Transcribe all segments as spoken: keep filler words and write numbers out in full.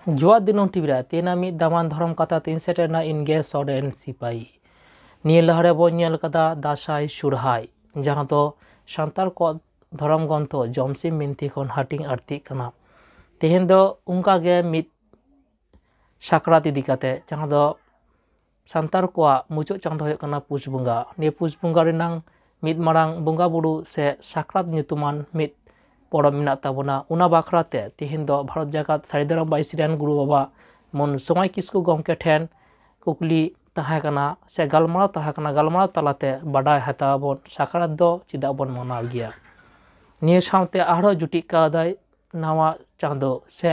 ᱡᱚᱦᱟᱨ ᱫᱤᱱᱟᱹᱢ ᱴᱤᱵᱷᱤ ᱨᱮ ᱛᱮᱦᱮᱧᱟᱜ ᱢᱤᱫ ᱫᱟᱢᱟᱱ ᱫᱷᱚᱨᱚᱢ ᱠᱟᱛᱷᱟ ᱛᱤᱧ ᱥᱮᱴᱮᱨ ᱮᱱᱟ, ᱤᱧ ᱜᱮ ᱥᱚᱨᱮᱱ ᱥᱤᱯᱟᱹᱦᱤ᱾ ᱱᱤᱭᱟᱹ ᱞᱟᱦᱟ ᱨᱮ ᱵᱚᱱ ᱧᱮᱞ ᱠᱟᱫᱟ ᱫᱟᱸᱥᱟᱭ ᱥᱚᱨᱦᱟᱭ, ᱡᱟᱦᱟᱸ ᱫᱚ ᱥᱟᱱᱛᱟᱲ ᱠᱚᱣᱟᱜ ᱫᱷᱚᱨᱚᱢ ᱜᱨᱚᱱᱛᱷᱚ ᱡᱚᱢᱥᱤᱢ ᱵᱤᱱᱛᱤ ᱠᱷᱚᱱ ᱦᱟᱹᱴᱤᱧ ᱟᱬᱛᱤᱜ ᱠᱟᱱᱟ᱾ ᱛᱮᱦᱮᱧ ᱫᱚ ᱚᱱᱠᱟ ᱜᱮ ᱢᱤᱫ ᱥᱟᱠᱨᱟᱛ ᱤᱫᱤ ᱠᱟᱛᱮ, ᱡᱟᱦᱟᱸ ᱫᱚ ᱥᱟᱱᱛᱟᱲ ᱠᱚᱣᱟᱜ ᱢᱩᱪᱟᱹᱫ ᱪᱟᱸᱫᱚ ᱦᱩᱭᱩᱜ ᱠᱟᱱᱟ ᱯᱩᱥ ᱵᱚᱸᱜᱟ᱾ ᱱᱤᱭᱟᱹ ᱯᱩᱥ ᱵᱚᱸᱜᱟ ᱨᱮᱱᱟᱝ ᱢᱤᱫ ᱢᱟᱨᱟᱝ ᱵᱚᱸᱜᱟ ᱵᱩᱨᱩ ᱥᱮ ᱥᱟᱠᱨᱟᱛ ᱧᱩᱛᱩᱢᱟᱱ ᱢᱤᱫ ᱯᱚᱨᱚᱵᱽ ᱢᱮᱱᱟᱜ ᱛᱟᱵᱚᱱᱟ᱾ ᱚᱱᱟ ᱵᱟᱠᱷᱨᱟ ᱛᱮ ᱛᱮᱦᱮᱧ ᱫᱚ ᱵᱷᱟᱨᱚᱛ ᱡᱟᱠᱟᱛ ᱥᱟᱹᱨᱤ ᱫᱷᱚᱨᱚᱢ ᱵᱟᱭᱥᱤ ᱨᱮᱱ ᱜᱩᱨᱩ ᱵᱟᱵᱟ ᱢᱚᱱ ᱥᱚᱢᱟᱭ ᱠᱤᱥᱠᱩ ᱜᱚᱢᱠᱮ ᱴᱷᱮᱱ ᱠᱩᱠᱞᱤ ᱛᱟᱦᱮᱸ ᱠᱟᱱᱟ ᱥᱮ ᱜᱟᱞᱢᱟᱨᱟᱣ ᱛᱟᱦᱮᱸ ᱠᱟᱱᱟ᱾ ᱜᱟᱞᱢᱟᱨᱟᱣ ᱛᱟᱞᱟᱛᱮ ᱵᱟᱰᱟᱭ ᱦᱟᱛᱟᱣ ᱟᱵᱚᱱ ᱥᱟᱠᱨᱟᱛ ᱫᱚ ᱪᱮᱫᱟᱜ ᱵᱚᱱ ᱢᱟᱱᱟᱣ ᱜᱮᱭᱟ᱾ ᱱᱤᱭᱟᱹ ᱥᱟᱶᱛᱮ ᱟᱨᱦᱚᱸ ᱡᱩᱴᱤᱡ ᱠᱟᱣᱫᱟᱭ ᱱᱟᱣᱟ ᱪᱟᱸᱫᱚ ᱥᱮ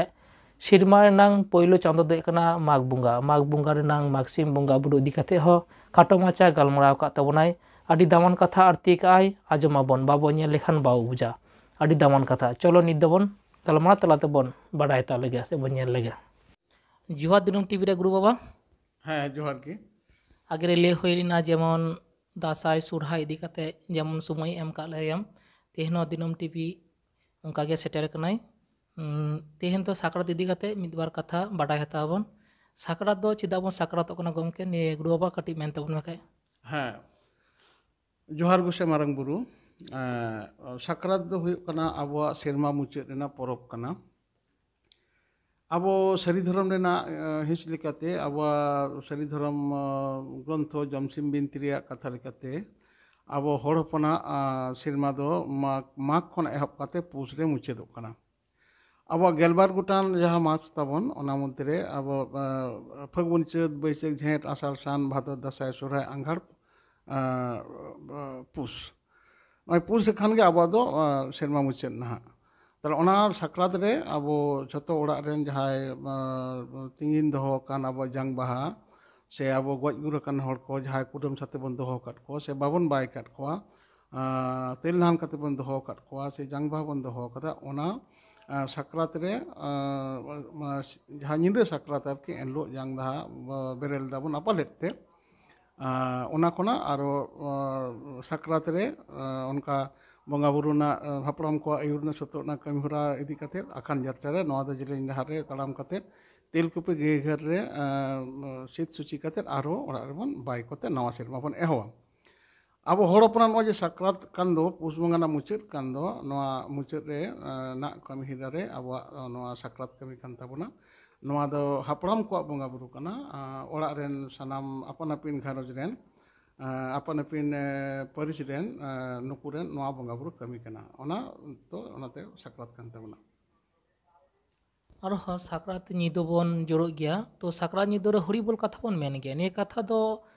ᱥᱮᱨᱢᱟ ᱨᱮᱱᱟᱝ ᱯᱳᱭᱞᱳ ᱪᱟᱸᱫᱚ ᱫᱚ ᱦᱩᱭᱩᱜ ᱠᱟᱱᱟ ᱢᱟᱜᱽ ᱵᱚᱸᱜᱟ᱾ ᱢᱟᱜᱽ ᱵᱚᱸᱜᱟ ᱨᱮᱱᱟᱝ ᱢᱟᱜᱽ ᱥᱤᱢ ᱵᱚᱸᱜᱟ ᱵᱩᱨᱩ ᱤᱫᱤ ᱠᱟᱛᱮ ᱦᱚᱸ ᱠᱷᱟᱴᱚ ᱢᱟᱪᱷᱟ ᱜᱟᱞᱢᱟᱨᱟᱣ ᱟᱠᱟᱫ ᱛᱟᱵᱚᱱᱟᱭ᱾ ᱟᱹᱰᱤ ᱫᱟᱢᱟᱱ ᱠᱟᱛᱷᱟ ᱟᱬᱛᱤ ᱠᱟᱜᱼᱟᱭ, ᱟᱸᱡᱚᱢ ᱟᱵᱚᱱ, ᱵᱟᱵᱚᱱ ᱧᱮᱞ ᱞᱮᱠᱷᱟᱱ ᱵᱟᱵᱚ ᱵᱩᱡᱟ᱾ ᱟᱹᱰᱤ ᱫᱟᱢᱟᱱ ᱠᱟᱛᱷᱟ᱾ ᱪᱚᱞᱚ ᱱᱤᱛ ᱫᱚᱵᱚᱱ ᱜᱟᱞᱢᱟᱨᱟᱣ ᱛᱟᱞᱟ ᱛᱮᱵᱚᱱ ᱵᱟᱰᱟᱭ ᱦᱟᱛᱟᱣ ᱞᱮᱜᱮ ᱥᱮ ᱵᱚᱱ ᱧᱮᱞ ᱞᱮᱜᱮ᱾ ᱡᱚᱦᱟᱨ ᱫᱤᱱᱟᱹᱢ ᱴᱤᱵᱷᱤ ᱨᱮ ᱜᱩᱨᱩ ᱵᱟᱵᱟ᱾ ᱦᱮᱸ, ᱡᱚᱦᱟᱨ ᱜᱮ᱾ ᱟᱜᱮ ᱨᱮ ᱞᱟᱹᱭ ᱦᱩᱭ ᱞᱮᱱᱟ, ᱡᱮᱢᱚᱱ ᱫᱟᱸᱥᱟᱭ ᱥᱚᱨᱦᱟᱭ ᱤᱫᱤ ᱠᱟᱛᱮ ᱡᱮᱢᱚᱱ ᱥᱚᱢᱚᱭ ᱮᱢ ᱠᱟᱜ ᱞᱮᱭᱟᱢ, ᱛᱮᱦᱮᱧ ᱦᱚᱸ ᱫᱤᱱᱟᱹᱢ ᱴᱤᱵᱷᱤ ᱚᱱᱠᱟ ᱜᱮ ᱥᱮᱴᱮᱨ ᱟᱠᱟᱱᱟᱭ᱾ ᱩᱸ, ᱛᱮᱦᱮᱧ ᱫᱚ ᱥᱟᱠᱨᱟᱛ ᱤᱫᱤ ᱠᱟᱛᱮ ᱢᱤᱫ ᱵᱟᱨ ᱠᱟᱛᱷᱟ ᱵᱟᱰᱟᱭ ᱦᱟᱛᱟᱣ ᱟᱵᱚᱱ᱾ ᱥᱟᱠᱨᱟᱛ ᱫᱚ ᱪᱮᱫᱟᱜ ᱵᱚᱱ ᱥᱟᱠᱨᱟᱛᱚᱜ ᱠᱟᱱᱟ ᱜᱚᱢᱠᱮ? ᱱᱤᱭᱟᱹ ᱜᱩᱨᱩ ᱵᱟᱵᱟ ᱠᱟᱹᱴᱤᱡ ᱢᱮᱱ ᱛᱟᱵᱚᱱ ᱢᱮ ᱠᱷᱟᱡ᱾ ᱦᱮᱸ, ᱡᱚᱦᱟᱨ ᱜᱚᱸᱥᱟᱭ ᱢᱟᱨᱟᱝ ᱵᱩᱨᱩ᱾ ᱮᱸ, ᱥᱟᱠᱨᱟᱛ ᱫᱚ ᱦᱩᱭᱩᱜ ᱠᱟᱱᱟ ᱟᱵᱚᱣᱟᱜ ᱥᱮᱨᱢᱟ ᱢᱩᱪᱟᱹᱫ ᱨᱮᱱᱟᱜ ᱯᱚᱨᱚᱵᱽ ᱠᱟᱱᱟ᱾ ᱟᱵᱚ ᱥᱟᱹᱨᱤ ᱫᱷᱚᱨᱚᱢ ᱨᱮᱱᱟᱜ, ᱮᱸ, ᱦᱤᱸᱥ ᱞᱮᱠᱟᱛᱮ, ᱟᱵᱚᱣᱟᱜ ᱥᱟᱹᱨᱤ ᱫᱷᱚᱨᱚᱢ, ᱮᱸ, ᱜᱨᱚᱱᱛᱷᱚ ᱡᱚᱢᱥᱤᱢ ᱵᱤᱱᱛᱤ ᱨᱮᱭᱟᱜ ᱠᱟᱛᱷᱟ ᱞᱮᱠᱟᱛᱮ, ᱟᱵᱚ ᱦᱚᱲ ᱦᱚᱯᱚᱱᱟᱜ, ᱟᱸ, ᱥᱮᱨᱢᱟ ᱫᱚ ᱢᱟᱜᱽ, ᱢᱟᱜᱽ ᱠᱷᱚᱱ ᱮᱦᱚᱵ ᱠᱟᱛᱮ ᱯᱩᱥ ᱨᱮ ᱢᱩᱪᱟᱹᱫᱚᱜ ᱠᱟᱱᱟ᱾ ᱟᱵᱚᱣᱟᱜ ᱜᱮᱞᱵᱟᱨ ᱜᱚᱴᱟᱝ ᱡᱟᱦᱟᱸ ᱢᱟᱥ ᱛᱟᱵᱚᱱ, ᱚᱱᱟ ᱢᱚᱫᱽᱫᱷᱮ ᱨᱮ ᱟᱵᱚ, ᱟᱸ, ᱯᱷᱟᱹᱜᱩᱱ, ᱪᱟᱹᱛ, ᱵᱟᱹᱭᱥᱟᱹᱠᱷ, ᱡᱷᱮᱸᱴ, ᱟᱥᱟᱲ, ᱥᱟᱱ, ᱵᱷᱟᱫᱚᱨ, ᱫᱟᱸᱥᱟᱭ, ᱥᱚᱨᱦᱟᱭ, ᱟᱸᱜᱷᱟᱲ, ᱟᱸ, ᱯᱩᱥ, ᱱᱚᱜᱼᱚᱭ ᱯᱩᱥ ᱠᱷᱟᱱ ᱜᱮ ᱟᱵᱚᱣᱟᱜ ᱫᱚ, ᱟᱸ, ᱥᱮᱨᱢᱟ ᱢᱩᱪᱟᱹᱫ ᱱᱟᱦᱟᱜ᱾ ᱛᱟᱦᱞᱮ ᱚᱱᱟ ᱥᱟᱠᱨᱟᱛ ᱨᱮ ᱟᱵᱚ ᱡᱷᱚᱛᱚ ᱚᱲᱟᱜ ᱨᱮᱱ ᱡᱟᱦᱟᱸᱭ, ᱟᱸ, ᱛᱤᱸᱜᱤᱱ ᱫᱚᱦᱚ ᱟᱠᱟᱱ ᱟᱵᱚᱣᱟᱜ ᱡᱟᱝ ᱵᱟᱦᱟ ᱥᱮ ᱟᱵᱚ ᱜᱚᱡ ᱜᱩᱨ ᱟᱠᱟᱱ ᱦᱚᱲ ᱠᱚ ᱡᱟᱦᱟᱸᱭ ᱠᱩᱰᱟᱹᱢ ᱥᱟᱛᱮ ᱵᱚᱱ ᱫᱚᱦᱚ ᱟᱠᱟᱫ ᱠᱚ ᱥᱮ ᱵᱟᱵᱚᱱ ᱵᱟᱭ ᱟᱠᱟᱫ ᱠᱚᱣᱟ, ᱟᱸ, ᱛᱮᱞ ᱱᱟᱦᱟᱱ ᱠᱟᱛᱮ ᱵᱚᱱ ᱫᱚᱦᱚ ᱟᱠᱟᱫ ᱠᱚᱣᱟ ᱥᱮ ᱡᱟᱝ ᱵᱟᱦᱟ ᱵᱚᱱ ᱫᱚᱦᱚ ᱟᱠᱟᱫᱟ, ᱚᱱᱟ, ᱟᱸ, ᱥᱟᱠᱨᱟᱛ ᱨᱮ, ᱟᱸ, ᱡᱟᱦᱟᱸ ᱧᱤᱫᱟᱹ ᱥᱟᱠᱨᱟᱛ ᱟᱨᱠᱤ, ᱮᱱᱦᱤᱞᱳᱜ ᱡᱟᱝ ᱵᱟᱦᱟ, ᱵᱟ-, ᱵᱮᱨᱮᱞ ᱫᱟᱜ ᱵᱚᱱ ᱟᱯᱟᱞᱮᱫ ᱛᱮ, ᱟᱸ, ᱚᱱᱟ ᱠᱷᱚᱱᱟᱜ ᱟᱨᱚ, ᱟᱸ, ᱥᱟᱠᱨᱟᱛ ᱨᱮ, ᱟᱸ, ᱚᱱᱠᱟ ᱵᱚᱸᱜᱟ ᱵᱩᱨᱩ ᱨᱮᱱᱟᱜ, ᱦᱟᱯᱲᱟᱢ ᱠᱚᱣᱟᱜ ᱟᱹᱭᱩᱨ ᱨᱮᱱᱟᱜ ᱥᱚᱛᱚᱜ ᱨᱮᱱᱟᱜ ᱠᱟᱹᱢᱤ ᱦᱚᱨᱟ ᱤᱫᱤ ᱠᱟᱛᱮᱫ ᱟᱠᱷᱟᱱ ᱡᱟᱛᱨᱟ ᱨᱮ ᱱᱚᱣᱟ ᱫᱚ ᱡᱮᱞᱮᱧ ᱰᱟᱦᱟᱨ ᱨᱮ ᱛᱟᱲᱟᱢ ᱠᱟᱛᱮᱫ ᱛᱮᱞᱠᱩᱯᱤ ᱜᱟᱹᱭ ᱜᱷᱟᱴ ᱨᱮ ᱥᱤᱫ ᱥᱩᱪᱤ ᱠᱟᱛᱮᱫ ᱟᱨᱦᱚᱸ ᱚᱲᱟᱜ ᱨᱮᱵᱚᱱ ᱵᱟᱭ ᱠᱚᱛᱮ ᱱᱟᱣᱟ ᱥᱮᱨᱢᱟ ᱵᱚᱱ ᱮᱦᱚᱵᱟ᱾ ᱟᱵᱚ ᱦᱚᱲ ᱦᱚᱯᱚᱱᱟᱜ ᱱᱚᱜᱼᱚᱭ ᱡᱮ ᱥᱟᱠᱨᱟᱛ ᱠᱟᱱ ᱫᱚ, ᱯᱩᱥ ᱵᱚᱸᱜᱟ ᱨᱮᱱᱟᱜ ᱢᱩᱪᱟᱹᱫ ᱠᱟᱱ ᱫᱚ, ᱱᱚᱣᱟ ᱢᱩᱪᱟᱹᱫ ᱨᱮ ᱱᱟᱜ ᱠᱟᱹᱢᱤ ᱦᱚᱨᱟ ᱨᱮ ᱟᱵᱚᱣᱟᱜ ᱱᱚᱣᱟ ᱥᱟᱠᱨᱟᱛ ᱠᱟᱹᱢᱤ ᱠᱟᱱ ᱛᱟᱵᱚᱱᱟ᱾ ᱱᱚᱣᱟ ᱫᱚ ᱦᱟᱯᱲᱟᱢ ᱠᱚᱣᱟᱜ ᱵᱚᱸᱜᱟ ᱵᱩᱨᱩ ᱠᱟᱱᱟ᱾ ᱚᱲᱟᱜ ᱨᱮᱱ ᱥᱟᱱᱟᱢ ᱟᱯᱟᱱ ᱟᱹᱯᱤᱱ ᱜᱷᱟᱨᱚᱸᱡᱽ ᱨᱮᱱ, ᱟᱯᱟᱱ ᱟᱹᱯᱤᱱ ᱯᱟᱹᱨᱤᱥ ᱨᱮᱱ ᱱᱩᱠᱩ ᱨᱮᱱ ᱱᱚᱣᱟ ᱵᱚᱸᱜᱟ ᱵᱩᱨᱩ ᱠᱟᱹᱢᱤ ᱠᱟᱱᱟ᱾ ᱚᱱᱟ ᱛᱚ ᱚᱱᱟᱛᱮ ᱥᱟᱠᱨᱟᱛ ᱠᱟᱱ ᱛᱟᱵᱚᱱᱟ᱾ ᱟᱨᱦᱚᱸ ᱥᱟᱠᱨᱟᱛ ᱧᱤᱫᱟᱹ ᱵᱚᱱ ᱡᱳᱨᱳᱜ ᱜᱮᱭᱟ, ᱛᱚ ᱥᱟᱠᱨᱟᱛ ᱧᱤᱫᱟᱹ ᱨᱮ ᱦᱚᱨᱤᱵᱚᱞ ᱠᱟᱛᱷᱟ ᱵᱚᱱ ᱢᱮᱱ ᱜᱮᱭᱟ᱾ ᱱᱤᱭᱟᱹ ᱠᱟᱛᱷᱟ ᱫᱚ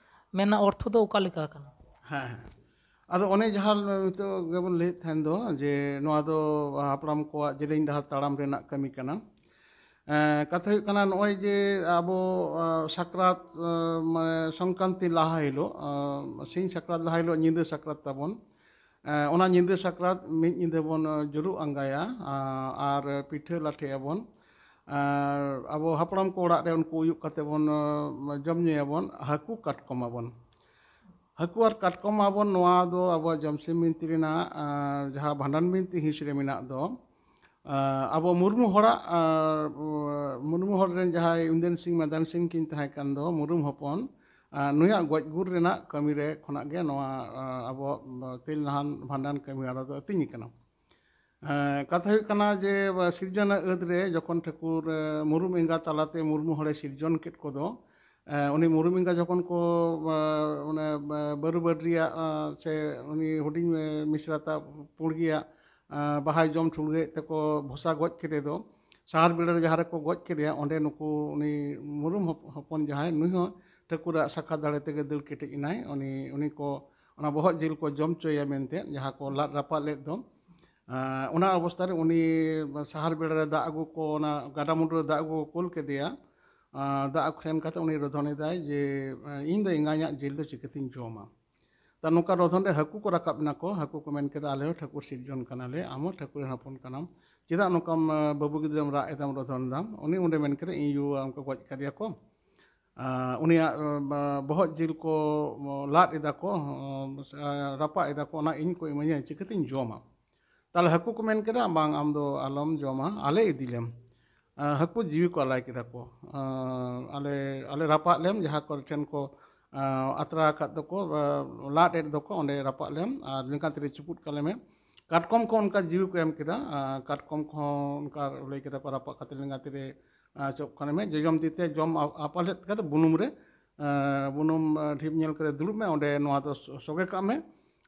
ᱢᱮᱱᱟᱜ ᱚᱨᱛᱷᱚ ᱫᱚ ᱚᱠᱟ ᱞᱮᱠᱟ ᱠᱟᱱᱟ? ᱦᱮᱸ ᱦᱮᱸ᱾ ᱟᱫᱚ ᱚᱱᱮ ᱡᱟᱦᱟᱸ ᱱᱤᱛᱚᱜ ᱜᱮᱵᱚᱱ ᱞᱟᱹᱭᱮᱫ ᱛᱟᱦᱮᱱ ᱫᱚ ᱡᱮ ᱱᱚᱣᱟ ᱫᱚ ᱦᱟᱯᱲᱟᱢ ᱠᱚᱣᱟᱜ ᱡᱮᱞᱮᱧ ᱰᱟᱦᱟᱨ ᱛᱟᱲᱟᱢ ᱨᱮᱱᱟᱜ ᱠᱟᱹᱢᱤ ᱠᱟᱱᱟ᱾ ᱠᱟᱛᱷᱟ ᱦᱩᱭᱩᱜ ᱠᱟᱱᱟ, ᱱᱚᱜᱼᱚᱭ ᱡᱮ ᱟᱵᱚ ᱥᱟᱠᱨᱟᱛ ᱢᱟᱱᱮ ᱥᱚᱝᱠᱨᱟᱱᱛᱤ ᱞᱟᱦᱟ ᱦᱤᱞᱳᱜ, ᱥᱤᱧ ᱥᱟᱠᱨᱟᱛ ᱞᱟᱦᱟ ᱦᱤᱞᱳᱜ ᱧᱤᱫᱟᱹ ᱥᱟᱠᱨᱟᱛ ᱛᱟᱵᱚᱱ᱾ ᱚᱱᱟ ᱧᱤᱫᱟᱹ ᱥᱟᱠᱨᱟᱛ ᱢᱤᱫ ᱧᱤᱫᱟᱹ ᱵᱚᱱ ᱡᱩᱨᱩᱜ ᱟᱸᱜᱟᱭᱟ ᱟᱨ ᱯᱤᱴᱷᱟᱹ ᱞᱟᱴᱷᱮᱭᱟᱵᱚᱱ᱾ ᱟᱨ ᱟᱵᱚ ᱦᱟᱯᱲᱟᱢ ᱠᱚ ᱚᱲᱟᱜ ᱨᱮ ᱩᱱᱠᱩ ᱩᱭᱩᱜ ᱠᱟᱛᱮ ᱵᱚᱱ ᱡᱚᱢ ᱧᱩᱭᱟᱵᱚᱱ, ᱦᱟᱹᱠᱩ ᱠᱟᱴᱠᱚᱢ ᱟᱵᱚᱱ᱾ ᱦᱟᱹᱠᱩ ᱟᱨ ᱠᱟᱴᱠᱚᱢ ᱟᱵᱚᱱ, ᱱᱚᱣᱟ ᱫᱚ ᱟᱵᱚᱣᱟᱜ ᱡᱚᱢᱥᱤᱢ ᱵᱤᱱᱛᱤ ᱨᱮᱱᱟᱜ ᱡᱟᱦᱟᱸ ᱵᱷᱟᱸᱰᱟᱱ ᱵᱤᱱᱛᱤ ᱦᱤᱸᱥ ᱨᱮ ᱢᱮᱱᱟᱜ ᱫᱚ, ᱟᱵᱚ ᱢᱩᱨᱢᱩ ᱦᱚᱲᱟᱜ ᱢᱩᱨᱢᱩ ᱦᱚᱲ ᱨᱮᱱ ᱡᱟᱦᱟᱸᱭ ᱩᱱᱫᱮᱱ ᱥᱤᱝ ᱢᱟᱫᱟᱱ ᱥᱤᱝ ᱠᱤᱱ ᱛᱟᱦᱮᱸ ᱠᱟᱱ ᱫᱚ ᱢᱩᱨᱢᱩ ᱦᱚᱯᱚᱱ, ᱱᱩᱭᱟᱜ ᱜᱚᱡ ᱜᱩᱨ ᱨᱮᱱᱟᱜ ᱠᱟᱹᱢᱤ ᱨᱮ ᱠᱷᱚᱱᱟᱜ ᱜᱮ ᱱᱚᱣᱟ ᱟᱵᱚᱣᱟᱜ ᱛᱮᱞ ᱱᱟᱦᱟᱱ ᱵᱷᱟᱸᱰᱟᱱ ᱠᱟᱹᱢᱤ ᱦᱚᱨᱟ ᱫᱚ ᱟᱹᱛᱤᱧ ᱠᱟᱱᱟ᱾ ᱠᱟᱛᱷᱟ ᱦᱩᱭᱩᱜ ᱠᱟᱱᱟ ᱡᱮ ᱥᱤᱨᱡᱚᱱ ᱟᱹᱫ ᱨᱮ ᱡᱚᱠᱷᱚᱱ ᱴᱷᱟᱹᱠᱩᱨ ᱢᱩᱨᱩᱢ ᱮᱸᱜᱟ ᱛᱟᱞᱟᱛᱮ ᱢᱩᱨᱢᱩ ᱦᱚᱲᱮ ᱥᱤᱨᱡᱚᱱ ᱠᱮᱫ ᱠᱚᱫᱚ, ᱩᱱᱤ ᱢᱩᱨᱩᱢ ᱮᱸᱜᱟ ᱡᱚᱠᱷᱚᱱ ᱠᱚ ᱚᱱᱮ ᱵᱟᱹᱨᱩ ᱵᱟᱹᱰᱨᱤᱭᱟᱜ ᱥᱮ ᱩᱱᱤ ᱦᱩᱰᱤᱧ ᱢᱤᱥᱨᱟ ᱛᱟ ᱯᱩᱲᱜᱤᱭᱟᱜ ᱵᱟᱦᱟᱭ ᱡᱚᱢ ᱴᱷᱩᱲᱜᱟᱹᱭᱮᱫ ᱛᱮᱠᱚ ᱵᱷᱚᱥᱟ ᱜᱚᱡ ᱠᱮᱫᱮ ᱫᱚ, ᱥᱟᱦᱟᱨ ᱵᱮᱲᱟ ᱨᱮ ᱡᱟᱦᱟᱸ ᱨᱮᱠᱚ ᱜᱚᱡ ᱠᱮᱫᱮᱭᱟ, ᱚᱸᱰᱮ ᱱᱩᱠᱩ ᱩᱱᱤ ᱢᱩᱨᱩᱢ ᱦᱚᱯ- ᱦᱚᱯᱚᱱ ᱡᱟᱦᱟᱸᱭ, ᱱᱩᱭ ᱦᱚᱸ ᱴᱷᱟᱹᱠᱩᱨᱟᱜ ᱥᱟᱠᱷᱟ ᱫᱟᱲᱮ ᱛᱮᱜᱮ ᱫᱟᱹᱲ ᱠᱮᱴᱮᱡ ᱮᱱᱟᱭ᱾ ᱩᱱᱤ ᱩᱱᱤ ᱠᱚ ᱚᱱᱟ ᱵᱚᱦᱚᱜ ᱡᱤᱞ ᱠᱚ ᱡᱚᱢ ᱦᱚᱪᱚᱭᱟ ᱢᱮᱱᱛᱮ ᱡᱟᱦᱟᱸ ᱠᱚ ᱞᱟᱫ ᱨᱟᱯᱟᱜ ᱞᱮᱫ ᱫᱚ, ᱚᱱᱟ ᱚᱵᱚᱥᱛᱷᱟ ᱨᱮ ᱩᱱᱤ ᱥᱟᱦᱟᱨ ᱵᱮᱲᱟ ᱨᱮ ᱫᱟᱜ ᱟᱹᱜᱩ ᱠᱚ, ᱚᱱᱟ ᱜᱟᱰᱟ ᱢᱩᱰᱩ ᱨᱮ ᱫᱟᱜ ᱟᱹᱜᱩ ᱠᱚ ᱠᱩᱞ ᱠᱮᱫᱮᱭᱟ᱾ ᱫᱟᱜ ᱟᱹᱜᱩ ᱥᱮᱱ ᱠᱟᱛᱮ ᱩᱱᱤ ᱨᱚᱫᱷᱚᱱ ᱮᱫᱟᱭ ᱡᱮ, "ᱤᱧ ᱫᱚ ᱮᱸᱜᱟᱧᱟᱜ ᱡᱤᱞ ᱫᱚ ᱪᱤᱠᱟᱹᱛᱤᱧ ᱡᱚᱢᱟ?" ᱛᱟ ᱱᱚᱝᱠᱟ ᱨᱚᱫᱷᱚᱱ ᱨᱮ ᱦᱟᱹᱠᱩ ᱠᱚ ᱨᱟᱠᱟᱵ ᱮᱱᱟ ᱠᱚ᱾ ᱦᱟᱹᱠᱩ ᱠᱚ ᱢᱮᱱ ᱠᱮᱫᱟ, "ᱟᱞᱮ ᱦᱚᱸ ᱴᱷᱟᱹᱠᱩᱨ ᱥᱤᱨᱡᱚᱱ ᱠᱟᱱᱟᱞᱮ, ᱟᱢ ᱦᱚᱸ ᱴᱷᱟᱹᱠᱩᱨ ᱨᱮᱱ ᱦᱚᱯᱚᱱ ᱠᱟᱱᱟᱢ, ᱪᱮᱫᱟᱜ ᱱᱚᱝᱠᱟᱢ ᱵᱟᱹᱵᱩ ᱜᱤᱫᱽᱨᱟᱹᱢ ᱨᱟᱜ ᱮᱫᱟᱢ, ᱨᱚᱫᱷᱚᱱ ᱮᱫᱟᱢ?" ᱩᱱᱤ ᱚᱸᱰᱮ ᱢᱮᱱ ᱠᱮᱫᱟ, "ᱤᱧ ᱭᱩ ᱚᱱᱠᱟ ᱜᱚᱡ ᱠᱟᱫᱮᱭᱟ ᱠᱚ, ᱟᱸ, ᱩᱱᱤᱭᱟᱜ, ᱟᱸ, ᱵᱚᱦᱚᱜ ᱡᱤᱞ ᱠᱚ, ᱟᱸ, ᱞᱟᱫ ᱮᱫᱟ ᱠᱚ, ᱟᱸ, ᱨᱟᱯᱟᱜ ᱮᱫᱟ ᱠᱚ, ᱚᱱᱟ ᱤᱧ ᱠᱚ ᱤᱢᱟᱹᱧᱟ, ᱪᱤᱠᱟᱹᱛᱤᱧ ᱡᱚᱢᱟ? ᱛᱟᱦᱞᱮ ᱦᱟᱹᱠᱩ ᱠᱚ ᱢᱮᱱ ᱠᱮᱫᱟ, "ᱵᱟᱝ, ᱟᱢ ᱫᱚ ᱟᱞᱚᱢ ᱡᱚᱢᱟ, ᱟᱞᱮ ᱤᱫᱤ ᱞᱮᱢ᱾" ᱟᱸ, ᱦᱟᱹᱠᱩ ᱡᱤᱣᱤ ᱠᱚ ᱟᱞᱟᱭ ᱠᱮᱫᱟ ᱠᱚ᱾ ᱟᱸ, ᱟᱞᱮ, ᱟᱞᱮ ᱨᱟᱯᱟᱜ ᱞᱮᱢ, ᱡᱟᱦᱟᱸ ᱠᱚᱨᱮ ᱴᱷᱮᱱ ᱠᱚ, ᱟᱸ, ᱟᱛᱨᱟ ᱟᱠᱟᱫ ᱫᱚᱠᱚ, ᱟᱸ, ᱞᱟᱫ ᱮᱫ ᱫᱚᱠᱚ, ᱚᱸᱰᱮ ᱨᱟᱯᱟᱜ ᱞᱮᱢ ᱟᱨ ᱞᱮᱸᱜᱟ ᱛᱤᱨᱮ ᱪᱩᱯᱩᱫ ᱠᱟᱞᱮ ᱢᱮ᱾ ᱠᱟᱴᱠᱚᱢ ᱠᱚ ᱚᱱᱠᱟ ᱡᱤᱣᱤ ᱠᱚ ᱮᱢ ᱠᱮᱫᱟ᱾ ᱟᱸ, ᱠᱟᱴᱠᱚᱢ ᱠᱚᱦᱚᱸ ᱚᱱᱠᱟ ᱞᱟᱹᱭ ᱠᱮᱫᱟ ᱠᱚ, "ᱨᱟᱯᱟᱜ ᱠᱟᱛᱮ ᱞᱮᱸᱜᱟ ᱛᱤᱨᱮ, ᱟᱸ, ᱪᱚᱯ ᱠᱟᱞᱮ ᱢᱮ, ᱡᱚᱡᱚᱢ ᱛᱤ ᱛᱮ ᱡᱚᱢ ᱟ-, ᱟᱯᱟᱞᱮᱫ ᱠᱟᱛᱮ ᱵᱩᱱᱩᱢ ᱨᱮ, ᱟᱸ, ᱵᱩᱱᱩᱢ, ᱟᱸ, ᱰᱷᱤᱯ ᱧᱮᱞ ᱠᱟᱛᱮ ᱫᱩᱲᱩᱵ ᱢᱮ, ᱚᱸᱰᱮ ᱱᱚᱣᱟ ᱫᱚ ᱥᱚ-, ᱥᱚᱜᱮ ᱠᱟᱜ ᱢᱮ,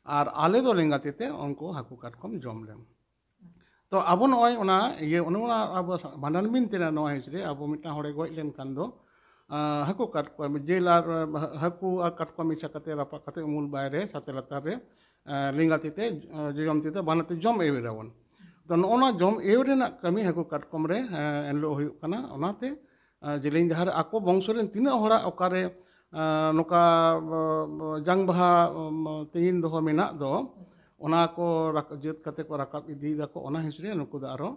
ᱟᱨ ᱟᱞᱮ ᱫᱚ ᱞᱮᱸᱜᱟ ᱛᱤ ᱛᱮ ᱩᱱᱠᱩ ᱦᱟᱹᱠᱩ ᱠᱟᱴᱠᱚᱢ ᱡᱚᱢ ᱞᱮᱢ᱾" ᱛᱚ ᱟᱵᱚ ᱱᱚᱜᱼᱚᱭ ᱚᱱᱟ ᱤᱭᱟᱹ, ᱚᱱᱮ ᱚᱱᱟ ᱟᱵᱚ ᱵᱷᱟᱸᱰᱟᱱ ᱵᱤᱱᱛᱤ ᱨᱮᱱᱟᱜ ᱱᱚᱣᱟ ᱦᱤᱸᱥ ᱨᱮ ᱟᱵᱚ ᱢᱤᱫᱴᱟᱝ ᱦᱚᱲᱮ ᱜᱚᱡ ᱞᱮᱱᱠᱷᱟᱱ ᱫᱚ, ᱟᱸ, ᱦᱟᱹᱠᱩ ᱠᱟᱴᱠᱚᱢ ᱡᱤᱞ ᱟᱨ, ᱟᱸ, ᱦᱟᱹᱠᱩ ᱟᱨ ᱠᱟᱴᱠᱚᱢ ᱢᱮᱥᱟ ᱠᱟᱛᱮ ᱨᱟᱯᱟᱜ ᱠᱟᱛᱮ ᱩᱢᱩᱞ ᱵᱟᱭᱨᱮ ᱥᱟᱛᱮ ᱞᱟᱛᱟᱨ ᱨᱮ, ᱟᱸ, ᱞᱮᱸᱜᱟ ᱛᱤ ᱛᱮ, ᱟᱸ, ᱡᱚᱡᱚᱢ ᱛᱤ ᱛᱮ ᱵᱟᱱᱟᱨ ᱛᱮ ᱡᱚᱢ ᱮᱣᱮᱨ ᱟᱵᱚᱱ᱾ ᱛᱚ ᱱᱚᱜᱼᱚ ᱱᱚᱣᱟ ᱡᱚᱢ ᱮᱣᱮᱨ ᱨᱮᱱᱟᱜ ᱠᱟᱹᱢᱤ ᱦᱟᱹᱠᱩ ᱠᱟᱴᱠᱚᱢ ᱨᱮ, ᱟᱸ, ᱮᱱᱦᱤᱞᱳᱜ ᱦᱩᱭᱩᱜ ᱠᱟᱱᱟ᱾ ᱚᱱᱟᱛᱮ, ᱟᱸ, ᱡᱮᱞᱮᱧ ᱰᱟᱦᱟᱨ ᱨᱮ ᱟᱠᱚ ᱵᱚᱝᱥᱚ ᱨᱮᱱ ᱛᱤᱱᱟᱹᱜ ᱦᱚᱲᱟᱜ ᱚᱠᱟᱨᱮ, ᱟᱸ, ᱱᱚᱝᱠᱟ, ᱟᱸ, ᱡᱟᱝ ᱵᱟᱦᱟ, ᱟᱸ, ᱛᱮᱸᱜᱤᱱ ᱫᱚᱦᱚ ᱢᱮᱱᱟᱜ ᱫᱚ, ᱚᱱᱟ ᱠᱚ ᱨᱟᱠ-, ᱡᱟᱹᱛ ᱠᱟᱛᱮ ᱠᱚ ᱨᱟᱠᱟᱵ ᱤᱫᱤᱭᱮᱫᱟ ᱠᱚ᱾ ᱚᱱᱟ ᱦᱤᱸᱥ ᱨᱮ ᱱᱩᱠᱩ ᱫᱚ ᱟᱨᱚ,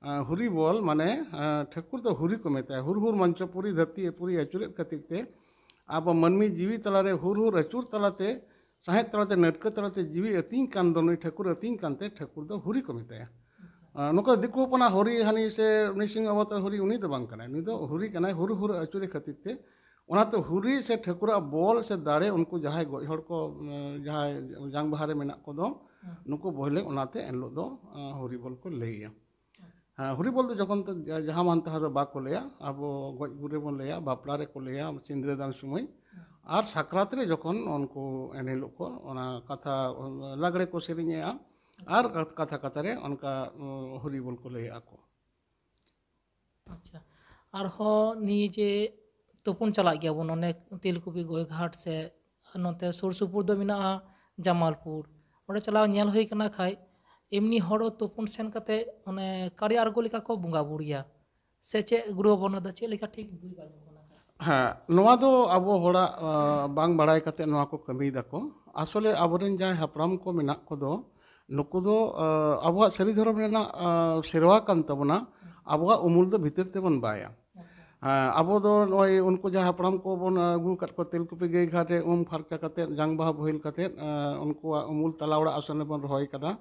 ᱟᱸ, ᱦᱩᱨᱤ ᱵᱚᱞ, ᱢᱟᱱᱮ, ᱟᱸ, ᱴᱷᱟᱹᱠᱩᱨ ᱫᱚ ᱦᱩᱨᱤ ᱠᱚ ᱢᱮᱛᱟᱭᱟ᱾ ᱦᱩᱨ ᱦᱩᱨ ᱢᱚᱧᱪᱚᱯᱩᱨᱤ ᱫᱷᱟᱹᱨᱛᱤ ᱮᱯᱩᱨᱤ ᱟᱹᱪᱩᱨᱮᱫ ᱠᱷᱟᱹᱛᱤᱨ ᱛᱮ ᱟᱵᱚ ᱢᱟᱹᱱᱢᱤ ᱡᱤᱣᱤ ᱛᱟᱞᱟᱨᱮ ᱦᱩᱨ ᱦᱩᱨ ᱟᱹᱪᱩᱨ ᱛᱟᱞᱟᱛᱮ, ᱥᱟᱸᱦᱮᱫ ᱛᱟᱞᱟᱛᱮ, ᱱᱟᱹᱴᱠᱟᱹ ᱛᱟᱞᱟᱛᱮ ᱡᱤᱣᱤ ᱟᱹᱛᱤᱧ ᱠᱟᱱ ᱫᱚ ᱱᱩᱭ ᱴᱷᱟᱹᱠᱩᱨ ᱟᱹᱛᱤᱧ ᱠᱟᱱᱛᱮ ᱴᱷᱟᱹᱠᱩᱨ ᱫᱚ ᱦᱩᱨᱤ ᱠᱚ ᱢᱮᱛᱟᱭᱟ᱾ ᱟᱸ, ᱱᱚᱝᱠᱟ ᱫᱤᱠᱩ ᱦᱚᱯᱚᱱᱟᱜ ᱦᱩᱨᱤ, ᱦᱟᱹᱱᱤ ᱥᱮ ᱱᱤᱥᱤᱝ ᱚᱵᱚᱛᱟᱨ ᱦᱩᱨᱤ, ᱩᱱᱤ ᱫᱚ ᱵᱟᱝ ᱠᱟᱱᱟᱭ᱾ ᱱᱩᱭ ᱫᱚ ᱦᱩᱨᱤ ᱠᱟᱱᱟᱭ, ᱦᱩᱨ ᱦᱩᱨ ᱟᱹᱪᱩᱨᱮ ᱠᱷᱟᱹᱛᱤᱨ ᱛᱮ᱾ ᱚᱱᱟᱛᱮ ᱦᱩᱨᱤ ᱥᱮ ᱴᱷᱟᱹᱠᱩᱨᱟᱜ ᱵᱚᱞ ᱥᱮ ᱫᱟᱲᱮ, ᱩᱱᱠᱩ ᱡᱟᱦᱟᱸᱭ ᱜᱚᱡ ᱦᱚᱲ ᱠᱚ, ᱟᱸ, ᱡᱟᱦᱟᱸᱭ ᱡᱟᱝ ᱵᱟᱦᱟ ᱨᱮ ᱢᱮᱱᱟᱜ ᱠᱚᱫᱚ, ᱦᱩᱸ᱾ ᱱᱩᱠᱩ ᱵᱚᱦᱞᱮ ᱚᱱᱟᱛᱮ ᱮᱱᱦᱤᱞᱳᱜ ᱫᱚ, ᱟᱸ, ᱦᱩᱨᱤ ᱵᱚᱞ ᱠᱚ ᱞᱟᱹᱭᱟ᱾ ᱟᱪᱪᱷᱟ᱾ ᱦᱮᱸ, ᱦᱩᱨᱤ ᱵᱚᱞ ᱫᱚ ᱡᱚᱠᱷᱚᱱ ᱛᱚ ᱡᱟ-, ᱡᱟᱦᱟᱸ ᱢᱟᱱ ᱛᱟᱦᱟᱸ ᱫᱚ ᱵᱟᱠᱚ ᱞᱟᱹᱭᱟ, ᱟᱵᱚ ᱜᱚᱡ ᱜᱩᱨ ᱨᱮᱵᱚᱱ ᱞᱟᱹᱭᱟ, ᱵᱟᱯᱞᱟ ᱨᱮᱠᱚ ᱞᱟᱹᱭᱟ, ᱥᱤᱸᱫᱽᱨᱟᱹ ᱫᱟᱱ ᱥᱚᱢᱚᱭ, ᱦᱩᱸ᱾ ᱟᱨ ᱥᱟᱠᱨᱟᱛ ᱨᱮ ᱡᱚᱠᱷᱚᱱ ᱩᱱᱠᱩ ᱮᱱ ᱦᱤᱞᱳᱜ ᱠᱚ ᱚᱱᱟ ᱠᱟᱛᱷᱟ, ᱞᱟᱜᱽᱲᱮ ᱠᱚ ᱥᱮᱨᱮᱧᱮᱜᱼᱟ, ᱟᱨ ᱠᱟᱛ-, ᱠᱟᱛᱷᱟ ᱠᱟᱛᱷᱟ ᱨᱮ ᱚᱱᱠᱟ, ᱩᱸ, ᱦᱩᱨᱤ ᱵᱚᱞ ᱠᱚ ᱞᱟᱹᱭᱮᱜᱼᱟ ᱠᱚ᱾ ᱟᱪᱪᱷᱟ, ᱟᱨᱦᱚᱸ ᱱᱤᱭᱟᱹ ᱡᱮ ᱛᱩᱯᱩᱱ ᱪᱟᱞᱟᱜ ᱜᱮᱭᱟᱵᱚᱱ, ᱚᱱᱮ ᱛᱮᱞᱠᱩᱯᱤ ᱜᱚᱭᱜᱷᱟᱴ ᱥᱮ ᱱᱚᱛᱮ ᱥᱩᱨ ᱥᱩᱯᱩᱨ ᱫᱚ ᱢᱮᱱᱟᱜᱼᱟ ᱡᱟᱢᱟᱞᱯᱩᱨ, ᱚᱸᱰᱮ ᱪᱟᱞᱟᱣ ᱧᱮᱞ ᱦᱩᱭ ᱠᱟᱱᱟ ᱠᱷᱟᱡ, ᱮᱢᱱᱤ ᱦᱚᱲ ᱛᱩᱯᱩᱱ ᱥᱮᱱ ᱠᱟᱛᱮ ᱚᱱᱮ ᱠᱟᱲᱤ ᱟᱬᱜᱚ ᱞᱮᱠᱟ ᱠᱚ ᱵᱚᱸᱜᱟ ᱵᱩᱨᱩᱭᱟ, ᱥᱮ ᱪᱮᱫ ᱜᱩᱨᱩ ᱵᱟᱵᱚᱱ ᱫᱚ ᱪᱮᱫ ᱞᱮᱠᱟ ᱴᱷᱤᱠ ᱵᱩᱡᱽ ᱵᱟᱝ ᱦᱩᱭᱩᱜ ᱠᱟᱱᱟ? ᱦᱮᱸ, ᱱᱚᱣᱟ ᱫᱚ ᱟᱵᱚ ᱦᱚᱲᱟᱜ, ᱟᱸ, ᱵᱟᱝ ᱵᱟᱲᱟᱭ ᱠᱟᱛᱮ ᱱᱚᱣᱟ ᱠᱚ ᱠᱟᱹᱢᱤᱭ ᱫᱟᱠᱚ᱾ ᱟᱥᱚᱞᱮ ᱟᱵᱚᱨᱮᱱ ᱡᱟᱦᱟᱸᱭ ᱦᱟᱯᱲᱟᱢ ᱠᱚ ᱢᱮᱱᱟᱜ ᱠᱚᱫᱚ, ᱱᱩᱠᱩ ᱫᱚ, ᱟᱸ, ᱟᱵᱚᱣᱟᱜ ᱥᱟᱹᱨᱤ ᱫᱷᱚᱨᱚᱢ ᱨᱮᱱᱟᱜ, ᱟᱸ, ᱥᱮᱨᱣᱟ ᱠᱟᱱ ᱛᱟᱵᱚᱱᱟ, ᱟᱵᱚᱣᱟᱜ ᱩᱢᱩᱞ ᱫᱚ ᱵᱷᱤᱛᱤᱨ ᱛᱮᱵᱚᱱ ᱵᱟᱭᱟ᱾ ᱟᱵᱚ ᱫᱚ ᱱᱚᱜᱼᱚᱭ ᱩᱱᱠᱩ ᱡᱟᱦᱟᱸ ᱦᱟᱯᱲᱟᱢ ᱠᱚᱵᱚᱱ ᱟᱹᱜᱩ ᱟᱠᱟᱫ ᱠᱚ, ᱛᱮᱞᱠᱩᱯᱤ ᱜᱟᱹᱭ ᱜᱷᱟᱴ ᱨᱮ ᱩᱢ ᱯᱷᱟᱨᱪᱟ ᱠᱟᱛᱮᱫ, ᱡᱟᱝ ᱵᱟᱦᱟ ᱵᱳᱦᱮᱞ ᱠᱟᱛᱮᱫ, ᱩᱱᱠᱩᱣᱟᱜ ᱩᱢᱩᱞ ᱛᱟᱞᱟ ᱚᱲᱟᱜ ᱟᱥᱚᱱ ᱨᱮᱵᱚᱱ ᱨᱚᱦᱚᱭ ᱠᱟᱫᱟ᱾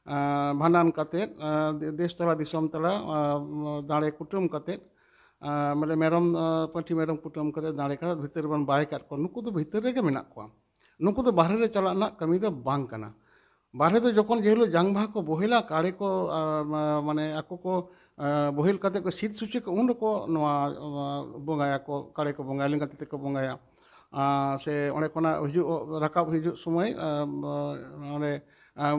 ᱵᱷᱟᱸᱰᱟᱱ ᱠᱟᱛᱮᱫ, ᱫᱮᱥ ᱛᱟᱞᱟ ᱫᱤᱥᱚᱢ ᱛᱟᱞᱟ, ᱫᱟᱲᱮ ᱠᱩᱴᱟᱹᱢ ᱠᱟᱛᱮᱫ, ᱢᱟᱱᱮ ᱢᱮᱨᱚᱢ, ᱯᱟᱹᱴᱷᱤ ᱢᱮᱨᱚᱢ ᱠᱩᱴᱟᱹᱢ ᱠᱟᱛᱮᱫ ᱫᱟᱲᱮ ᱠᱟᱛᱮᱫ ᱵᱷᱤᱛᱟᱹᱨ ᱨᱮᱵᱚᱱ ᱵᱟᱭ ᱠᱟᱫ ᱠᱚᱣᱟ᱾ ᱱᱩᱠᱩ ᱫᱚ ᱵᱷᱤᱛᱟᱹᱨ ᱨᱮᱜᱮ ᱢᱮᱱᱟᱜ ᱠᱚᱣᱟ᱾ ᱱᱩᱠᱩ ᱫᱚ ᱵᱟᱦᱨᱮ ᱨᱮ ᱪᱟᱞᱟᱜ ᱨᱮᱱᱟᱜ ᱠᱟᱹᱢᱤ ᱫᱚ ᱵᱟᱝ ᱠᱟᱱᱟ᱾ ᱵᱟᱦᱨᱮ ᱫᱚ ᱡᱚᱠᱷᱚᱱ ᱡᱮ ᱦᱤᱞᱳᱜ ᱡᱟᱝ ᱵᱟᱦᱟ ᱠᱚ ᱵᱳᱦᱮᱞᱟ, ᱠᱟᱲᱮ ᱠᱚ, ᱢᱟᱱᱮ ᱟᱠᱚ ᱠᱚ ᱵᱳᱦᱮᱞ ᱠᱟᱛᱮ ᱠᱚ ᱥᱤᱫ ᱥᱩᱪᱤ ᱠᱚ, ᱩᱱ ᱨᱮᱠᱚ ᱱᱚᱣᱟ ᱵᱚᱸᱜᱟᱭᱟᱠᱚ, ᱠᱟᱲᱮ ᱠᱚ ᱵᱚᱸᱜᱟᱭᱟ, ᱞᱮᱸᱜᱟ ᱛᱤ ᱛᱮᱠᱚ ᱵᱚᱸᱜᱟᱭᱟ᱾ ᱥᱮ ᱚᱸᱰᱮ ᱠᱷᱚᱱᱟᱜ ᱦᱤᱡᱩᱜ, ᱨᱟᱠᱟᱵ ᱦᱤᱡᱩᱜ ᱥᱚᱢᱚᱭ ᱚᱸᱰᱮ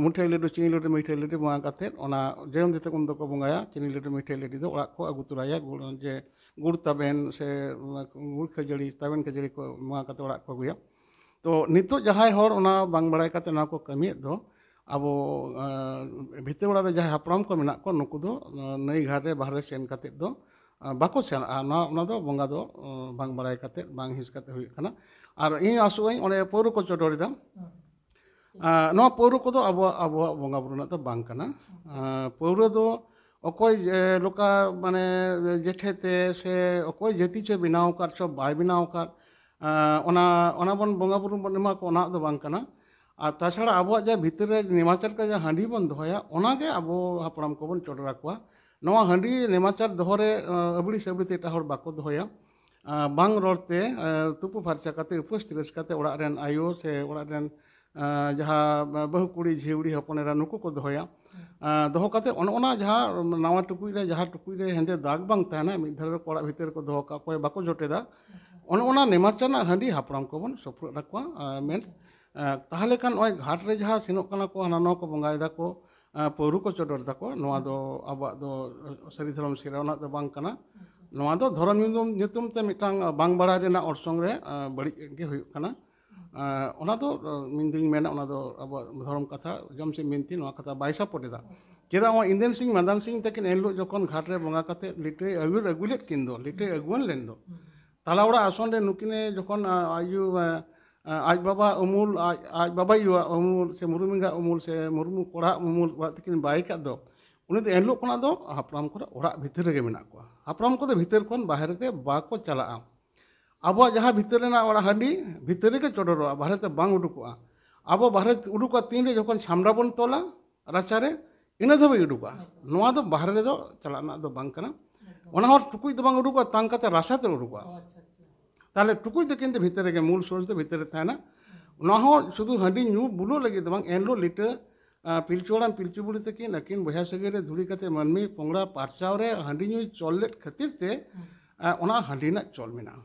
ᱢᱩᱴᱷᱟᱹᱭ ᱞᱟᱹᱰᱩ, ᱪᱤᱱᱤ ᱞᱟᱹᱰᱩ, ᱢᱤᱴᱷᱟᱹᱭ ᱞᱟᱹᱰᱩ ᱵᱚᱸᱜᱟ ᱠᱟᱛᱮᱫ ᱚᱱᱟ ᱡᱚᱭᱚᱱ ᱛᱤ ᱛᱟᱠᱚ ᱩᱱ ᱫᱚᱠᱚ ᱵᱚᱸᱜᱟᱭᱟ᱾ ᱪᱤᱱᱤ ᱞᱟᱹᱰᱩ, ᱢᱤᱴᱷᱟᱹᱭ ᱞᱟᱹᱰᱩ ᱫᱚ ᱚᱲᱟᱜ ᱠᱚ ᱟᱹᱜᱩ ᱛᱚᱨᱟᱭᱟ, ᱜᱩᱲ, ᱡᱮ ᱜᱩᱲ ᱛᱟᱵᱮᱱ ᱥᱮ ᱜᱩᱲ ᱠᱷᱟᱹᱡᱟᱹᱲᱤ, ᱛᱟᱵᱮᱱ ᱠᱷᱟᱹᱡᱟᱹᱲᱤ ᱠᱚ ᱵᱚᱸᱜᱟ ᱠᱟᱛᱮᱫ ᱚᱲᱟᱜ ᱠᱚ ᱟᱹᱜᱩᱭᱟ᱾ ᱛᱚ ᱱᱤᱛᱚᱜ ᱡᱟᱦᱟᱸᱭ ᱦᱚᱲ ᱚᱱᱟ ᱵᱟᱝ ᱵᱟᱲᱟᱭ ᱠᱟᱛᱮ ᱱᱚᱣᱟ ᱠᱚ ᱠᱟᱹᱢᱤᱭᱮᱫ ᱫᱚ, ᱟᱵᱚ ᱵᱷᱤᱛᱟᱹᱨ ᱚᱲᱟᱜ ᱨᱮ ᱡᱟᱦᱟᱸᱭ ᱦᱟᱯᱲᱟᱢ ᱠᱚ ᱢᱮᱱᱟᱜ ᱠᱚᱣᱟ, ᱱᱩᱠᱩ ᱫᱚ ᱱᱟᱹᱭ ᱜᱷᱟᱴ ᱨᱮ ᱵᱟᱦᱨᱮ ᱥᱮᱱ ᱠᱟᱛᱮ ᱫᱚ ᱵᱟᱠᱚ ᱥᱮᱱᱚᱜᱼᱟ᱾ ᱱᱚᱣᱟ, ᱚᱱᱟ ᱫᱚ ᱵᱚᱸᱜᱟ ᱫᱚ ᱵᱟᱝ ᱵᱟᱲᱟᱭ ᱠᱟᱛᱮ, ᱵᱟᱝ ᱦᱤᱸᱥ ᱠᱟᱛᱮ ᱦᱩᱭᱩᱜ ᱠᱟᱱᱟ᱾ ᱟᱨ ᱤᱧ ᱟᱥᱚᱜ ᱟᱹᱧ ᱚᱸᱰᱮ ᱯᱟᱹᱣᱨᱟᱹ ᱠᱚ ᱪᱚᱰᱚᱨᱮᱫᱟ᱾ ᱱᱚᱣᱟ ᱯᱟᱹᱣᱨᱟᱹ ᱠᱚᱫᱚ ᱟᱵᱚᱣᱟᱜ, ᱟᱵᱚᱣᱟᱜ ᱵᱚᱸᱜᱟ ᱵᱩᱨᱩ ᱨᱮᱱᱟᱜ ᱫᱚ ᱵᱟᱝ ᱠᱟᱱᱟ᱾ ᱯᱟᱹᱣᱨᱟᱹ ᱫᱚ ᱚᱠᱚᱭ ᱞᱚᱠᱟ, ᱢᱟᱱᱮ ᱡᱮᱴᱷᱮ ᱛᱮ ᱥᱮ ᱚᱠᱚᱭ ᱡᱟᱹᱛᱤ ᱪᱚᱭ ᱵᱮᱱᱟᱣ ᱟᱠᱟᱫ ᱪᱚ ᱵᱟᱭ ᱵᱮᱱᱟᱣ ᱟᱠᱟᱫ, ᱚᱱᱟ, ᱚᱱᱟ ᱵᱚᱱ ᱵᱚᱸᱜᱟ ᱵᱩᱨᱩ ᱵᱚᱱ ᱮᱢᱟ ᱠᱚᱣᱟ, ᱚᱱᱟ ᱫᱚ ᱵᱟᱝ ᱠᱟᱱᱟ᱾ ᱟᱨ ᱛᱟᱪᱷᱟᱲᱟ ᱟᱵᱚᱣᱟᱜ ᱡᱟᱦᱟᱸ ᱵᱷᱤᱛᱤᱨ ᱨᱮ ᱱᱮᱢᱟᱪᱟᱨ ᱠᱟᱛᱮ ᱡᱟᱦᱟᱸ ᱦᱟᱺᱰᱤ ᱵᱚᱱ ᱫᱚᱦᱚᱭᱟ, ᱚᱱᱟᱜᱮ ᱟᱵᱚ ᱦᱟᱯᱲᱟᱢ ᱠᱚᱵᱚᱱ ᱪᱚᱰᱚᱨ ᱟᱠᱚᱣᱟ᱾ ᱱᱚᱣᱟ ᱦᱟᱺᱰᱤ ᱱᱮᱢᱟᱪᱟᱨ ᱫᱚᱦᱚ ᱨᱮ ᱟᱹᱵᱲᱤ ᱥᱟᱹᱵᱲᱤ ᱛᱮ ᱮᱴᱟᱜ ᱦᱚᱲ ᱵᱟᱠᱚ ᱫᱚᱦᱚᱭᱟ᱾ ᱵᱟᱝ ᱨᱚᱲ ᱛᱮ, ᱛᱩᱯᱩ ᱯᱷᱟᱨᱪᱟ ᱠᱟᱛᱮ, ᱩᱯᱟᱹᱥ ᱛᱤᱨᱟᱹᱥ ᱠᱟᱛᱮ ᱚᱲᱟᱜ ᱨᱮᱱ ᱟᱭᱳ ᱥᱮ ᱚᱲᱟᱜ ᱨᱮᱱ ᱡᱟᱦᱟᱸ ᱵᱟᱹᱦᱩ ᱠᱩᱲᱤ, ᱡᱷᱤᱣᱲᱤ ᱦᱚᱯᱚᱱ ᱮᱨᱟ, ᱱᱩᱠᱩ ᱠᱚ ᱫᱚᱦᱚᱭᱟ᱾ ᱫᱚᱦᱚ ᱠᱟᱛᱮ ᱚᱱᱮ ᱚᱱᱟ ᱡᱟᱦᱟᱸ ᱱᱟᱣᱟ ᱴᱩᱠᱩᱡ ᱨᱮ, ᱡᱟᱦᱟᱸ ᱴᱩᱠᱩᱡ ᱨᱮ ᱦᱮᱸᱫᱮ ᱫᱟᱜᱽ ᱵᱟᱝ ᱛᱟᱦᱮᱱᱟ, ᱢᱤᱫ ᱫᱷᱟᱨᱮ ᱨᱮ ᱚᱲᱟᱜ ᱵᱷᱤᱛᱤᱨ ᱨᱮᱠᱚ ᱫᱚᱦᱚ ᱠᱟᱜ, ᱚᱠᱚᱭ ᱵᱟᱠᱚ ᱡᱚᱴᱮᱫᱟ, ᱚᱱᱮ ᱚᱱᱟ ᱱᱮᱢᱟᱪᱟᱨ ᱨᱮᱱᱟᱜ ᱦᱟᱺᱰᱤ ᱦᱟᱯᱲᱟᱢ ᱠᱚᱵᱚᱱ ᱥᱩᱯᱨᱩᱫ ᱟᱠᱚᱣᱟ᱾ ᱢᱮᱱ ᱛᱟᱦᱚᱞᱮ ᱠᱷᱟᱱ ᱱᱚᱜᱼᱚᱭ ᱜᱷᱟᱴ ᱨᱮ ᱡᱟᱦᱟᱸ ᱥᱮᱱᱚᱜ ᱠᱟᱱᱟ ᱠᱚ, ᱦᱟᱱᱟ ᱱᱚᱣᱟ ᱠᱚ ᱵᱚᱸᱜᱟᱭ ᱫᱟᱠᱚ, ᱯᱟᱹᱣᱨᱟᱹ ᱠᱚ ᱪᱚᱰᱚᱨ ᱫᱟᱠᱚ, ᱱᱚᱣᱟ ᱫᱚ ᱟᱵᱚᱣᱟᱜ ᱫᱚ ᱥᱟᱹᱨᱤ ᱫᱷᱚᱨᱚᱢ ᱥᱮᱨᱣᱟ ᱨᱮᱱᱟᱜ ᱫᱚ ᱵᱟᱝ ᱠᱟᱱᱟ᱾ ᱱᱚᱣᱟ ᱫᱚ ᱫᱷᱚᱨᱚᱢ ᱧᱩᱛᱩᱢ, ᱧᱩᱛᱩᱢ ᱛᱮ ᱢᱤᱫᱴᱟᱝ ᱵᱟᱝ ᱵᱟᱲᱟᱭ ᱨᱮᱱᱟᱜ ᱚᱨᱥᱚᱝ ᱨᱮ ᱵᱟᱹᱲᱤᱡ ᱜᱮ ᱦᱩᱭᱩᱜ ᱠᱟᱱᱟ᱾ ᱚᱱᱟ ᱫᱚ ᱤᱧ ᱫᱩᱧ ᱢᱮᱱᱟ, ᱚᱱᱟ ᱫᱚ ᱟᱵᱚᱣᱟᱜ ᱫᱷᱚᱨᱚᱢ ᱠᱟᱛᱷᱟ, ᱡᱚᱢ ᱥᱤᱢ ᱵᱤᱱᱛᱤ, ᱱᱚᱣᱟ ᱠᱟᱛᱷᱟ ᱵᱟᱭ ᱥᱟᱯᱳᱨᱴ ᱮᱫᱟ᱾ ᱪᱮᱫᱟᱜ ᱱᱚᱣᱟ ᱤᱱᱫᱮᱱ ᱥᱤᱝ ᱢᱟᱫᱟᱱ ᱥᱤᱝ ᱛᱟᱹᱠᱤᱱ ᱮᱱᱦᱤᱞᱳᱜ ᱡᱚᱠᱷᱚᱱ ᱜᱷᱟᱴ ᱨᱮ ᱵᱚᱸᱜᱟ ᱠᱟᱛᱮ ᱞᱤᱴᱟᱹᱭ ᱟᱹᱜᱩ, ᱟᱹᱜᱩ ᱞᱮᱫ ᱠᱤᱱ ᱫᱚ, ᱞᱤᱴᱟᱹᱭ ᱟᱹᱜᱩᱣᱟᱱ ᱞᱮᱱ ᱫᱚ, ᱛᱟᱞᱟ ᱚᱲᱟᱜ ᱟᱥᱚᱱ ᱨᱮ ᱱᱩᱠᱤᱱᱮ ᱡᱚᱠᱷᱚᱱ ᱟᱭᱩ, ᱟᱡ ᱵᱟᱵᱟ ᱩᱢᱩᱞ, ᱟᱡ, ᱟᱡ ᱵᱟᱵᱟ ᱟᱭᱳᱣᱟᱜ ᱩᱢᱩᱞ ᱥᱮ ᱢᱩᱨᱢᱩ ᱮᱸᱜᱟ ᱩᱢᱩᱞ ᱥᱮ ᱢᱩᱨᱢᱩ ᱠᱚᱲᱟ ᱩᱢᱩᱞ ᱚᱲᱟᱜ ᱛᱮᱠᱤᱱ ᱵᱟᱭ ᱠᱟᱜ ᱫᱚ, ᱩᱱᱤ ᱫᱚ ᱮᱱᱦᱤᱞᱳᱜ ᱠᱷᱚᱱᱟᱜ ᱫᱚ ᱦᱟᱯᱲᱟᱢ ᱠᱚᱫᱚ ᱚᱲᱟᱜ ᱵᱷᱤᱛᱤᱨ ᱨᱮᱜᱮ ᱢᱮᱱᱟᱜ ᱠᱚᱣᱟ᱾ ᱦᱟᱯᱲᱟᱢ ᱠᱚᱫᱚ ᱵᱷᱤᱛᱤᱨ ᱠᱷᱚᱱ ᱵᱟᱦᱨᱮ ᱛᱮ ᱵᱟᱠᱚ ᱪᱟᱞᱟᱜᱼᱟ᱾ ᱟᱵᱚᱣᱟᱜ ᱡᱟᱦᱟᱸ ᱵᱷᱤᱛᱤᱨ ᱨᱮᱱᱟᱜ ᱚᱲᱟᱜ ᱦᱟᱺᱰᱤ ᱵᱷᱤᱛᱤᱨ ᱨᱮᱜᱮ ᱪᱚᱰᱚᱨᱚᱜᱼᱟ, ᱵᱟᱦᱨᱮ ᱛᱮ ᱵᱟᱝ ᱩᱰᱩᱠᱚᱜᱼᱟ᱾ ᱟᱵᱚ ᱵᱟᱦᱨᱮ ᱩᱰᱩᱠᱚᱜᱼᱟ ᱛᱤᱱᱨᱮ ᱡᱚᱠᱷᱚᱱ ᱥᱟᱢᱰᱟ ᱵᱚᱱ ᱛᱚᱞᱟ ᱨᱟᱪᱟᱨᱮ, ᱤᱱᱟᱹ ᱫᱷᱟᱹᱵᱤᱡ ᱩᱰᱩᱠᱚᱜᱼᱟ᱾ ᱱᱚᱣᱟ ᱫᱚ ᱵᱟᱦᱨᱮ ᱨᱮᱫᱚ ᱪᱟᱞᱟᱜ ᱨᱮᱱᱟᱜ ᱫᱚ ᱵᱟᱝ ᱠᱟᱱᱟ᱾ ᱚᱱᱟ ᱦᱚᱸ ᱴᱩᱠᱩᱡ ᱫᱚ ᱵᱟᱝ ᱩᱰᱩᱠᱚᱜᱼᱟ, ᱛᱟᱝ ᱠᱟᱛᱮ ᱨᱟᱪᱟ ᱛᱮ ᱩᱰᱩᱠᱚᱜᱼᱟ᱾ ᱛᱟᱦᱚᱞᱮ ᱴᱩᱠᱩᱡ ᱫᱚ ᱠᱤᱱᱛᱩ ᱵᱷᱤᱛᱤᱨ ᱨᱮᱜᱮ, ᱢᱩᱞ ᱥᱳᱨᱥ ᱫᱚ ᱵᱷᱤᱛᱤᱨ ᱨᱮ ᱛᱟᱦᱮᱱᱟ᱾ ᱚᱱᱟ ᱦᱚᱸ ᱥᱩᱫᱷᱩ ᱦᱟᱺᱰᱤ ᱧᱩ ᱵᱩᱞᱩᱜ ᱞᱟᱹᱜᱤᱫ ᱫᱚ ᱵᱟᱝ, ᱮᱱᱦᱤᱞᱳᱜ ᱞᱤᱴᱟᱹ ᱟᱨ ᱯᱤᱞᱪᱩ ᱦᱟᱲᱟᱢ ᱯᱤᱞᱪᱩ ᱵᱩᱲᱦᱤ ᱛᱟᱹᱠᱤᱱ ᱟᱹᱠᱤᱱ ᱵᱚᱭᱦᱟ ᱥᱟᱹᱜᱟᱹᱭ ᱨᱮ ᱫᱷᱩᱲᱤ ᱠᱟᱛᱮ ᱢᱟᱹᱱᱢᱤ ᱯᱚᱝᱲᱟ ᱯᱟᱨᱪᱟᱣ ᱨᱮ ᱦᱟᱺᱰᱤ ᱧᱩᱭ ᱪᱚᱞ ᱞᱮᱫ ᱠᱷᱟᱹᱛᱤᱨ ᱛᱮ, ᱟᱨ ᱚᱱᱟ ᱦᱟᱺᱰᱤ ᱨᱮᱱᱟᱜ ᱪᱚᱞ ᱢᱮᱱᱟᱜᱼᱟ᱾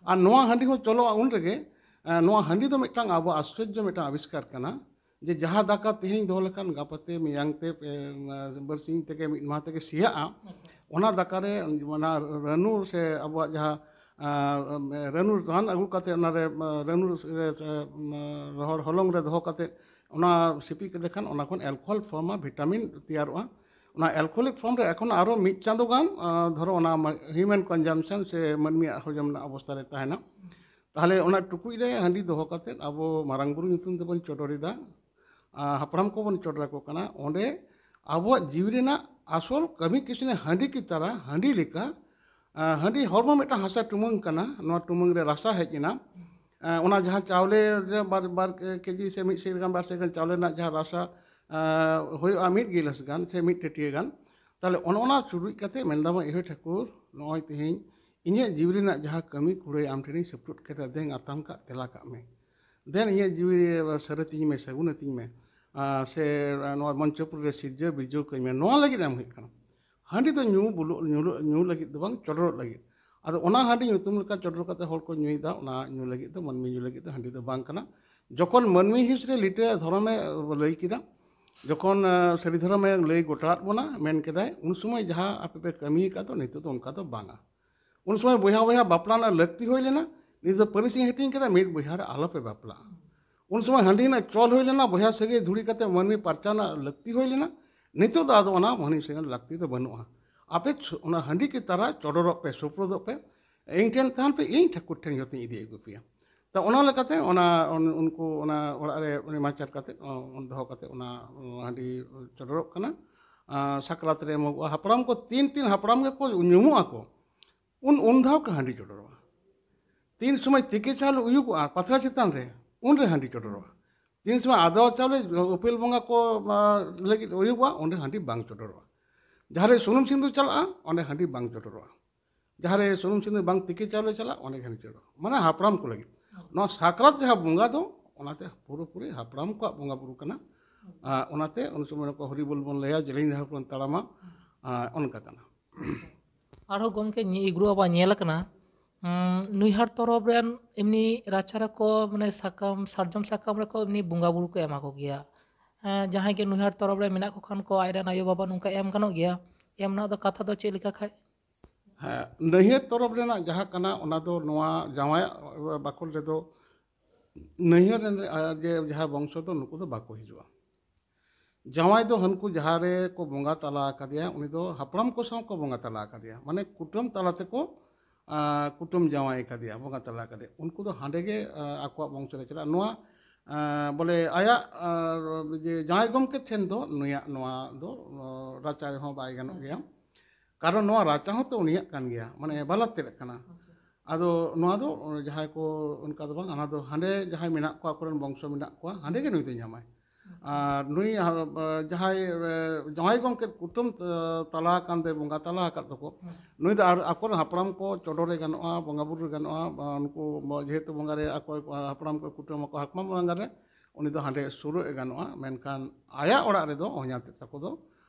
ᱟᱨ ᱱᱚᱣᱟ ᱦᱟᱺᱰᱤ ᱦᱚᱸ ᱪᱚᱞᱚᱜᱼᱟ ᱩᱱ ᱨᱮᱜᱮ, ᱟᱨ ᱱᱚᱣᱟ ᱦᱟᱺᱰᱤ ᱫᱚ ᱢᱤᱫᱴᱟᱝ ᱟᱵᱚ ᱟᱥᱪᱚᱨᱡᱚ ᱢᱤᱫᱴᱟᱝ ᱟᱵᱤᱥᱠᱟᱨ ᱠᱟᱱᱟ, ᱡᱮ ᱡᱟᱦᱟᱸ ᱫᱟᱠᱟ ᱛᱮᱦᱮᱧ ᱫᱚᱦᱚ ᱞᱮᱠᱷᱟᱱ ᱜᱟᱯᱟ ᱛᱮ ᱢᱮᱭᱟᱝ ᱛᱮ, ᱮ, ᱵᱟᱨᱥᱤᱧ ᱛᱮᱜᱮ ᱢᱤᱫ ᱢᱟᱦᱟ ᱛᱮᱜᱮ ᱥᱮᱭᱟᱜᱼᱟ, ᱚᱱᱟ ᱫᱟᱠᱟ ᱨᱮ ᱚᱱᱟ ᱨᱟᱹᱱᱩ ᱥᱮ ᱟᱵᱚᱣᱟᱜ ᱡᱟᱦᱟᱸ, ᱟᱸ, ᱨᱟᱹᱱᱩ ᱨᱟᱱ ᱟᱹᱜᱩ ᱠᱟᱛᱮ ᱚᱱᱟᱨᱮ, ᱟᱸ, ᱨᱟᱹᱱᱩ ᱨᱮ, ᱥᱮ, ᱟᱸ, ᱨᱚᱦᱚᱲ ᱦᱚᱞᱚᱝ ᱨᱮ ᱫᱚᱦᱚ ᱠᱟᱛᱮ ᱚᱱᱟ ᱥᱤᱯᱤ ᱠᱮᱫ ᱠᱷᱟᱱ ᱚᱱᱟ ᱠᱷᱚᱱ ᱮᱞᱠᱳᱦᱚᱞ ᱯᱷᱚᱨᱢᱟ ᱵᱷᱤᱴᱟᱢᱤᱱ ᱛᱮᱭᱟᱨᱚᱜᱼᱟ᱾ ᱚᱱᱟ ᱮᱞᱠᱳᱦᱚᱞᱤᱠ ᱯᱷᱚᱨᱢ ᱨᱮ ᱮᱠᱷᱚᱱ ᱟᱨᱚ ᱢᱤᱫ ᱪᱟᱸᱫᱳ ᱜᱟᱱ, ᱟᱸ, ᱫᱷᱚᱨᱚ ᱚᱱᱟ ᱦᱤᱭᱩᱢᱮᱱ ᱠᱚᱱᱡᱟᱢᱯᱥᱚᱱ ᱥᱮ ᱢᱟᱹᱱᱢᱤᱭᱟᱜ ᱦᱚᱡᱚᱢ ᱨᱮᱱᱟᱜ ᱚᱵᱚᱥᱛᱟ ᱨᱮ ᱛᱟᱦᱮᱱᱟ᱾ ᱛᱟᱦᱚᱞᱮ ᱚᱱᱟ ᱴᱩᱠᱩᱡ ᱨᱮ ᱦᱟᱺᱰᱤ ᱫᱚᱦᱚ ᱠᱟᱛᱮ ᱟᱵᱚ ᱢᱟᱨᱟᱝ ᱵᱩᱨᱩ ᱧᱩᱛᱩᱢ ᱛᱮᱵᱚᱱ ᱪᱚᱰᱚᱨ ᱮᱫᱟ, ᱟᱨ ᱦᱟᱯᱲᱟᱢ ᱠᱚᱵᱚᱱ ᱪᱚᱰᱚᱨ ᱟᱠᱚ ᱠᱟᱱᱟ᱾ ᱚᱸᱰᱮ ᱟᱵᱚᱣᱟᱜ ᱡᱤᱣᱤ ᱨᱮᱱᱟᱜ ᱟᱥᱚᱞ ᱠᱟᱹᱢᱤ ᱠᱤᱥᱱᱤ ᱦᱟᱺᱰᱤ ᱠᱤ ᱛᱟᱨᱟ, ᱦᱟᱺᱰᱤ ᱞᱮᱠᱟ, ᱟᱨ ᱦᱟᱺᱰᱤ ᱦᱚᱲᱢᱚ ᱢᱤᱫᱴᱟᱝ ᱦᱟᱥᱟ ᱴᱩᱢᱟᱹᱝ ᱠᱟᱱᱟ, ᱱᱚᱣᱟ ᱴᱩᱢᱟᱹᱝ ᱨᱮ ᱨᱟᱥᱟ ᱦᱮᱡ ᱮᱱᱟ᱾ ᱟᱨ ᱚᱱᱟ ᱡᱟᱦᱟᱸ ᱪᱟᱣᱞᱮ ᱨᱮ ᱵᱟᱨ, ᱵᱟᱨ ᱠᱮᱡᱤ ᱥᱮ ᱢᱤᱫ ᱥᱮᱨ ᱜᱟᱱ, ᱵᱟᱨ ᱥᱮᱨ ᱜᱟᱱ ᱪᱟᱣᱞᱮ ᱨᱮᱱᱟᱜ ᱡᱟᱦᱟᱸ ᱨᱟᱥᱟ, ᱟᱨ ᱦᱩᱭᱩᱜᱼᱟ ᱢᱤᱫ ᱜᱤᱞᱟᱹᱥ ᱜᱟᱱ ᱥᱮ ᱢᱤᱫ ᱴᱟᱹᱴᱭᱟᱹ ᱜᱟᱱ, ᱛᱟᱦᱚᱞᱮ ᱚᱱᱮ ᱚᱱᱟ ᱪᱩᱨᱩᱡ ᱠᱟᱛᱮ ᱢᱮᱱ ᱫᱟᱵᱚᱱ, ᱮ ᱦᱳᱭ ᱴᱷᱟᱹᱠᱩᱨ, ᱱᱚᱜᱼᱚᱭ ᱛᱮᱦᱮᱧ ᱤᱧᱟᱹᱜ ᱡᱤᱣᱤ ᱨᱮᱱᱟᱜ ᱡᱟᱦᱟᱸ ᱠᱟᱹᱢᱤ ᱠᱩᱲᱟᱹᱭ ᱟᱢ ᱴᱷᱮᱱᱤᱧ ᱥᱟᱹᱯᱨᱩᱫ ᱠᱮᱫᱟ, ᱫᱮᱱ ᱟᱛᱟᱝ ᱠᱟᱜ ᱛᱮᱞᱟ ᱠᱟᱜ ᱢᱮ, ᱫᱮᱱ ᱤᱧᱟᱹᱜ ᱡᱤᱣᱤ ᱨᱮ ᱥᱟᱹᱨᱟᱹᱛᱤᱧ ᱢᱮ, ᱥᱟᱹᱜᱩᱱᱟᱹᱛᱤᱧ ᱢᱮ, ᱟᱨ ᱥᱮ ᱱᱚᱣᱟ ᱢᱚᱧᱪᱚᱯᱩᱨᱤ ᱨᱮ ᱥᱤᱨᱡᱟᱹᱣ ᱵᱤᱨᱡᱟᱹᱣ ᱠᱟᱹᱧ ᱢᱮ, ᱱᱚᱣᱟ ᱞᱟᱹᱜᱤᱫ ᱮᱢ ᱦᱩᱭᱩᱜ ᱠᱟᱱᱟ᱾ ᱦᱟᱺᱰᱤ ᱫᱚ ᱧᱩ ᱵᱩᱞᱩᱜ, ᱧᱩ, ᱧᱩ ᱞᱟᱹᱜᱤᱫ ᱫᱚ ᱵᱟᱝ, ᱪᱚᱰᱚᱨᱚᱜ ᱞᱟᱹᱜᱤᱫ᱾ ᱟᱫᱚ ᱚᱱᱟ ᱦᱟᱺᱰᱤ ᱧᱩᱛᱩᱢ ᱞᱮᱠᱟ ᱪᱚᱰᱚᱨ ᱠᱟᱛᱮ ᱦᱚᱲ ᱠᱚ ᱧᱩᱭᱮᱫᱟ, ᱚᱱᱟ ᱧᱩ ᱞᱟᱹᱜᱤᱫ ᱫᱚ, ᱢᱟᱹᱱᱢᱤ ᱧᱩ ᱞᱟᱹᱜᱤᱫ ᱫᱚ ᱦᱟᱺᱰᱤ ᱫᱚ ᱵᱟᱝ ᱠᱟᱱᱟ᱾ ᱡᱚᱠᱷᱚᱱ ᱢᱟᱹᱱᱢᱤ ᱦᱤᱸᱥ ᱨᱮ ᱞᱤᱴᱟᱹ ᱫᱷᱚᱨᱚᱢᱮ ᱞᱟᱹᱭ ᱠᱮᱫᱟ, ᱡᱚᱠᱷᱚᱱ, ᱟᱸ, ᱥᱟᱹᱨᱤ ᱫᱷᱚᱨᱚᱢᱮ ᱞᱟᱹᱭ ᱜᱚᱴᱟ ᱟᱫ ᱵᱚᱱᱟ, ᱢᱮᱱ ᱠᱮᱫᱟᱭ, ᱩᱱ ᱥᱚᱢᱚᱭ ᱡᱟᱦᱟᱸ ᱟᱯᱮ ᱯᱮ ᱠᱟᱹᱢᱤ ᱟᱠᱟᱫ ᱫᱚ, ᱱᱤᱛᱚᱜ ᱫᱚ ᱚᱱᱠᱟ ᱫᱚ ᱵᱟᱝᱟ᱾ ᱩᱱ ᱥᱚᱢᱚᱭ ᱵᱚᱭᱦᱟ ᱵᱚᱭᱦᱟ ᱵᱟᱯᱞᱟ ᱨᱮᱱᱟᱜ ᱞᱟᱹᱠᱛᱤ ᱦᱩᱭ ᱞᱮᱱᱟ, ᱱᱤᱛ ᱫᱚ ᱯᱟᱹᱨᱤᱥ ᱤᱧ ᱦᱟᱹᱴᱤᱧ ᱠᱮᱫᱟ, ᱢᱤᱫ ᱵᱚᱭᱦᱟ ᱨᱮ ᱟᱞᱚ ᱯᱮ ᱵᱟᱯᱞᱟᱜᱼᱟ᱾ ᱩᱱ ᱥᱚᱢᱚᱭ ᱦᱟᱺᱰᱤ ᱨᱮᱱᱟᱜ ᱪᱚᱞ ᱦᱩᱭ ᱞᱮᱱᱟ, ᱵᱚᱭᱦᱟ ᱥᱟᱹᱜᱟᱹᱭ ᱫᱷᱩᱲᱤ ᱠᱟᱛᱮ ᱢᱟᱹᱱᱢᱤ ᱯᱟᱨᱪᱟᱣ ᱨᱮᱱᱟᱜ ᱞᱟᱹᱠᱛᱤ ᱦᱩᱭ ᱞᱮᱱᱟ᱾ ᱱᱤᱛᱚᱜ ᱫᱚ ᱟᱫᱚ ᱚᱱᱟ ᱦᱟᱺᱰᱤ ᱥᱟᱹᱜᱟᱹᱭ ᱨᱮᱱᱟᱜ ᱞᱟᱹᱠᱛᱤ ᱫᱚ ᱵᱟᱹᱱᱩᱜᱼᱟ᱾ ᱟᱯᱮ ᱪᱷ-, ᱚᱱᱟ ᱦᱟᱺᱰᱤ ᱠᱤ ᱛᱟᱨᱟ ᱪᱚᱰᱚᱨᱚᱜ ᱯᱮ, ᱥᱩᱯᱨᱩᱫᱚᱜ ᱯᱮ, ᱤᱧ ᱴᱷᱮᱱ ᱛᱟᱦᱮᱱ ᱯᱮ, ᱤᱧ ᱴᱷᱟᱹᱠᱩᱨ ᱴᱷᱮᱱ ᱡᱚᱛᱚᱧ ᱤᱫᱤ ᱟᱹᱜᱩ ᱯᱮᱭᱟ᱾ ᱛᱚ ᱚᱱᱟ ᱞᱮᱠᱟᱛᱮ ᱚᱱᱟ ᱩᱱ-, ᱩᱱᱠᱩ ᱚᱱᱟ ᱚᱲᱟᱜ ᱨᱮ ᱩᱱᱤ ᱢᱟᱪᱟᱨ ᱠᱟᱛᱮ, ᱚ, ᱫᱚᱦᱚ ᱠᱟᱛᱮ ᱚᱱᱟ, ᱚ, ᱦᱟᱺᱰᱤ ᱪᱚᱰᱚᱨᱚᱜ ᱠᱟᱱᱟ᱾ ᱥᱟᱠᱨᱟᱛ ᱨᱮ ᱮᱢᱚᱜᱚᱜᱼᱟ᱾ ᱦᱟᱯᱲᱟᱢ ᱠᱚ ᱛᱤᱱ ᱛᱤᱱ ᱦᱟᱯᱲᱟᱢ ᱜᱮᱠᱚ ᱧᱩᱢᱩᱜ ᱟᱠᱚ, ᱩᱱ ᱩᱱ ᱫᱷᱟᱣ ᱠᱚ ᱦᱟᱺᱰᱤ ᱪᱚᱰᱚᱨᱚᱜᱼᱟ᱾ ᱛᱤᱱ ᱥᱚᱢᱚᱭ ᱛᱤᱠᱤ ᱪᱟᱣᱞᱮ ᱩᱭᱩᱜᱚᱜᱼᱟ ᱯᱟᱛᱲᱟ ᱪᱮᱛᱟᱱ ᱨᱮ, ᱩᱱᱨᱮ ᱦᱟᱺᱰᱤ ᱪᱚᱰᱚᱨᱚᱜᱼᱟ᱾ ᱛᱤᱱ ᱥᱚᱢᱚᱭ ᱟᱫᱣᱟ ᱪᱟᱣᱞᱮ ᱩᱯᱮᱞ ᱵᱚᱸᱜᱟ ᱠᱚ ᱞᱟᱹᱜᱤᱫ ᱩᱭᱩᱜᱚᱜᱼᱟ, ᱚᱸᱰᱮ ᱦᱟᱺᱰᱤ ᱵᱟᱝ ᱪᱚᱰᱚᱨᱚᱜᱼᱟ᱾ ᱡᱟᱦᱟᱸ ᱨᱮ ᱥᱩᱱᱩᱢ ᱥᱤᱸᱫᱩᱨ ᱪᱟᱞᱟᱜᱼᱟ, ᱚᱸᱰᱮ ᱦᱟᱺᱰᱤ ᱵᱟᱝ ᱪᱚᱰᱚᱨᱚᱜᱼᱟ᱾ ᱡᱟᱦᱟᱸ ᱨᱮ ᱥᱩᱱᱩᱢ ᱥᱤᱸᱫᱩᱨ ᱵᱟᱝ ᱛᱤᱠᱤ ᱪᱟᱣᱞᱮ ᱪᱟᱞᱟᱜ, ᱚᱸᱰᱮ ᱜᱷᱟᱱᱮ ᱪᱚᱰᱚᱨ᱾ ᱢᱟᱱᱮ ᱦᱟᱯᱲᱟᱢ ᱠᱚ ᱞᱟᱹᱜᱤᱫ᱾ ᱱᱚᱣᱟ ᱥᱟᱠᱨᱟᱛ ᱡᱟᱦᱟᱸ ᱵᱚᱸᱜᱟ ᱫᱚ, ᱚᱱᱟᱛᱮ ᱯᱩᱨᱟᱹᱯᱩᱨᱤ ᱦᱟᱯᱲᱟᱢ ᱠᱚᱣᱟᱜ ᱵᱚᱸᱜᱟ ᱵᱩᱨᱩ ᱠᱟᱱᱟ᱾ ᱟᱨ ᱚᱱᱟᱛᱮ ᱩᱱ ᱥᱚᱢᱚᱭ ᱠᱚ ᱦᱚᱨᱤ ᱵᱚᱞ ᱵᱚᱱ ᱞᱟᱹᱭᱟ, ᱡᱮᱞᱮᱧ ᱰᱟᱦᱟᱨ ᱵᱚᱱ ᱛᱟᱲᱟᱢᱟ, ᱟᱨ ᱚᱱᱠᱟ ᱠᱟᱱᱟ᱾ ᱟᱨᱦᱚᱸ ᱜᱚᱢᱠᱮ, ᱧᱤ- ᱤᱜᱽᱨᱩ ᱟᱵᱟ ᱧᱮᱞ ᱟᱠᱟᱱᱟ, ᱩᱸ, ᱱᱩᱭᱦᱟᱨ ᱛᱚᱨᱚᱯ ᱨᱮᱱ ᱮᱢᱱᱤ ᱨᱟᱪᱟ ᱨᱮᱠᱚ, ᱢᱟᱱᱮ, ᱥᱟᱠᱟᱢ, ᱥᱟᱨᱡᱚᱢ ᱥᱟᱠᱟᱢ ᱨᱮᱠᱚ ᱮᱢᱱᱤ ᱵᱚᱸᱜᱟ ᱵᱩᱨᱩ ᱠᱚ ᱮᱢᱟ ᱠᱚ ᱜᱮᱭᱟ᱾ ᱮᱸ, ᱡᱟᱦᱟᱸᱭ ᱜᱮ ᱱᱩᱭᱦᱟᱨ ᱛᱚᱨᱚᱯ ᱨᱮ ᱢᱮᱱᱟᱜ ᱠᱚ ᱠᱷᱟᱱ ᱠᱚ, ᱟᱡ ᱨᱮᱱ ᱟᱭᱳ ᱵᱟᱵᱟ ᱱᱚᱝᱠᱟ ᱮᱢ ᱜᱟᱱᱚᱜ ᱜᱮᱭᱟ? ᱮᱢ ᱨᱮᱱᱟᱜ ᱫᱚ ᱠᱟᱛᱷᱟ ᱫᱚ ᱪᱮᱫ ᱞᱮᱠᱟ ᱠᱷᱟᱡ? ᱦᱮᱸ, ᱱᱟᱹᱭᱦᱟᱹᱨ ᱛᱚᱨᱚᱯ ᱨᱮᱱᱟᱜ ᱡᱟᱦᱟᱸ ᱠᱟᱱᱟ, ᱚᱱᱟ ᱫᱚ ᱱᱚᱣᱟ ᱡᱟᱶᱟᱭᱟᱜ ᱵᱟᱠᱷᱳᱞ ᱨᱮᱫᱚ ᱱᱟᱹᱭᱦᱟᱹᱨ ᱨᱮᱱ, ᱟᱨ ᱡᱮ ᱡᱟᱦᱟᱸ ᱵᱚᱝᱥᱚ ᱫᱚ, ᱱᱩᱠᱩ ᱫᱚ ᱵᱟᱠᱚ ᱦᱤᱡᱩᱜᱼᱟ᱾ ᱡᱟᱶᱟᱭ ᱫᱚ ᱦᱟᱹᱱᱠᱩ ᱡᱟᱦᱟᱸ ᱨᱮ ᱠᱚ ᱵᱚᱸᱜᱟ ᱛᱟᱞᱟ ᱟᱠᱟᱫᱮᱭᱟ, ᱩᱱᱤ ᱫᱚ ᱦᱟᱯᱲᱟᱢ ᱠᱚ ᱥᱟᱶ ᱠᱚ ᱵᱚᱸᱜᱟ ᱛᱟᱞᱟ ᱟᱠᱟᱫᱮᱭᱟ, ᱢᱟᱱᱮ ᱠᱩᱴᱟᱹᱢ ᱛᱟᱞᱟ ᱛᱮᱠᱚ, ᱟᱸ, ᱠᱩᱴᱟᱹᱢ ᱡᱟᱶᱟᱭ ᱟᱠᱟᱫᱮᱭᱟ, ᱵᱚᱸᱜᱟ ᱛᱟᱞᱟ ᱟᱠᱟᱫᱮᱭᱟ᱾ ᱩᱱᱠᱩ ᱫᱚ ᱦᱟᱸᱰᱮ ᱜᱮ, ᱟᱸ, ᱟᱠᱚᱣᱟᱜ ᱵᱚᱝᱥᱚ ᱨᱮ ᱪᱟᱞᱟᱜᱼᱟ᱾ ᱱᱚᱣᱟ, ᱟᱸ, ᱵᱚᱞᱮ ᱟᱭᱟᱜ, ᱟᱸ, ᱡᱮ ᱡᱟᱶᱟᱭ ᱜᱚᱢᱠᱮ ᱴᱷᱮᱱ ᱫᱚ ᱱᱩᱭᱟᱜ ᱱᱚᱣᱟ ᱫᱚ, ᱟᱸ, ᱨᱟᱪᱟ ᱨᱮᱦᱚᱸ ᱵᱟᱭ ᱜᱟᱱᱚᱜ ᱜᱮᱭᱟ, ᱠᱟᱨᱚᱱ ᱱᱚᱣᱟ ᱨᱟᱪᱟ ᱦᱚᱸ ᱛᱚ ᱩᱱᱤᱭᱟᱜ ᱠᱟᱱ ᱜᱮᱭᱟ, ᱢᱟᱱᱮ ᱵᱟᱞᱟ ᱛᱮᱫ ᱠᱟᱱᱟ᱾ ᱟᱫᱚ ᱱᱚᱣᱟ ᱫᱚ ᱡᱟᱦᱟᱸᱭ ᱠᱚ ᱚᱱᱠᱟ ᱫᱚ ᱵᱟᱝ, ᱚᱱᱟ ᱫᱚ ᱦᱟᱸᱰᱮ ᱡᱟᱦᱟᱸᱭ ᱢᱮᱱᱟᱜ ᱠᱚᱣᱟ, ᱟᱠᱚᱨᱮᱱ ᱵᱚᱝᱥᱚ ᱢᱮᱱᱟᱜ ᱠᱚᱣᱟ, ᱦᱟᱸᱰᱮ ᱜᱮ ᱱᱩᱭ ᱫᱚᱭ ᱧᱟᱢᱟᱭ᱾ ᱟᱨ ᱱᱩᱭ, ᱟ, ᱡᱟᱦᱟᱸᱭ, ᱮ, ᱡᱟᱶᱟᱭ ᱜᱚᱢᱠᱮ ᱠᱩᱴᱟᱹᱢ, ᱮ, ᱛᱟᱞᱟ ᱟᱠᱟᱱ ᱫᱚᱭ, ᱵᱚᱸᱜᱟ ᱛᱟᱞᱟ ᱟᱠᱟᱫ ᱫᱚᱠᱚ, ᱱᱩᱭ ᱫᱚ ᱟᱨ ᱟᱠᱚᱨᱮᱱ ᱦᱟᱯᱲᱟᱢ ᱠᱚ ᱪᱚᱰᱚᱨᱮ ᱜᱟᱱᱚᱜᱼᱟ, ᱵᱚᱸᱜᱟ ᱵᱩᱨᱩ ᱨᱮ ᱜᱟᱱᱚᱜᱼᱟ, ᱵᱟ ᱩᱱᱠᱩ ᱡᱮᱦᱮᱛᱩ ᱵᱚᱸᱜᱟ ᱨᱮ ᱟᱠᱚ ᱦᱟᱯᱲᱟᱢ ᱠᱚ ᱠᱩᱴᱟᱹᱢ ᱟᱠᱚ ᱦᱟᱠᱢᱟ ᱵᱚᱸᱜᱟ ᱨᱮ, ᱩᱱᱤ ᱫᱚ ᱦᱟᱸᱰᱮ ᱥᱩᱨᱩᱜ ᱮ ᱜᱟᱱᱚᱜᱼᱟ᱾ ᱢᱮᱱᱠᱷᱟᱱ ᱟᱭᱟᱜ ᱚᱲᱟᱜ ᱨᱮᱫᱚ ᱦᱚᱧᱦᱟᱨ ᱛᱮᱫ ᱛᱟᱠᱚ ᱫᱚ,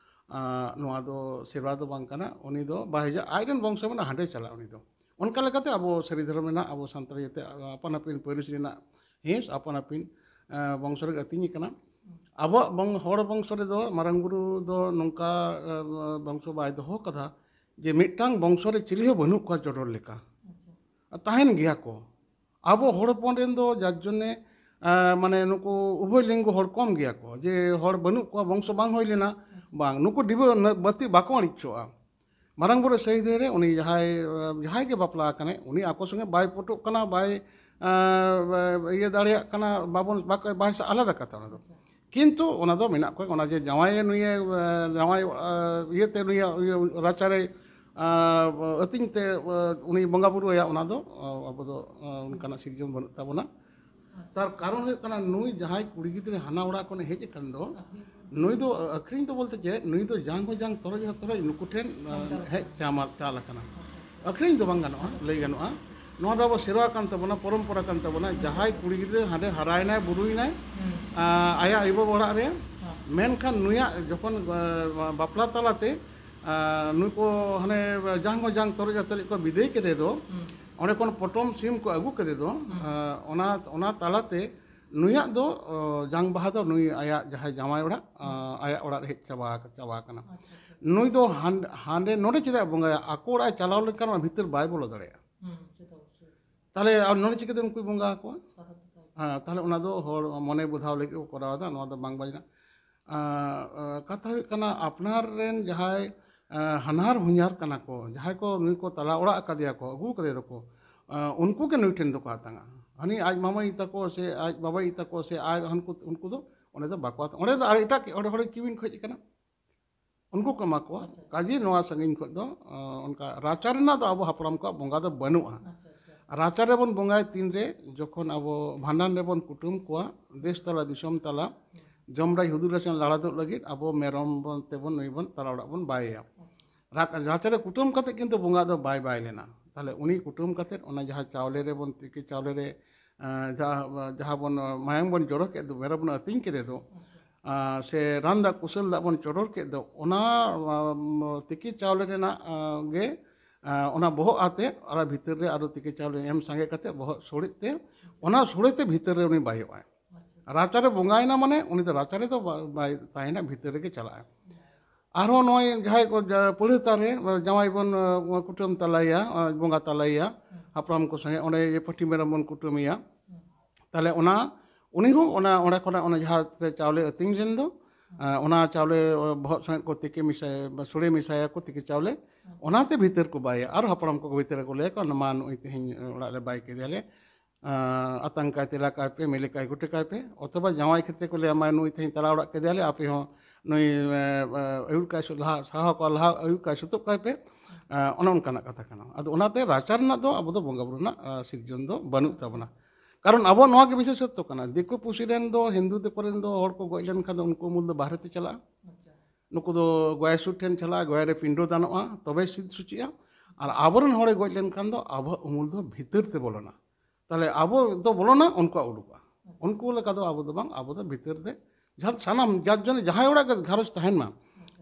ᱟ, ᱱᱚᱣᱟ ᱫᱚ ᱥᱮᱨᱣᱟ ᱫᱚ ᱵᱟᱝ ᱠᱟᱱᱟ᱾ ᱩᱱᱤ ᱫᱚ ᱵᱟᱭ ᱦᱤᱡᱩᱜᱼᱟ, ᱟᱡ ᱨᱮᱱ ᱵᱚᱝᱥᱚ ᱢᱮᱱᱟᱜᱼᱟ, ᱦᱟᱸᱰᱮ ᱪᱟᱞᱟᱜᱼᱟ ᱩᱱᱤ ᱫᱚ᱾ ᱚᱱᱠᱟ ᱞᱮᱠᱟᱛᱮ ᱟᱵᱚ ᱥᱟᱹᱨᱤ ᱫᱷᱚᱨᱚᱢ ᱨᱮᱱᱟᱜ, ᱟᱵᱚ ᱥᱟᱱᱛᱟᱲ ᱤᱭᱟᱹᱛᱮ ᱟᱯᱟᱱ ᱟᱹᱯᱤᱱ ᱯᱟᱹᱨᱤᱥ ᱨᱮᱱᱟᱜ ᱦᱤᱸᱥ ᱟᱯᱟᱱ ᱟᱹᱯᱤᱱ, ᱟ, ᱵᱚᱝᱥᱚ ᱨᱮᱜᱮ ᱟᱹᱛᱤᱧ ᱠᱟᱱᱟ᱾ ᱟᱵᱚᱣᱟᱜ ᱵᱚᱝ-, ᱦᱚᱲ ᱵᱚᱝᱥᱚ ᱨᱮᱫᱚ ᱢᱟᱨᱟᱝ ᱵᱩᱨᱩ ᱫᱚ ᱱᱚᱝᱠᱟ, ᱟ, ᱵᱚᱝᱥᱚ ᱵᱟᱭ ᱫᱚᱦᱚ ᱠᱟᱫᱟ ᱡᱮ ᱢᱤᱫᱴᱟᱝ ᱵᱚᱝᱥᱚ ᱨᱮ ᱪᱤᱞᱤ ᱦᱚᱸ ᱵᱟᱹᱱᱩᱜ ᱠᱚᱣᱟ ᱪᱚᱰᱚᱨ ᱞᱮᱠᱟ᱾ ᱟᱨ ᱛᱟᱦᱮᱱ ᱜᱮᱭᱟ ᱠᱚ᱾ ᱟᱵᱚ ᱦᱚᱲ ᱦᱚᱯᱚᱱ ᱨᱮᱱ ᱫᱚ ᱡᱟᱨ ᱡᱚᱱᱱᱮ, ᱟ, ᱢᱟᱱᱮ ᱱᱩᱠᱩ ᱩᱵᱷᱚᱭ ᱞᱤᱝᱜᱚ ᱦᱚᱲ ᱠᱚᱢ ᱜᱮᱭᱟ ᱠᱚ, ᱡᱮ ᱦᱚᱲ ᱵᱟᱹᱱᱩᱜ ᱠᱚᱣᱟ, ᱵᱚᱝᱥᱚ ᱵᱟᱝ ᱦᱩᱭ ᱞᱮᱱᱟ, ᱵᱟᱝ, ᱱᱩᱠᱩ ᱰᱤᱵᱟᱹ ᱱᱟ-, ᱵᱟᱹᱛᱤ ᱵᱟᱠᱚ ᱟᱹᱬᱤᱡ ᱦᱚᱪᱚᱣᱟᱜᱼᱟ᱾ ᱢᱟᱨᱟᱝ ᱵᱩᱨᱩ ᱥᱟᱹᱦᱤ ᱫᱟᱹᱭ ᱨᱮ ᱩᱱᱤ ᱡᱟᱦᱟᱸᱭ, ᱡᱟᱦᱟᱸᱭ ᱜᱮ ᱵᱟᱯᱞᱟ ᱟᱠᱟᱱᱟᱭ, ᱩᱱᱤ ᱟᱠᱚ ᱥᱚᱸᱜᱮ ᱵᱟᱭ ᱯᱚᱴᱚᱜ ᱠᱟᱱᱟ, ᱵᱟᱭ, ᱟ, ᱤᱭᱟᱹ ᱫᱟᱲᱮᱭᱟᱜ ᱠᱟᱱᱟ, ᱵᱟᱵᱚᱱ, ᱵᱟᱠᱚ, ᱵᱟᱭ ᱥᱟ-, ᱟᱞᱟᱫᱟ ᱠᱟᱛᱷᱟ ᱚᱱᱟ ᱫᱚ᱾ ᱠᱤᱱᱛᱩ ᱚᱱᱟ ᱫᱚ ᱢᱮᱱᱟᱜ ᱠᱚᱣᱟ, ᱚᱱᱟ ᱡᱮ ᱡᱟᱶᱟᱭᱮ ᱱᱩᱭᱮ, ᱮ, ᱡᱟᱶᱟᱭ, ᱮ, ᱤᱭᱟᱹᱛᱮ ᱱᱩᱭᱟᱜ ᱤᱭᱟᱹ ᱨᱟᱪᱟᱨᱮ, ᱮ, ᱟᱹᱛᱤᱧ ᱛᱮ, ᱮ, ᱩᱱᱤ ᱵᱚᱸᱜᱟ ᱵᱩᱨᱩ ᱟᱭᱟ, ᱚᱱᱟ ᱫᱚ, ᱮ, ᱟᱵᱚ ᱫᱚ, ᱮ, ᱚᱱᱠᱟᱱᱟᱜ ᱥᱤᱨᱡᱚᱱ ᱵᱟᱹᱱᱩᱜ ᱛᱟᱵᱚᱱᱟ᱾ ᱛᱟᱨ ᱠᱟᱨᱚᱱ ᱦᱩᱭᱩᱜ ᱠᱟᱱᱟ, ᱱᱩᱭ ᱡᱟᱦᱟᱸᱭ ᱠᱩᱲᱤ ᱜᱤᱫᱽᱨᱟᱹ ᱦᱟᱱᱟ ᱚᱲᱟᱜ ᱠᱷᱚᱱᱮ ᱦᱮᱡ ᱟᱠᱟᱱ ᱫᱚ, ᱱᱩᱭ ᱫᱚ ᱟᱹᱠᱷᱨᱤᱧ ᱫᱚ ᱵᱚᱞᱛᱮ ᱪᱮᱫ, ᱱᱩᱭ ᱫᱚ ᱡᱟᱝ ᱦᱚᱸ ᱡᱟᱝ, ᱛᱚᱨᱚᱡ ᱦᱚᱸ ᱛᱚᱨᱚᱡ ᱱᱩᱠᱩ ᱴᱷᱮᱱ, ᱮ, ᱦᱮᱡ ᱪᱟᱢᱟ-, ᱪᱟᱞ ᱟᱠᱟᱱᱟ᱾ ᱟᱹᱠᱷᱨᱤᱧ ᱫᱚ ᱵᱟᱝ ᱜᱟᱱᱚᱜᱼᱟ, ᱞᱟᱹᱭ ᱜᱟᱱᱚᱜᱼᱟ᱾ ᱱᱚᱣᱟ ᱫᱚ ᱟᱵᱚ ᱥᱮᱨᱣᱟ ᱠᱟᱱ ᱛᱟᱵᱚᱱᱟ, ᱯᱚᱨᱚᱢᱯᱚᱨᱟ ᱠᱟᱱ ᱛᱟᱵᱚᱱᱟ᱾ ᱡᱟᱦᱟᱸᱭ ᱠᱩᱲᱤ ᱜᱤᱫᱽᱨᱟᱹ ᱦᱟᱸᱰᱮ ᱦᱟᱨᱟᱭᱮᱱᱟᱭ, ᱵᱩᱨᱩᱭᱮᱱᱟᱭ, ᱟ, ᱟᱭᱟᱜ ᱟᱭᱳ ᱵᱟᱵᱟ ᱚᱲᱟᱜ ᱨᱮ, ᱢᱮᱱᱠᱷᱟᱱ ᱱᱩᱭᱟᱜ ᱡᱚᱠᱷᱚᱱ, ᱟ, ᱵᱟᱯᱞᱟ ᱛᱟᱞᱟᱛᱮ, ᱟ, ᱱᱩᱭ ᱠᱚ ᱦᱟᱱᱮ ᱡᱟᱝ ᱦᱚᱸ ᱡᱟᱝ, ᱛᱚᱨᱚᱡ ᱦᱚᱸ ᱛᱚᱨᱚᱡ ᱠᱚ ᱵᱤᱫᱟᱹᱭ ᱠᱮᱫᱮ ᱫᱚ, ᱚᱸᱰᱮ ᱠᱷᱚᱱ ᱯᱚᱴᱚᱢ ᱥᱤᱢ ᱠᱚ ᱟᱹᱜᱩ ᱠᱮᱫᱮ ᱫᱚ, ᱟ, ᱚᱱᱟ, ᱚᱱᱟ ᱛᱟᱞᱟᱛᱮ ᱱᱩᱭᱟᱜ ᱫᱚ, ᱚ, ᱡᱟᱝ ᱵᱟᱦᱟ ᱫᱚ ᱱᱩᱭ ᱟᱭᱟᱜ ᱡᱟᱦᱟᱸᱭ ᱡᱟᱶᱟᱭ ᱚᱲᱟᱜ, ᱟ, ᱟᱭᱟᱜ ᱚᱲᱟᱜ ᱨᱮ ᱦᱮᱡ ᱪᱟᱵᱟ, ᱪᱟᱵᱟ ᱟᱠᱟᱱᱟ᱾ ᱱᱩᱭ ᱫᱚ ᱦᱟᱱ-, ᱦᱟᱸᱰᱮ ᱱᱚᱰᱮ ᱪᱮᱫᱟᱜ ᱵᱚᱸᱜᱟᱭᱟ? ᱟᱠᱚ ᱚᱲᱟᱜ ᱮ ᱪᱟᱞᱟᱣ ᱞᱮᱱᱠᱷᱟᱱ ᱚᱱᱟ ᱵᱷᱤᱛᱟᱹᱨ ᱵᱟᱭ ᱵᱚᱞᱚ ᱫᱟᱲᱮᱭᱟᱜᱼᱟ᱾ ᱛᱟᱦᱞᱮ ᱟᱨ ᱱᱚᱰᱮ ᱪᱤᱠᱟᱹᱛᱮ ᱩᱱᱠᱩᱭ ᱵᱚᱸᱜᱟ ᱟᱠᱚᱣᱟ? ᱦᱮᱸ, ᱛᱟᱦᱞᱮ ᱚᱱᱟ ᱫᱚ ᱦᱚᱲ ᱢᱚᱱᱮ ᱵᱚᱫᱷᱟᱣ ᱞᱟᱹᱜᱤᱫ ᱠᱚ ᱠᱚᱨᱟᱣ ᱮᱫᱟ, ᱱᱚᱣᱟ ᱫᱚ ᱵᱟᱝ ᱵᱟᱡᱽᱱᱟ᱾ ᱟ, ᱟ, ᱠᱟᱛᱷᱟ ᱦᱩᱭᱩᱜ ᱠᱟᱱᱟ, ᱟᱯᱱᱟᱨ ᱨᱮᱱ ᱡᱟᱦᱟᱸᱭ, ᱟ, ᱦᱟᱱᱦᱟᱨ ᱦᱚᱧᱦᱟᱨ ᱠᱟᱱᱟ ᱠᱚ, ᱡᱟᱦᱟᱸᱭ ᱠᱚ ᱱᱩᱭ ᱠᱚ ᱛᱟᱞᱟ ᱚᱲᱟᱜ ᱟᱠᱟᱫᱮᱭᱟ ᱠᱚ, ᱟᱹᱜᱩ ᱟᱠᱟᱫᱮ ᱫᱚᱠᱚ, ᱟ, ᱩᱱᱠᱩ ᱜᱮ ᱱᱩᱭ ᱴᱷᱮᱱ ᱫᱚᱠᱚ ᱦᱟᱛᱟᱝᱟ᱾ ᱦᱟᱹᱱᱤ ᱟᱡ ᱢᱟᱢᱟᱭ ᱛᱟᱠᱚ ᱥᱮ ᱟᱡ ᱵᱟᱵᱟᱭ ᱛᱟᱠᱚ ᱥᱮ ᱟᱡ ᱦᱟᱱᱠᱩ, ᱩᱱᱠᱩ ᱫᱚ ᱚᱸᱰᱮ ᱫᱚ ᱵᱟᱠᱚ ᱦᱟᱛᱟᱝᱟ᱾ ᱚᱸᱰᱮ ᱫᱚ ᱟᱨ ᱮᱴᱟᱜ ᱚᱸᱰᱮ ᱦᱚᱲ ᱠᱤᱢᱤᱱ ᱠᱚ ᱦᱮᱡ ᱟᱠᱟᱱᱟ, ᱩᱱᱠᱩ ᱠᱚ ᱮᱢᱟ ᱠᱚᱣᱟ᱾ ᱟᱪᱪᱷᱟ, ᱟᱪᱪᱷᱟ᱾ ᱠᱟᱡᱮ ᱱᱚᱣᱟ ᱥᱟᱺᱜᱤᱧ ᱠᱷᱚᱱ ᱫᱚ, ᱟ, ᱚᱱᱠᱟ ᱨᱟᱪᱟ ᱨᱮᱱᱟᱜ ᱫᱚ ᱟᱵᱚ ᱦᱟᱯᱲᱟᱢ ᱠᱚᱣᱟᱜ ᱵᱚᱸᱜᱟ ᱫᱚ ᱵᱟᱹᱱᱩᱜᱼᱟ᱾ ᱟᱪᱪᱷᱟ, ᱟᱪᱪᱷᱟ᱾ ᱨᱟᱪᱟ ᱨᱮᱵᱚᱱ ᱵᱚᱸᱜᱟᱭ ᱛᱤᱱᱨᱮ, ᱡᱚᱠᱷᱚᱱ ᱟᱵᱚ ᱵᱷᱟᱸᱰᱟᱱ ᱨᱮᱵᱚᱱ ᱠᱩᱴᱟᱹᱢ ᱠᱚᱣᱟ, ᱫᱮᱥ ᱛᱟᱞᱟ ᱫᱤᱥᱚᱢ ᱛᱟᱞᱟ, ᱡᱚᱢ ᱨᱟᱡᱽ ᱦᱩᱫᱩᱲ ᱨᱟᱥᱮ ᱞᱟᱲᱟᱫᱚᱜ ᱞᱟᱹᱜᱤᱫ ᱟᱵᱚ ᱢᱮᱨᱚᱢ ᱵᱚᱱ, ᱛᱮᱵᱚᱱ ᱱᱩᱭ ᱵᱚᱱ ᱛᱟᱞᱟ ᱚᱲᱟᱜ ᱵᱚᱱ ᱵᱟᱭᱮᱭᱟ᱾ ᱨᱟ-, ᱨᱟᱪᱟ ᱨᱮ ᱠᱩᱴᱟᱹᱢ ᱠᱟᱛᱮ ᱠᱤᱱᱛᱩ ᱵᱚᱸᱜᱟ ᱫᱚ ᱵᱟᱭ ᱵᱟᱭ ᱞᱮᱱᱟ᱾ ᱛᱟᱦᱞᱮ ᱩᱱᱤ ᱠᱩᱴᱟᱹᱢ ᱠᱟᱛᱮ ᱚᱱᱟ ᱡᱟᱦᱟᱸ ᱪᱟᱣᱞᱮ ᱨᱮᱵᱚᱱ, ᱛᱤᱠᱤ ᱪᱟᱣᱞᱮ ᱨᱮ, ᱮᱸ, ᱡᱟᱦᱟᱸ, ᱡᱟᱦᱟᱸ ᱵᱚᱱ ᱢᱟᱭᱟᱢ ᱵᱚᱱ ᱡᱚᱨᱚ ᱠᱮᱫ ᱫᱚ, ᱢᱮᱨᱚᱢ ᱵᱚᱱ ᱟᱹᱛᱤᱧ ᱠᱮᱫᱮ ᱫᱚ, ᱟᱸ, ᱥᱮ ᱨᱟᱱ ᱫᱟᱜ ᱠᱩᱥᱟᱹᱞ ᱫᱟᱜ ᱵᱚᱱ ᱪᱚᱰᱚᱨ ᱠᱮᱫ ᱫᱚ, ᱚᱱᱟ, ᱟᱸ, ᱛᱤᱠᱤ ᱪᱟᱣᱞᱮ ᱨᱮᱱᱟᱜ, ᱟᱸ, ᱜᱮ, ᱟᱸ, ᱚᱱᱟ ᱵᱚᱦᱚᱜ ᱟᱛᱮ ᱟᱨ ᱵᱷᱤᱛᱟᱹᱨ ᱨᱮ ᱟᱨᱚ ᱛᱤᱠᱤ ᱪᱟᱣᱞᱮ ᱮᱢ ᱥᱟᱸᱜᱮ ᱠᱟᱛᱮ ᱵᱚᱦᱚᱜ ᱥᱚᱲᱮᱡ ᱛᱮ, ᱚᱱᱟ ᱥᱚᱲᱮ ᱛᱮ ᱵᱷᱤᱛᱟᱹᱨ ᱨᱮ ᱩᱱᱤ ᱵᱟᱭᱚᱜᱼᱟᱭ᱾ ᱨᱟᱪᱟ ᱨᱮ ᱵᱚᱸᱜᱟᱭᱮᱱᱟ ᱢᱟᱱᱮ ᱩᱱᱤ ᱫᱚ ᱨᱟᱪᱟ ᱨᱮᱫᱚ ᱵᱟ-, ᱵᱟᱭ ᱛᱟᱦᱮᱱᱟ, ᱵᱷᱤᱛᱟᱹᱨ ᱨᱮᱜᱮ ᱪᱟᱞᱟᱜᱼᱟᱭ᱾ ᱟᱨᱦᱚᱸ ᱱᱚᱜᱼᱚᱭ ᱡᱟᱦᱟᱸᱭ ᱠᱚ ᱡᱟ-, ᱯᱟᱹᱲᱦᱟᱹ ᱛᱟᱨᱮ ᱡᱟᱶᱟᱭ ᱵᱚᱱ, ᱟᱸ, ᱠᱩᱴᱟᱹᱢ ᱛᱟᱞᱟᱭᱮᱭᱟ, ᱟᱸ, ᱵᱚᱸᱜᱟ ᱛᱟᱞᱟᱭᱮᱭᱟ, ᱦᱟᱯᱲᱟᱢ ᱠᱚ ᱥᱚᱸᱜᱮ ᱚᱸᱰᱮ ᱯᱟᱹᱴᱷᱤ ᱢᱮᱨᱚᱢ ᱵᱚᱱ ᱠᱩᱴᱟᱹᱢᱮᱭᱟ᱾ ᱛᱟᱦᱞᱮ ᱚᱱᱟ, ᱩᱱᱤ ᱦᱚᱸ ᱚᱱᱟ, ᱚᱸᱰᱮ ᱠᱷᱚᱱᱟᱜ ᱚᱱᱟ ᱡᱟᱦᱟᱸ ᱛᱮ ᱪᱟᱣᱞᱮ ᱟᱹᱛᱤᱧ ᱞᱮᱱ ᱫᱚ, ᱟᱸ, ᱚᱱᱟ ᱪᱟᱣᱞᱮ ᱵᱚᱦᱚᱜ ᱥᱚᱸᱜᱮ ᱠᱚ ᱛᱤᱠᱤ ᱢᱮᱥᱟᱭᱟ, ᱥᱚᱲᱮ ᱢᱮᱥᱟᱭᱟᱠᱚ ᱛᱤᱠᱤ ᱪᱟᱣᱞᱮ, ᱚᱱᱟᱛᱮ ᱵᱷᱤᱛᱟᱹᱨ ᱠᱚ ᱵᱟᱭᱟ᱾ ᱟᱨ ᱦᱟᱯᱲᱟᱢ ᱠᱚ ᱵᱷᱤᱛᱟᱹᱨ ᱨᱮᱠᱚ ᱞᱟᱹᱭᱟᱠᱚ, "ᱢᱟ ᱱᱩᱜᱼᱩᱭ ᱛᱮᱦᱮᱧ ᱚᱲᱟᱜ ᱞᱮ ᱵᱟᱭ ᱠᱮᱫᱮᱭᱟᱞᱮ, ᱟᱸ, ᱟᱛᱟᱝ ᱠᱟᱭ, ᱛᱮᱞᱟ ᱠᱟᱭ ᱯᱮ, ᱢᱮᱞᱮ ᱠᱟᱭ, ᱜᱚᱴᱮ ᱠᱟᱭ ᱯᱮ, ᱚᱛᱷᱚᱵᱟ ᱡᱟᱶᱟᱭ ᱠᱷᱮᱛᱨᱮ ᱠᱚ ᱞᱟᱹᱭᱟ, "ᱢᱟ ᱱᱩᱭ ᱛᱮᱦᱮᱧ ᱛᱟᱞᱟ ᱚᱲᱟᱜ ᱠᱮᱫᱮᱭᱟᱞᱮ, ᱟᱯᱮ ᱦᱚᱸ ᱱᱩᱭ, ᱮᱸ, ᱮᱸ, ᱟᱹᱭᱩᱨ ᱠᱟᱭ ᱥᱩ-, ᱞᱟᱦᱟ, ᱥᱟᱦᱟ ᱠᱚᱣᱟ, ᱞᱟᱦᱟ ᱟᱹᱭᱩᱨ ᱠᱟᱭ ᱥᱩᱛᱩᱜ ᱠᱟᱭ ᱯᱮ", ᱮᱸ, ᱚᱱᱮ ᱚᱱᱠᱟᱱᱟᱜ ᱠᱟᱛᱷᱟ ᱠᱟᱱᱟ᱾ ᱟᱫᱚ ᱚᱱᱟᱛᱮ ᱨᱟᱪᱟ ᱨᱮᱱᱟᱜ ᱫᱚ ᱟᱵᱚ ᱫᱚ ᱵᱚᱸᱜᱟ ᱵᱩᱨᱩ ᱨᱮᱱᱟᱜ, ᱟᱸ, ᱥᱤᱨᱡᱚᱱ ᱫᱚ ᱵᱟᱹᱱᱩᱜ ᱛᱟᱵᱚᱱᱟ᱾ ᱠᱟᱨᱚᱱ ᱟᱵᱚ ᱱᱚᱣᱟ ᱜᱮ ᱵᱤᱥᱮᱥᱚᱛᱛᱚ ᱠᱟᱱᱟ, ᱫᱤᱠᱩ ᱯᱩᱥᱤ ᱨᱮᱱ ᱫᱚ, ᱦᱤᱱᱫᱩ ᱫᱤᱠᱩ ᱨᱮᱱ ᱫᱚ ᱦᱚᱲ ᱠᱚ ᱜᱚᱡ ᱞᱮᱱᱠᱷᱟᱱ ᱫᱚ ᱩᱱᱠᱩ ᱩᱢᱩᱞ ᱫᱚ ᱵᱟᱦᱨᱮ ᱛᱮ ᱪᱟᱞᱟᱜᱼᱟ᱾ ᱱᱩᱠᱩ ᱫᱚ ᱜᱚᱭᱟᱥᱩᱨ ᱴᱷᱮᱱ ᱪᱟᱞᱟᱜᱼᱟ, ᱜᱚᱭᱟ ᱨᱮ ᱯᱤᱸᱰᱚ ᱫᱟᱱᱚᱜᱼᱟ, ᱛᱚᱵᱮ ᱥᱤᱫ ᱥᱩᱪᱤᱜᱼᱟ᱾ ᱟᱨ ᱟᱵᱚᱨᱮᱱ ᱦᱚᱲᱮ ᱜᱚᱡ ᱞᱮᱱᱠᱷᱟᱱ ᱫᱚ ᱟᱵᱚᱣᱟᱜ ᱩᱢᱩᱞ ᱫᱚ ᱵᱷᱤᱛᱟᱹᱨ ᱛᱮ ᱵᱚᱞᱚᱱᱟ᱾ ᱛᱟᱦᱞᱮ ᱟᱵᱚ ᱫᱚ ᱵᱚᱞᱚᱱᱟ, ᱩᱱᱠᱩᱣᱟᱜ ᱩᱰᱩᱠᱚᱜᱼᱟ᱾ ᱩᱱᱠᱩ ᱞᱮᱠᱟ ᱫᱚ ᱟᱵᱚ ᱫᱚ ᱵᱟᱝ, ᱟᱵᱚ ᱫᱚ ᱵᱷᱤᱛᱟᱹᱨ ᱨᱮ ᱡᱟᱦᱟᱸ ᱥᱟᱱᱟᱢ ᱡᱟᱨ ᱡᱚᱱ ᱡᱟᱦᱟᱸᱭ ᱚᱲᱟᱜ ᱜᱮ ᱜᱷᱟᱨᱚᱸᱡᱽ ᱛᱟᱦᱮᱱ ᱢᱟ,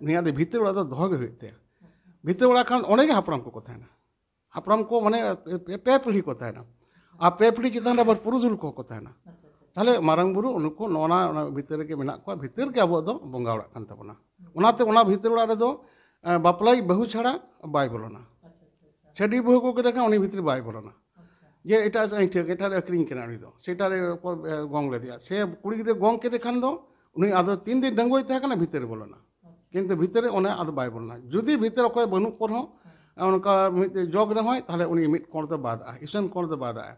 ᱩᱱᱤᱭᱟᱜ ᱫᱚ ᱵᱷᱤᱛᱟᱹᱨ ᱚᱲᱟᱜ ᱫᱚ ᱫᱚᱦᱚ ᱜᱮ ᱦᱩᱭᱩᱜ ᱛᱟᱭᱟ᱾ ᱵᱷᱤᱛᱟᱹᱨ ᱚᱲᱟᱜ ᱠᱷᱟᱱ ᱚᱸᱰᱮ ᱜᱮ ᱦᱟᱯᱲᱟᱢ ᱠᱚᱠᱚ ᱛᱟᱦᱮᱱᱟ᱾ ᱦᱟᱯᱲᱟᱢ ᱠᱚ ᱢᱟᱱᱮ ᱯᱮ, ᱯᱮ ᱯᱤᱲᱦᱤ ᱠᱚ ᱛᱟᱦᱮᱱᱟ᱾ ᱟᱨ ᱯᱮ ᱯᱤᱲᱦᱤ ᱪᱮᱛᱟᱱ ᱨᱮ ᱟᱵᱟᱨ ᱯᱩᱨᱩᱫᱷᱩᱞ ᱠᱚᱦᱚᱸ ᱠᱚ ᱛᱟᱦᱮᱱᱟ᱾ ᱛᱟᱦᱞᱮ ᱢᱟᱨᱟᱝ ᱵᱩᱨᱩ ᱩᱱᱠᱩ ᱱᱚᱣᱟ, ᱚᱱᱟ ᱵᱷᱤᱛᱟᱹᱨ ᱨᱮᱜᱮ ᱢᱮᱱᱟᱜ ᱠᱚᱣᱟ, ᱵᱷᱤᱛᱟᱹᱨ ᱜᱮ ᱟᱵᱚᱣᱟᱜ ᱫᱚ ᱵᱚᱸᱜᱟ ᱚᱲᱟᱜ ᱠᱟᱱ ᱛᱟᱵᱚᱱᱟ᱾ ᱚᱱᱟᱛᱮ ᱚᱱᱟ ᱵᱷᱤᱛᱟᱹᱨ ᱚᱲᱟᱜ ᱨᱮᱫᱚ, ᱮᱸ, ᱵᱟᱯᱞᱟᱭᱤᱡ ᱵᱟᱹᱦᱩ ᱪᱷᱟᱲᱟ ᱵᱟᱭ ᱵᱚᱞᱚᱱᱟ᱾ ᱪᱷᱟᱹᱰᱤ ᱵᱟᱹᱦᱩ ᱠᱚ ᱠᱮᱫᱮ ᱠᱷᱟᱱ ᱩᱱᱤ ᱵᱷᱤᱛᱨᱤ ᱵᱟᱭ ᱵᱚᱞᱚᱱᱟ᱾ ᱡᱮ ᱮᱴᱟᱜ ᱥᱮᱫ ᱟᱹᱭᱴᱷᱟᱹ, ᱮᱴᱟᱜ ᱨᱮ ᱟᱹᱠᱷᱨᱤᱧ ᱠᱟᱱᱟ ᱩᱱᱤ ᱫᱚ, ᱥᱮᱴᱟ ᱨᱮ ᱠᱚ, ᱮ, ᱜᱚᱝ ᱞᱮᱫᱮᱭᱟ᱾ ᱥᱮ ᱠᱩᱲᱤ ᱜᱤᱫᱽᱨᱟᱹ ᱜᱚᱝ ᱠᱮᱫᱮ ᱠᱷᱟᱱ ᱫᱚ ᱩᱱᱤ ᱟᱫᱚ ᱛᱤᱱ ᱫᱤᱱ ᱰᱟᱺᱜᱩᱣᱟᱹᱭ ᱛᱟᱦᱮᱸ ᱠᱟᱱᱟ, ᱵᱷᱤᱛᱟᱹᱨ ᱨᱮ ᱵᱚᱞᱚᱱᱟ᱾ ᱠᱤᱱᱛᱩ ᱵᱷᱤᱛᱟᱹᱨ ᱨᱮ ᱚᱱᱮ ᱟᱫᱚ ᱵᱟᱭ ᱵᱚᱞᱚᱱᱟ᱾ ᱡᱩᱫᱤ ᱵᱷᱤᱛᱟᱹᱨ ᱚᱠᱚᱭ ᱵᱟᱹᱱᱩᱜ ᱠᱚ ᱨᱮᱦᱚᱸ, ᱚᱱᱠᱟ ᱢᱤᱫ ᱡᱚᱜᱽ ᱨᱮᱦᱚᱸᱭ, ᱛᱟᱦᱞᱮ ᱩᱱᱤ ᱢᱤᱫ ᱠᱚᱬ ᱫᱚ ᱵᱟᱫᱟᱜᱼᱟ, ᱤᱥᱟᱹᱱ ᱠᱚᱬ ᱫᱚ ᱵᱟᱫᱟᱜᱼᱟ᱾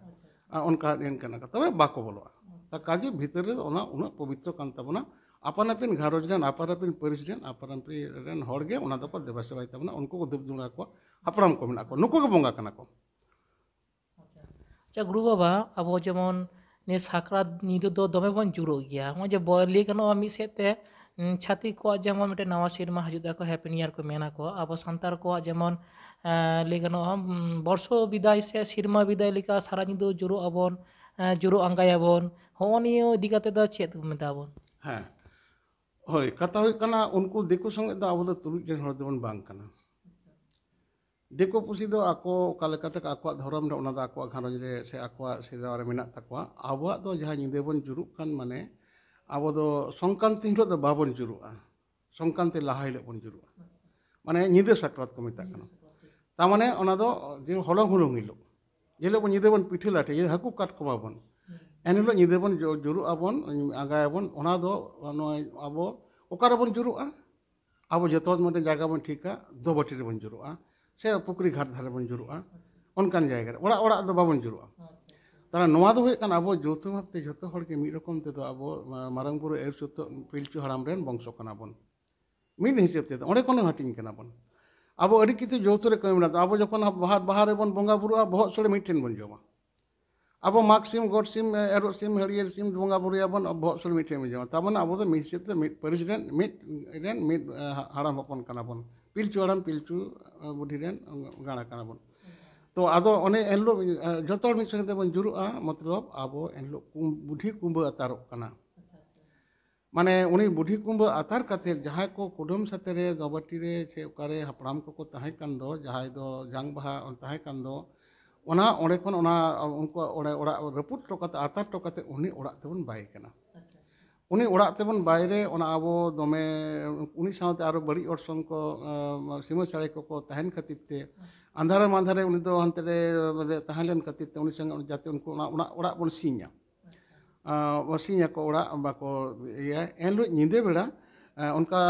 ᱟᱨ ᱚᱱᱠᱟ ᱮᱱ ᱠᱟᱱᱟ ᱠᱚ, ᱛᱚᱵᱮ ᱵᱟᱠᱚ ᱵᱚᱞᱚᱜᱼᱟ᱾ ᱛᱟ ᱠᱟᱡᱮ ᱵᱷᱤᱛᱟᱹᱨ ᱨᱮ ᱚᱱᱟ ᱩᱱᱟᱹᱜ ᱯᱚᱵᱤᱛᱨᱚ ᱠᱟᱱ ᱛᱟᱵᱚᱱᱟ᱾ ᱟᱯᱟᱱ ᱟᱹᱯᱤᱱ ᱜᱷᱟᱨᱚᱸᱡᱽ ᱨᱮᱱ, ᱟᱯᱟᱱ ᱟᱹᱯᱤᱱ ᱯᱟᱹᱨᱤᱥ ᱨᱮᱱ, ᱟᱯᱟᱱ ᱟᱹᱯᱤᱱ ᱨᱮᱱ ᱦᱚᱲ ᱜᱮ ᱚᱱᱟ ᱫᱚᱠᱚ ᱫᱮᱵᱟ ᱥᱮᱵᱟᱭ ᱛᱟᱵᱚᱱᱟ, ᱩᱱᱠᱩ ᱠᱚ ᱫᱩᱯ ᱫᱩᱲᱟ ᱠᱚᱣᱟ, ᱦᱟᱯᱲᱟᱢ ᱠᱚ ᱢᱮᱱᱟᱜ ᱠᱚᱣᱟ, ᱱᱩᱠᱩ ᱜᱮ ᱵᱚᱸᱜᱟ ᱠᱟᱱᱟ ᱠᱚ᱾ ᱟᱪᱪᱷᱟ, ᱜᱩᱨᱩ ᱵᱟᱵᱟ, ᱟᱵᱚ ᱡᱮᱢᱚᱱ ᱱᱤᱭᱟᱹ ᱥᱟᱠᱨᱟᱛ ᱧᱤᱫᱟᱹ ᱫᱚ ᱫᱚᱢᱮ ᱵᱚᱱ ᱡᱩᱨᱩᱜ ᱜᱮᱭᱟ᱾ ᱱᱚᱜᱼᱚᱭ ᱡᱮ ᱵᱚ-, ᱞᱟᱹᱭ ᱜᱟᱱᱚᱜᱼᱟ, ᱢᱤᱫ ᱥᱮᱫ ᱛᱮ, ᱩᱸ, ᱪᱷᱟᱹᱛᱤᱠ ᱠᱚᱣᱟᱜ ᱡᱮᱢᱚᱱ ᱢᱤᱫᱴᱮᱱ ᱱᱟᱣᱟ ᱥᱮᱨᱢᱟ ᱦᱤᱡᱩᱜ ᱛᱟᱠᱚ, Happy New Year ᱠᱚ ᱢᱮᱱᱟ ᱠᱚ᱾ ᱟᱵᱚ ᱥᱟᱱᱛᱟᱲ ᱠᱚᱣᱟᱜ ᱡᱮᱢᱚᱱ, ᱮᱸ, ᱞᱟᱹᱭ ᱜᱟᱱᱚᱜᱼᱟ, ᱩᱸ, ᱵᱚᱨᱥᱚ ᱵᱤᱫᱟᱭ ᱥᱮ ᱥᱮᱨᱢᱟ ᱵᱤᱫᱟᱭ ᱞᱮᱠᱟ ᱥᱟᱨᱟ ᱧᱤᱫᱟᱹ ᱡᱩᱨᱩᱜ ᱟᱵᱚᱱ, ᱮᱸ, ᱡᱩᱨᱩᱜ ᱟᱸᱜᱟᱭᱟᱵᱚᱱ᱾ ᱦᱚᱸᱜᱼᱚ ᱱᱤᱭᱟᱹ ᱤᱫᱤ ᱠᱟᱛᱮ ᱫᱚ ᱪᱮᱫ ᱠᱚ ᱢᱮᱛᱟ ᱵᱚᱱ? ᱦᱮᱸ, ᱦᱳᱭ, ᱠᱟᱛᱷᱟ ᱦᱩᱭᱩᱜ ᱠᱟᱱᱟ, ᱩᱱᱠᱩ ᱫᱤᱠᱩ ᱥᱚᱸᱜᱮ ᱫᱚ ᱟᱵᱚ ᱫᱚ ᱛᱩᱞᱩᱡ ᱨᱮᱱ ᱦᱚᱲ ᱫᱚᱵᱚᱱ ᱵᱟᱝ ᱠᱟᱱᱟ᱾ ᱫᱤᱠᱩ ᱯᱩᱥᱤ ᱫᱚ ᱟᱠᱚ ᱚᱠᱟ ᱞᱮᱠᱟᱛᱮ ᱟᱠᱚᱣᱟᱜ ᱫᱷᱚᱨᱚᱢ ᱨᱮ, ᱚᱱᱟ ᱫᱚ ᱟᱠᱚᱣᱟᱜ ᱜᱷᱟᱨᱚᱸᱡᱽ ᱨᱮ ᱥᱮ ᱟᱠᱚᱣᱟᱜ ᱥᱮᱨᱣᱟ ᱨᱮ ᱢᱮᱱᱟᱜ ᱛᱟᱠᱚᱣᱟ᱾ ᱟᱵᱚᱣᱟᱜ ᱫᱚ ᱡᱟᱦᱟᱸ ᱧᱤᱫᱟᱹ ᱵᱚᱱ ᱡᱩᱨᱩᱜ ᱠᱟᱱ, ᱢᱟᱱᱮ ᱟᱵᱚ ᱫᱚ ᱥᱚᱝᱠᱨᱟᱱᱛᱤ ᱦᱤᱞᱳᱜ ᱫᱚ ᱵᱟᱵᱚᱱ ᱡᱩᱨᱩᱜᱼᱟ, ᱥᱚᱝᱠᱨᱟᱱᱛᱤ ᱞᱟᱦᱟ ᱦᱤᱞᱳᱜ ᱵᱚᱱ ᱡᱩᱨᱩᱜᱼᱟ, ᱢᱟᱱᱮ ᱧᱤᱫᱟᱹ ᱥᱟᱠᱨᱟᱛ ᱠᱚ ᱢᱮᱛᱟᱜ ᱠᱟᱱᱟ᱾ ᱛᱟᱨ ᱢᱟᱱᱮ ᱚᱱᱟ ᱫᱚ ᱡᱮ ᱦᱚᱞᱚᱝ ᱦᱩᱲᱩᱝ ᱦᱤᱞᱳᱜ, ᱡᱮ ᱦᱤᱞᱳᱜ ᱵᱚᱱ ᱧᱤᱫᱟᱹ ᱵᱚᱱ ᱯᱤᱴᱷᱟᱹ ᱞᱟᱴᱷᱟᱭᱟ, ᱦᱟᱹᱠᱩ ᱠᱟᱴᱠᱚᱢ ᱟᱵᱚᱱ, ᱮᱱ ᱦᱤᱞᱳᱜ ᱧᱤᱫᱟᱹ ᱵᱚᱱ ᱡᱩ-, ᱡᱩᱨᱩᱜ ᱟᱵᱚᱱ, ᱟᱸᱜᱟᱭᱟᱵᱚᱱ᱾ ᱚᱱᱟ ᱫᱚ ᱱᱚᱜᱼᱚᱭ ᱟᱵᱚ ᱚᱠᱟ ᱨᱮᱵᱚᱱ ᱡᱩᱨᱩᱜᱼᱟ? ᱟᱵᱚ ᱡᱚᱛᱚ ᱦᱚᱲ ᱢᱤᱫᱴᱮᱱ ᱡᱟᱭᱜᱟ ᱵᱚᱱ ᱴᱷᱤᱠᱟ, ᱫᱚᱵᱟᱹᱴᱤ ᱨᱮᱵᱚᱱ ᱡᱩᱨᱩᱜᱼᱟ, ᱥᱮ ᱯᱩᱠᱷᱨᱤ ᱜᱷᱟᱴ ᱫᱷᱟᱨᱮ ᱵᱚᱱ ᱡᱩᱨᱩᱜᱼᱟ, ᱚᱱᱠᱟᱱ ᱡᱟᱭᱜᱟ ᱨᱮ᱾ ᱚᱲᱟᱜ ᱚᱲᱟᱜ ᱫᱚ ᱵᱟᱵᱚᱱ ᱡᱩᱨᱩᱜᱼᱟ᱾ ᱛᱟᱦᱚᱞᱮ ᱱᱚᱣᱟ ᱫᱚ ᱦᱩᱭᱩᱜ ᱠᱟᱱᱟ, ᱟᱵᱚ ᱡᱳᱣᱛᱷᱚ ᱵᱷᱟᱵᱽᱛᱮ ᱡᱷᱚᱛᱚ ᱦᱚᱲ ᱜᱮ ᱢᱤᱫ ᱨᱚᱠᱚᱢ ᱛᱮᱫᱚ ᱟᱵᱚ, ᱢᱟ-, ᱢᱟᱨᱟᱝ ᱵᱩᱨᱩ ᱮᱨ ᱥᱩᱛᱟᱹᱜ ᱯᱤᱞᱪᱩ ᱦᱟᱲᱟᱢ ᱨᱮᱱ ᱵᱚᱝᱥᱚ ᱠᱟᱱᱟ ᱵᱚᱱ, ᱢᱤᱫ ᱦᱤᱥᱟᱹᱵ ᱛᱮᱫᱚ ᱚᱸᱰᱮ ᱠᱷᱚᱱ ᱦᱚᱸ ᱦᱟᱹᱴᱤᱧ ᱠᱟᱱᱟ ᱵᱚᱱ᱾ ᱟᱵᱚ ᱟᱹᱰᱤ ᱠᱤᱪᱷᱩ ᱡᱳᱣᱛᱷᱚ ᱨᱮ ᱠᱟᱹᱢᱤ ᱢᱮᱱᱟᱜ ᱛᱟᱵᱚᱱᱟ᱾ ᱟᱵᱚ ᱡᱚᱠᱷᱚᱱ ᱵᱟᱦᱟ, ᱵᱟᱦᱟ ᱨᱮᱵᱚᱱ ᱵᱚᱸᱜᱟ ᱵᱩᱨᱩᱜᱼᱟ, ᱵᱚᱦᱚᱜ ᱥᱳᱲᱮ ᱢᱤᱫ ᱴᱷᱮᱱ ᱵᱚᱱ ᱡᱚᱢᱟ᱾ ᱟᱵᱚ ᱢᱟᱜᱽ ᱥᱤᱢ, ᱜᱚᱰ ᱥᱤᱢ, ᱮᱨᱚᱜ ᱥᱤᱢ, ᱦᱟᱹᱨᱭᱟᱹᱲ ᱥᱤᱢ ᱵᱚᱸᱜᱟ ᱵᱩᱨᱩᱭᱟᱵᱚᱱ, ᱵᱚᱦᱚᱜ ᱥᱳᱲᱮ ᱢᱤᱫ ᱴᱷᱮᱱ ᱵᱚᱱ ᱡᱚᱢᱟ᱾ ᱛᱟᱨ ᱢᱟᱱᱮ ᱟᱵᱚ ᱫᱚ ᱢᱤᱫ ᱦᱤᱥᱟᱹᱵ ᱛᱮ ᱢᱤᱫ ᱯᱟᱹᱨᱤᱥ ᱨᱮᱱ, ᱢᱤᱫ ᱨᱮᱱ, ᱢᱤᱫ, ᱮ, ᱦᱟᱲᱟᱢ ᱦᱚᱯᱚᱱ ᱠᱟᱱᱟ ᱵᱚᱱ, ᱯᱤᱞᱪᱩ ᱦᱟᱲᱟᱢ, ᱯᱤᱞᱪᱩ, ᱮ, ᱵᱩᱰᱷᱤ ᱨᱮᱱ ᱜᱟᱬᱟ ᱠᱟᱱᱟ ᱵᱚᱱ᱾ ᱛᱚ ᱟᱫᱚ ᱚᱱᱮ ᱮᱱᱦᱤᱞᱳᱜ, ᱮ, ᱡᱚᱛᱚ ᱦᱚᱲ ᱢᱤᱫ ᱥᱚᱸᱜᱮ ᱛᱮᱵᱚᱱ ᱡᱩᱨᱩᱜᱼᱟ, ᱢᱚᱛᱞᱚᱵ ᱟᱵᱚ ᱮᱱᱦᱤᱞᱳᱜ ᱠᱩ-, ᱵᱩᱰᱷᱤ ᱠᱩᱢᱵᱟᱹ ᱟᱛᱟᱨᱚᱜ ᱠᱟᱱᱟ᱾ ᱟᱪᱪᱷᱟ, ᱟᱪᱪᱷᱟ᱾ ᱢᱟᱱᱮ ᱩᱱᱤ ᱵᱩᱰᱷᱤ ᱠᱩᱢᱵᱟᱹ ᱟᱛᱟᱨ ᱠᱟᱛᱮ ᱡᱟᱦᱟᱸᱭ ᱠᱚ ᱠᱩᱰᱟᱹᱢ ᱥᱟᱛᱮ ᱨᱮ, ᱫᱚᱵᱟᱴᱤ ᱨᱮ, ᱥᱮ ᱚᱠᱟᱨᱮ ᱦᱟᱯᱲᱟᱢ ᱠᱚᱠᱚ ᱛᱟᱦᱮᱸ ᱠᱟᱱ ᱫᱚ, ᱡᱟᱦᱟᱸᱭ ᱫᱚ ᱡᱟᱝ ᱵᱟᱦᱟ ᱛᱟᱦᱮᱸ ᱠᱟᱱ ᱫᱚ, ᱚᱱᱟ ᱚᱸᱰᱮ ᱠᱷᱚᱱ ᱚᱱᱟ ᱩᱱᱠᱩᱣᱟᱜ ᱚᱸᱰᱮ ᱚᱲᱟᱜ ᱨᱟᱹᱯᱩᱫ ᱦᱚᱴᱚ ᱠᱟᱛᱮ, ᱟᱛᱟᱨ ᱦᱚᱴᱚ ᱠᱟᱛᱮ ᱩᱱᱤ ᱚᱲᱟᱜ ᱛᱮᱵᱚᱱ ᱵᱟᱭ ᱠᱟᱱᱟ᱾ ᱟᱪᱪᱷᱟ᱾ ᱩᱱᱤ ᱚᱲᱟᱜ ᱛᱮᱵᱚᱱ ᱵᱟᱭ ᱨᱮ, ᱚᱱᱟ ᱟᱵᱚ ᱫᱚᱢᱮ ᱩᱱᱤ ᱥᱟᱶᱛᱮ ᱟᱨᱚ ᱵᱟᱹᱲᱤᱡ ᱚᱨᱥᱚᱝ ᱠᱚ, ᱟᱸ, ᱥᱤᱢᱟᱹ ᱪᱟᱲᱮ ᱠᱚᱠᱚ ᱛᱟᱦᱮᱱ ᱠᱷᱟᱹᱛᱤᱨ ᱛᱮ, ᱟᱪᱪᱷᱟ᱾ ᱟᱸᱫᱷᱟᱨᱮ ᱢᱟᱸᱫᱷᱟᱨᱮ ᱩᱱᱤ ᱫᱚ ᱦᱟᱱᱛᱮ ᱨᱮ ᱛᱟᱦᱮᱸ ᱞᱮᱱ ᱠᱷᱟᱹᱛᱤᱨ ᱛᱮ ᱩᱱᱤ ᱥᱚᱸᱜᱮ ᱡᱟᱛᱮ ᱩᱱᱠᱩ ᱚᱱᱟ, ᱚᱱᱟ ᱚᱲᱟᱜ ᱵᱚᱱ ᱥᱤᱧᱟ᱾ ᱟᱪᱪᱷᱟ᱾ ᱟᱸ, ᱥᱤᱧ ᱟᱠᱚ ᱚᱲᱟᱜ ᱵᱟᱠᱚ ᱤᱭᱟᱹᱭᱟ᱾ ᱮᱱᱦᱤᱞᱳᱜ ᱧᱤᱫᱟᱹ ᱵᱮᱲᱟ, ᱟᱸ, ᱚᱱᱠᱟ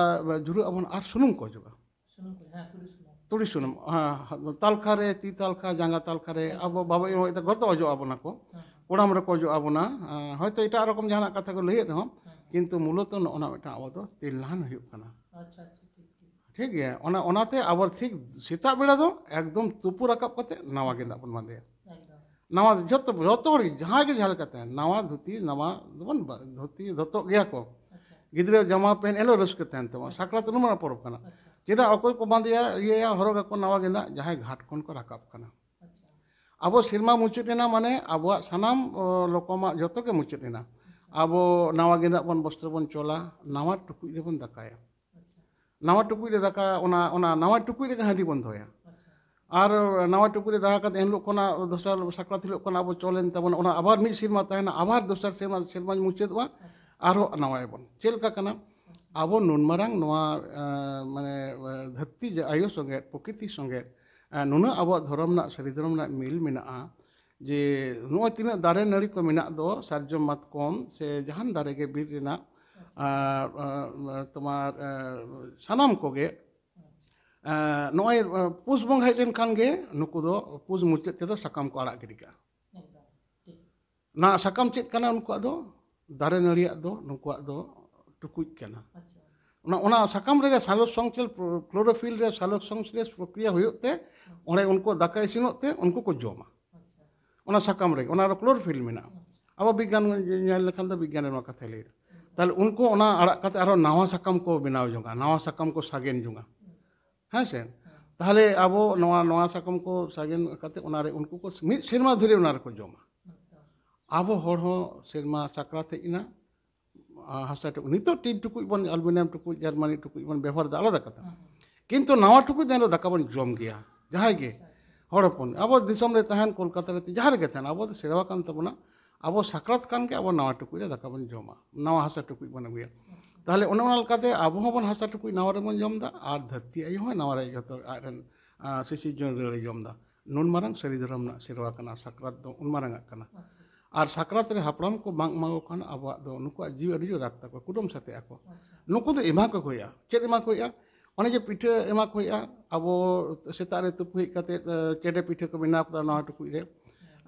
ᱡᱷᱩᱨᱟᱹᱜ ᱟᱵᱚᱱ ᱟᱨ ᱥᱩᱱᱩᱢ ᱠᱚ ᱚᱡᱚᱜᱟ᱾ ᱥᱩᱱᱩᱢ ᱠᱚ, ᱦᱮᱸ, ᱛᱩᱲᱤ ᱥᱩᱱᱩᱢ᱾ ᱛᱩᱲᱤ ᱥᱩᱱᱩᱢ, ᱦᱮᱸ, ᱛᱟᱞᱠᱷᱟ ᱨᱮ, ᱛᱤ ᱛᱟᱞᱠᱷᱟ, ᱡᱟᱸᱜᱟ ᱛᱟᱞᱠᱷᱟ ᱨᱮ, ᱟᱵᱚ ᱵᱟᱵᱟ ᱟᱭᱳ ᱦᱚᱲ ᱫᱚ ᱜᱚᱨ ᱫᱚ ᱚᱡᱚᱜ ᱟᱵᱚᱱᱟ ᱠᱚ, ᱦᱮᱸ᱾ ᱠᱚᱲᱟᱢ ᱨᱮᱠᱚ ᱚᱡᱚᱜ ᱟᱵᱚᱱᱟ᱾ ᱟᱸ, ᱦᱚᱭᱛᱳ ᱮᱴᱟᱜ ᱨᱚᱠᱚᱢ ᱡᱟᱦᱟᱱᱟᱜ ᱠᱟᱛᱷᱟ ᱠᱚ ᱞᱟᱹᱭᱮᱫ ᱨᱮᱦᱚᱸ, ᱦᱮᱸ᱾ ᱠᱤᱱᱛᱩ ᱢᱩᱞᱚᱛᱚ ᱱᱚᱜᱼᱚ ᱱᱟ ᱢᱤᱫᱴᱟᱝ ᱟᱵᱚ ᱫᱚ ᱛᱮᱞᱱᱟᱦᱟᱱ ᱦᱩᱭᱩᱜ ᱠᱟᱱᱟ᱾ ᱟᱪᱪᱷᱟ, ᱟᱪᱪᱷᱟ, ᱴᱷᱤᱠ, ᱴᱷᱤᱠ᱾ ᱴᱷᱤᱠ ᱜᱮᱭᱟ, ᱚᱱᱟ, ᱚᱱᱟᱛᱮ ᱟᱵᱚ ᱴᱷᱤᱠ ᱥᱮᱛᱟᱜ ᱵᱮᱲᱟ ᱫᱚ ᱮᱠᱫᱚᱢ ᱛᱩᱯᱩ ᱨᱟᱠᱟᱵ ᱠᱟᱛᱮ ᱱᱟᱣᱟ ᱜᱮᱸᱫᱟᱜ ᱵᱚᱱ ᱵᱟᱸᱫᱮᱭᱟ᱾ ᱮᱠᱫᱚᱢ᱾ ᱱᱟᱣᱟ ᱡᱚᱛᱚ, ᱡᱚᱛᱚ ᱦᱚᱲ ᱜᱮ, ᱡᱟᱦᱟᱸᱭ ᱜᱮ ᱡᱟᱦᱟᱸ ᱞᱮᱠᱟᱛᱮ, ᱱᱟᱣᱟ ᱫᱷᱩᱛᱤ, ᱱᱟᱣᱟ ᱫᱚᱵᱚᱱ ᱵᱟ-, ᱫᱷᱩᱛᱤ ᱫᱷᱚᱛᱚᱜ ᱜᱮᱭᱟ ᱠᱚ᱾ ᱟᱪᱪᱷᱟ᱾ ᱜᱤᱫᱽᱨᱟᱹ ᱡᱟᱢᱟ ᱯᱮᱱᱴ, ᱮᱱᱦᱤᱞᱳᱜ ᱨᱟᱹᱥᱠᱟᱹ ᱛᱟᱦᱮᱱ ᱛᱟᱵᱚᱱᱟ᱾ ᱥᱟᱠᱨᱟᱛ ᱩᱱᱩᱢ ᱢᱟᱦᱟ ᱯᱚᱨᱚᱵᱽ ᱠᱟᱱᱟ᱾ ᱟᱪᱪᱷᱟ᱾ ᱪᱮᱫᱟᱜ ᱚᱠᱚᱭ ᱠᱚ ᱵᱟᱸᱫᱮᱭᱟ, ᱤᱭᱟᱹᱭᱟ, ᱦᱚᱨᱚᱜᱟᱠᱚ ᱱᱟᱣᱟ ᱜᱮᱸᱫᱟᱜ, ᱡᱟᱦᱟᱸᱭ ᱜᱷᱟᱴ ᱠᱷᱚᱱ ᱠᱚ ᱨᱟᱠᱟᱵ ᱠᱟᱱᱟ᱾ ᱟᱪᱪᱷᱟ᱾ ᱟᱵᱚ ᱥᱮᱨᱢᱟ ᱢᱩᱪᱟᱹᱫ ᱮᱱᱟ, ᱢᱟᱱᱮ ᱟᱵᱚᱣᱟᱜ ᱥᱟᱱᱟᱢ, ᱚ, ᱨᱚᱠᱚᱢᱟᱜ ᱡᱚᱛᱚ ᱜᱮ ᱢᱩᱪᱟᱹᱫ ᱮᱱᱟ᱾ ᱟᱪᱪᱷᱟ᱾ ᱟᱵᱚ ᱱᱟᱣᱟ ᱜᱮᱸᱫᱟᱜ ᱵᱚᱱ, ᱵᱚᱥᱛᱨᱚ ᱵᱚᱱ ᱪᱚᱞᱟ, ᱱᱟᱣᱟ ᱴᱩᱠᱩᱡ ᱨᱮᱵᱚᱱ ᱫᱟᱠᱟᱭᱟ᱾ ᱟᱪᱪᱷᱟ᱾ ᱱᱟᱣᱟ ᱴᱩᱠᱩᱡ ᱨᱮ ᱫᱟᱠᱟ, ᱚᱱᱟ, ᱚᱱᱟ ᱱᱟᱣᱟ ᱴᱩᱠᱩᱡ ᱨᱮᱜᱮ ᱦᱟᱺᱰᱤ ᱵᱚᱱ ᱫᱚᱦᱚᱭᱟ᱾ ᱟᱪᱪᱷᱟ᱾ ᱟᱨ ᱱᱟᱣᱟ ᱴᱩᱠᱩᱡ ᱨᱮ ᱫᱟᱠᱟ ᱠᱟᱛᱮ ᱮᱱᱦᱤᱞᱳᱜ ᱠᱷᱚᱱᱟᱜ, ᱫᱚᱥᱟᱨ ᱥᱟᱠᱨᱟᱛ ᱦᱤᱞᱳᱜ ᱠᱷᱚᱱᱟᱜ ᱟᱵᱚ ᱪᱚᱞᱮᱱ ᱛᱟᱵᱚᱱᱟ, ᱚᱱᱟ ᱟᱵᱟᱨ ᱢᱤᱫ ᱥᱮᱨᱢᱟ ᱛᱟᱦᱮᱱᱟ, ᱟᱵᱟᱨ ᱫᱚᱥᱟᱨ ᱥᱮᱨᱢᱟ, ᱥᱮᱨᱢᱟ ᱢᱩᱪᱟᱹᱫᱚᱜᱼᱟ, ᱟᱪᱪᱷᱟ᱾ ᱟᱨᱦᱚᱸ ᱱᱟᱣᱟᱭᱟᱵᱚᱱ᱾ ᱪᱮᱫ ᱞᱮᱠᱟ ᱠᱟᱱᱟ? ᱟᱪᱪᱷᱟ᱾ ᱟᱵᱚ ᱱᱩᱱ ᱢᱟᱨᱟᱝ ᱱᱚᱣᱟ, ᱮᱸ, ᱢᱟᱱᱮ, ᱮᱸ, ᱫᱷᱟᱹᱨᱛᱤ ᱡᱟ-, ᱟᱭᱳ ᱥᱚᱸᱜᱮ, ᱯᱨᱚᱠᱨᱤᱛᱤ ᱥᱚᱸᱜᱮ, ᱮᱸ, ᱱᱩᱱᱟᱹᱜ ᱟᱵᱚᱣᱟᱜ ᱫᱷᱚᱨᱚᱢ ᱨᱮᱱᱟᱜ, ᱥᱟᱹᱨᱤ ᱫᱷᱚᱨᱚᱢ ᱨᱮᱱᱟᱜ ᱢᱤᱞ ᱢᱮᱱᱟᱜᱼᱟ, ᱡᱮ ᱱᱚᱜᱼᱚᱭ ᱛᱤᱱᱟᱹᱜ ᱫᱟᱨᱮ ᱱᱟᱹᱲᱤ ᱠᱚ ᱢᱮᱱᱟᱜ ᱫᱚ, ᱥᱟᱨᱡᱚᱢ, ᱢᱟᱛᱠᱚᱢ ᱥᱮ ᱡᱟᱦᱟᱱ ᱫᱟᱨᱮ ᱜᱮ ᱵᱤᱨ ᱨᱮᱱᱟᱜ, ᱟᱨ, ᱟᱨ, ᱛᱳᱢᱟᱨ, ᱟᱨ, ᱥᱟᱱᱟᱢ ᱠᱚᱜᱮ, ᱟᱨ, ᱱᱚᱜᱼᱚᱭ, ᱟᱨ, ᱯᱩᱥ ᱵᱚᱸᱜᱟ ᱦᱮᱡ ᱞᱮᱱᱠᱷᱟᱱ ᱜᱮ ᱱᱩᱠᱩ ᱫᱚ ᱯᱩᱥ ᱢᱩᱪᱟᱹᱫ ᱛᱮᱫᱚ ᱥᱟᱠᱟᱢ ᱠᱚ ᱟᱲᱟᱜ ᱜᱤᱰᱤ ᱠᱟᱜᱼᱟ᱾ ᱮᱠᱫᱚᱢ, ᱴᱷᱤᱠ᱾ ᱚᱱᱟ ᱥᱟᱠᱟᱢ ᱪᱮᱫ ᱠᱟᱱᱟ? ᱩᱱᱠᱩᱣᱟᱜ ᱫᱚ ᱫᱟᱨᱮ ᱱᱟᱹᱲᱤᱭᱟᱜ ᱫᱚ ᱱᱩᱠᱩᱣᱟᱜ ᱫᱚ ᱴᱩᱠᱩᱡ ᱠᱟᱱᱟ᱾ ᱚᱱᱟ, ᱚᱱᱟ ᱥᱟᱠᱟᱢ ᱨᱮᱜᱮ ᱥᱟᱞᱳᱠ ᱥᱚᱝᱥᱞᱮᱥ, ᱠᱞᱳᱨᱳᱯᱷᱤᱞ ᱨᱮ ᱥᱟᱞᱳᱠ ᱥᱚᱝᱥᱞᱮᱥ ᱯᱨᱚᱠᱨᱤᱭᱟ ᱦᱩᱭᱩᱜ ᱛᱮ, ᱚᱸᱰᱮ ᱩᱱᱠᱩ ᱫᱟᱠᱟ ᱤᱥᱤᱱᱚᱜ ᱛᱮ ᱩᱱᱠᱩ ᱠᱚ ᱡᱚᱢᱟ᱾ ᱚᱱᱟ ᱥᱟᱠᱟᱢ ᱨᱮᱜᱮ, ᱚᱱᱟ ᱨᱮ ᱠᱞᱳᱨᱳᱯᱷᱤᱞ ᱢᱮᱱᱟᱜᱼᱟ᱾ ᱟᱵᱚ ᱵᱤᱜᱽᱜᱟᱱ ᱧᱮᱞ ᱞᱮᱠᱷᱟᱱ ᱫᱚ ᱵᱤᱜᱽᱜᱟᱱ ᱨᱮ ᱱᱚᱣᱟ ᱠᱟᱛᱷᱟᱭ ᱞᱟᱹᱭᱫᱟ᱾ ᱛᱟᱦᱞᱮ ᱩᱱᱠᱩ ᱚᱱᱟ ᱟᱲᱟᱜ ᱠᱟᱛᱮ ᱟᱨᱦᱚᱸ ᱱᱟᱣᱟ ᱥᱟᱠᱟᱢ ᱠᱚ ᱵᱮᱱᱟᱣ ᱡᱚᱝᱟ, ᱱᱟᱣᱟ ᱥᱟᱠᱟᱢ ᱠᱚ ᱥᱟᱜᱮᱱ ᱡᱚᱝᱟ᱾ ᱦᱮᱸ ᱥᱮ? ᱛᱟᱦᱞᱮ ᱟᱵᱚ ᱱᱚᱣᱟ, ᱱᱚᱣᱟ ᱥᱟᱠᱟᱢ ᱠᱚ ᱥᱟᱜᱮᱱ ᱠᱟᱛᱮ ᱚᱱᱟ ᱨᱮ ᱩᱱᱠᱩ ᱠᱚ ᱢᱤᱫ ᱥᱮᱨᱢᱟ ᱫᱷᱚᱨᱮ ᱚᱱᱟ ᱨᱮᱠᱚ ᱡᱚᱢᱟ᱾ ᱟᱵᱚ ᱦᱚᱲ ᱦᱚᱸ ᱥᱮᱨᱢᱟ ᱥᱟᱠᱨᱟᱛ ᱦᱮᱡ ᱮᱱᱟ, ᱟᱨ ᱦᱟᱥᱟ ᱴᱩᱠᱩᱡ, ᱱᱤᱛᱚᱜ ᱴᱤᱱ ᱴᱩᱠᱩᱡ ᱵᱚᱱ, ᱟᱞᱩᱢᱤᱱᱤᱭᱟᱢ ᱴᱩᱠᱩᱡ, ᱡᱟᱨᱢᱟᱱᱤ ᱴᱩᱠᱩᱡ ᱵᱚᱱ ᱵᱮᱵᱚᱦᱟᱨ ᱮᱫᱟ, ᱟᱞᱟᱫᱟ ᱠᱟᱛᱷᱟ᱾ ᱠᱤᱱᱛᱩ ᱱᱟᱣᱟ ᱴᱩᱠᱩᱡ ᱫᱚ ᱮᱱᱦᱤᱞᱳᱜ ᱫᱟᱠᱟ ᱵᱚᱱ ᱡᱚᱢ ᱜᱮᱭᱟ, ᱡᱟᱦᱟᱸᱭ ᱜᱮ ᱦᱚᱲ ᱦᱚᱯᱚᱱ, ᱟᱵᱚ ᱫᱤᱥᱚᱢ ᱨᱮ ᱛᱟᱦᱮᱱ, ᱠᱳᱞᱠᱟᱛᱟ ᱨᱮ, ᱡᱟᱦᱟᱸ ᱨᱮᱜᱮ ᱛᱟᱦᱮᱱ, ᱟᱵᱚ ᱫᱚ ᱥᱮᱨᱣᱟ ᱠᱟᱱ ᱛᱟᱵᱚᱱᱟ᱾ ᱟᱵᱚ ᱥᱟᱠᱨᱟᱛ ᱠᱷᱟᱱ ᱜᱮ ᱟᱵᱚ ᱱᱟᱣᱟ ᱴᱩᱠᱩᱡ ᱨᱮ ᱫᱟᱠᱟ ᱵᱚᱱ ᱡᱚᱢᱟ, ᱱᱟᱣᱟ ᱦᱟᱥᱟ ᱴᱩᱠᱩᱡ ᱵᱚᱱ ᱟᱹᱜᱩᱭᱟ᱾ ᱛᱟᱦᱞᱮ ᱚᱱᱮ ᱚᱱᱟ ᱞᱮᱠᱟᱛᱮ ᱟᱵᱚ ᱦᱚᱸᱵᱚᱱ ᱦᱟᱥᱟ ᱴᱩᱠᱩᱡ ᱱᱟᱣᱟ ᱨᱮᱵᱚᱱ ᱡᱚᱢ ᱮᱫᱟ, ᱟᱨ ᱫᱷᱟᱹᱨᱛᱤ ᱟᱭᱳ ᱦᱚᱸ ᱱᱟᱣᱟ ᱨᱮ ᱡᱚᱛᱚ ᱟᱡ ᱨᱮᱱ, ᱟᱸ, ᱥᱤᱥᱤᱨᱡᱚᱱ ᱨᱮ ᱡᱚᱢ ᱮᱫᱟ᱾ ᱱᱩᱱ ᱢᱟᱨᱟᱝ ᱥᱟᱹᱨᱤ ᱫᱷᱚᱨᱚᱢ ᱨᱮᱱᱟᱜ ᱥᱮᱨᱣᱟ ᱠᱟᱱᱟ, ᱥᱟᱠᱨᱟᱛ ᱫᱚ ᱩᱱ ᱢᱟᱨᱟᱝ ᱟᱜ ᱠᱟᱱᱟ᱾ ᱟᱨ ᱥᱟᱠᱨᱟᱛ ᱨᱮ ᱦᱟᱯᱲᱟᱢ ᱠᱚ ᱵᱟᱝ ᱮᱢᱟ ᱠᱚ ᱠᱷᱟᱱ ᱟᱵᱚᱣᱟᱜ ᱫᱚ ᱱᱩᱠᱩᱣᱟᱜ ᱡᱤᱣᱤ ᱟᱹᱰᱤ ᱡᱳᱨ ᱨᱟᱜᱽ ᱛᱟᱠᱚᱣᱟ, ᱠᱩᱰᱟᱹᱢ ᱥᱟᱛᱮᱜ ᱟᱠᱚ᱾ ᱱᱩᱠᱩ ᱫᱚ ᱮᱢᱟ ᱠᱚ ᱦᱩᱭᱩᱜᱼᱟ᱾ ᱪᱮᱫ ᱮᱢᱟ ᱠᱚ ᱦᱩᱭᱩᱜᱼᱟ? ᱚᱱᱮ ᱡᱮ ᱯᱤᱴᱷᱟᱹ ᱮᱢᱟ ᱠᱚ ᱦᱩᱭᱩᱜᱼᱟ, ᱟᱵᱚ ᱥᱮᱛᱟᱜ ᱨᱮ ᱛᱩᱯᱩ ᱦᱮᱡ ᱠᱟᱛᱮ, ᱮ, ᱪᱮᱰᱮ ᱯᱤᱴᱷᱟᱹ ᱠᱚ ᱵᱮᱱᱟᱣ ᱠᱟᱫᱟ ᱱᱚᱣᱟ ᱴᱩᱠᱩᱡ ᱨᱮ,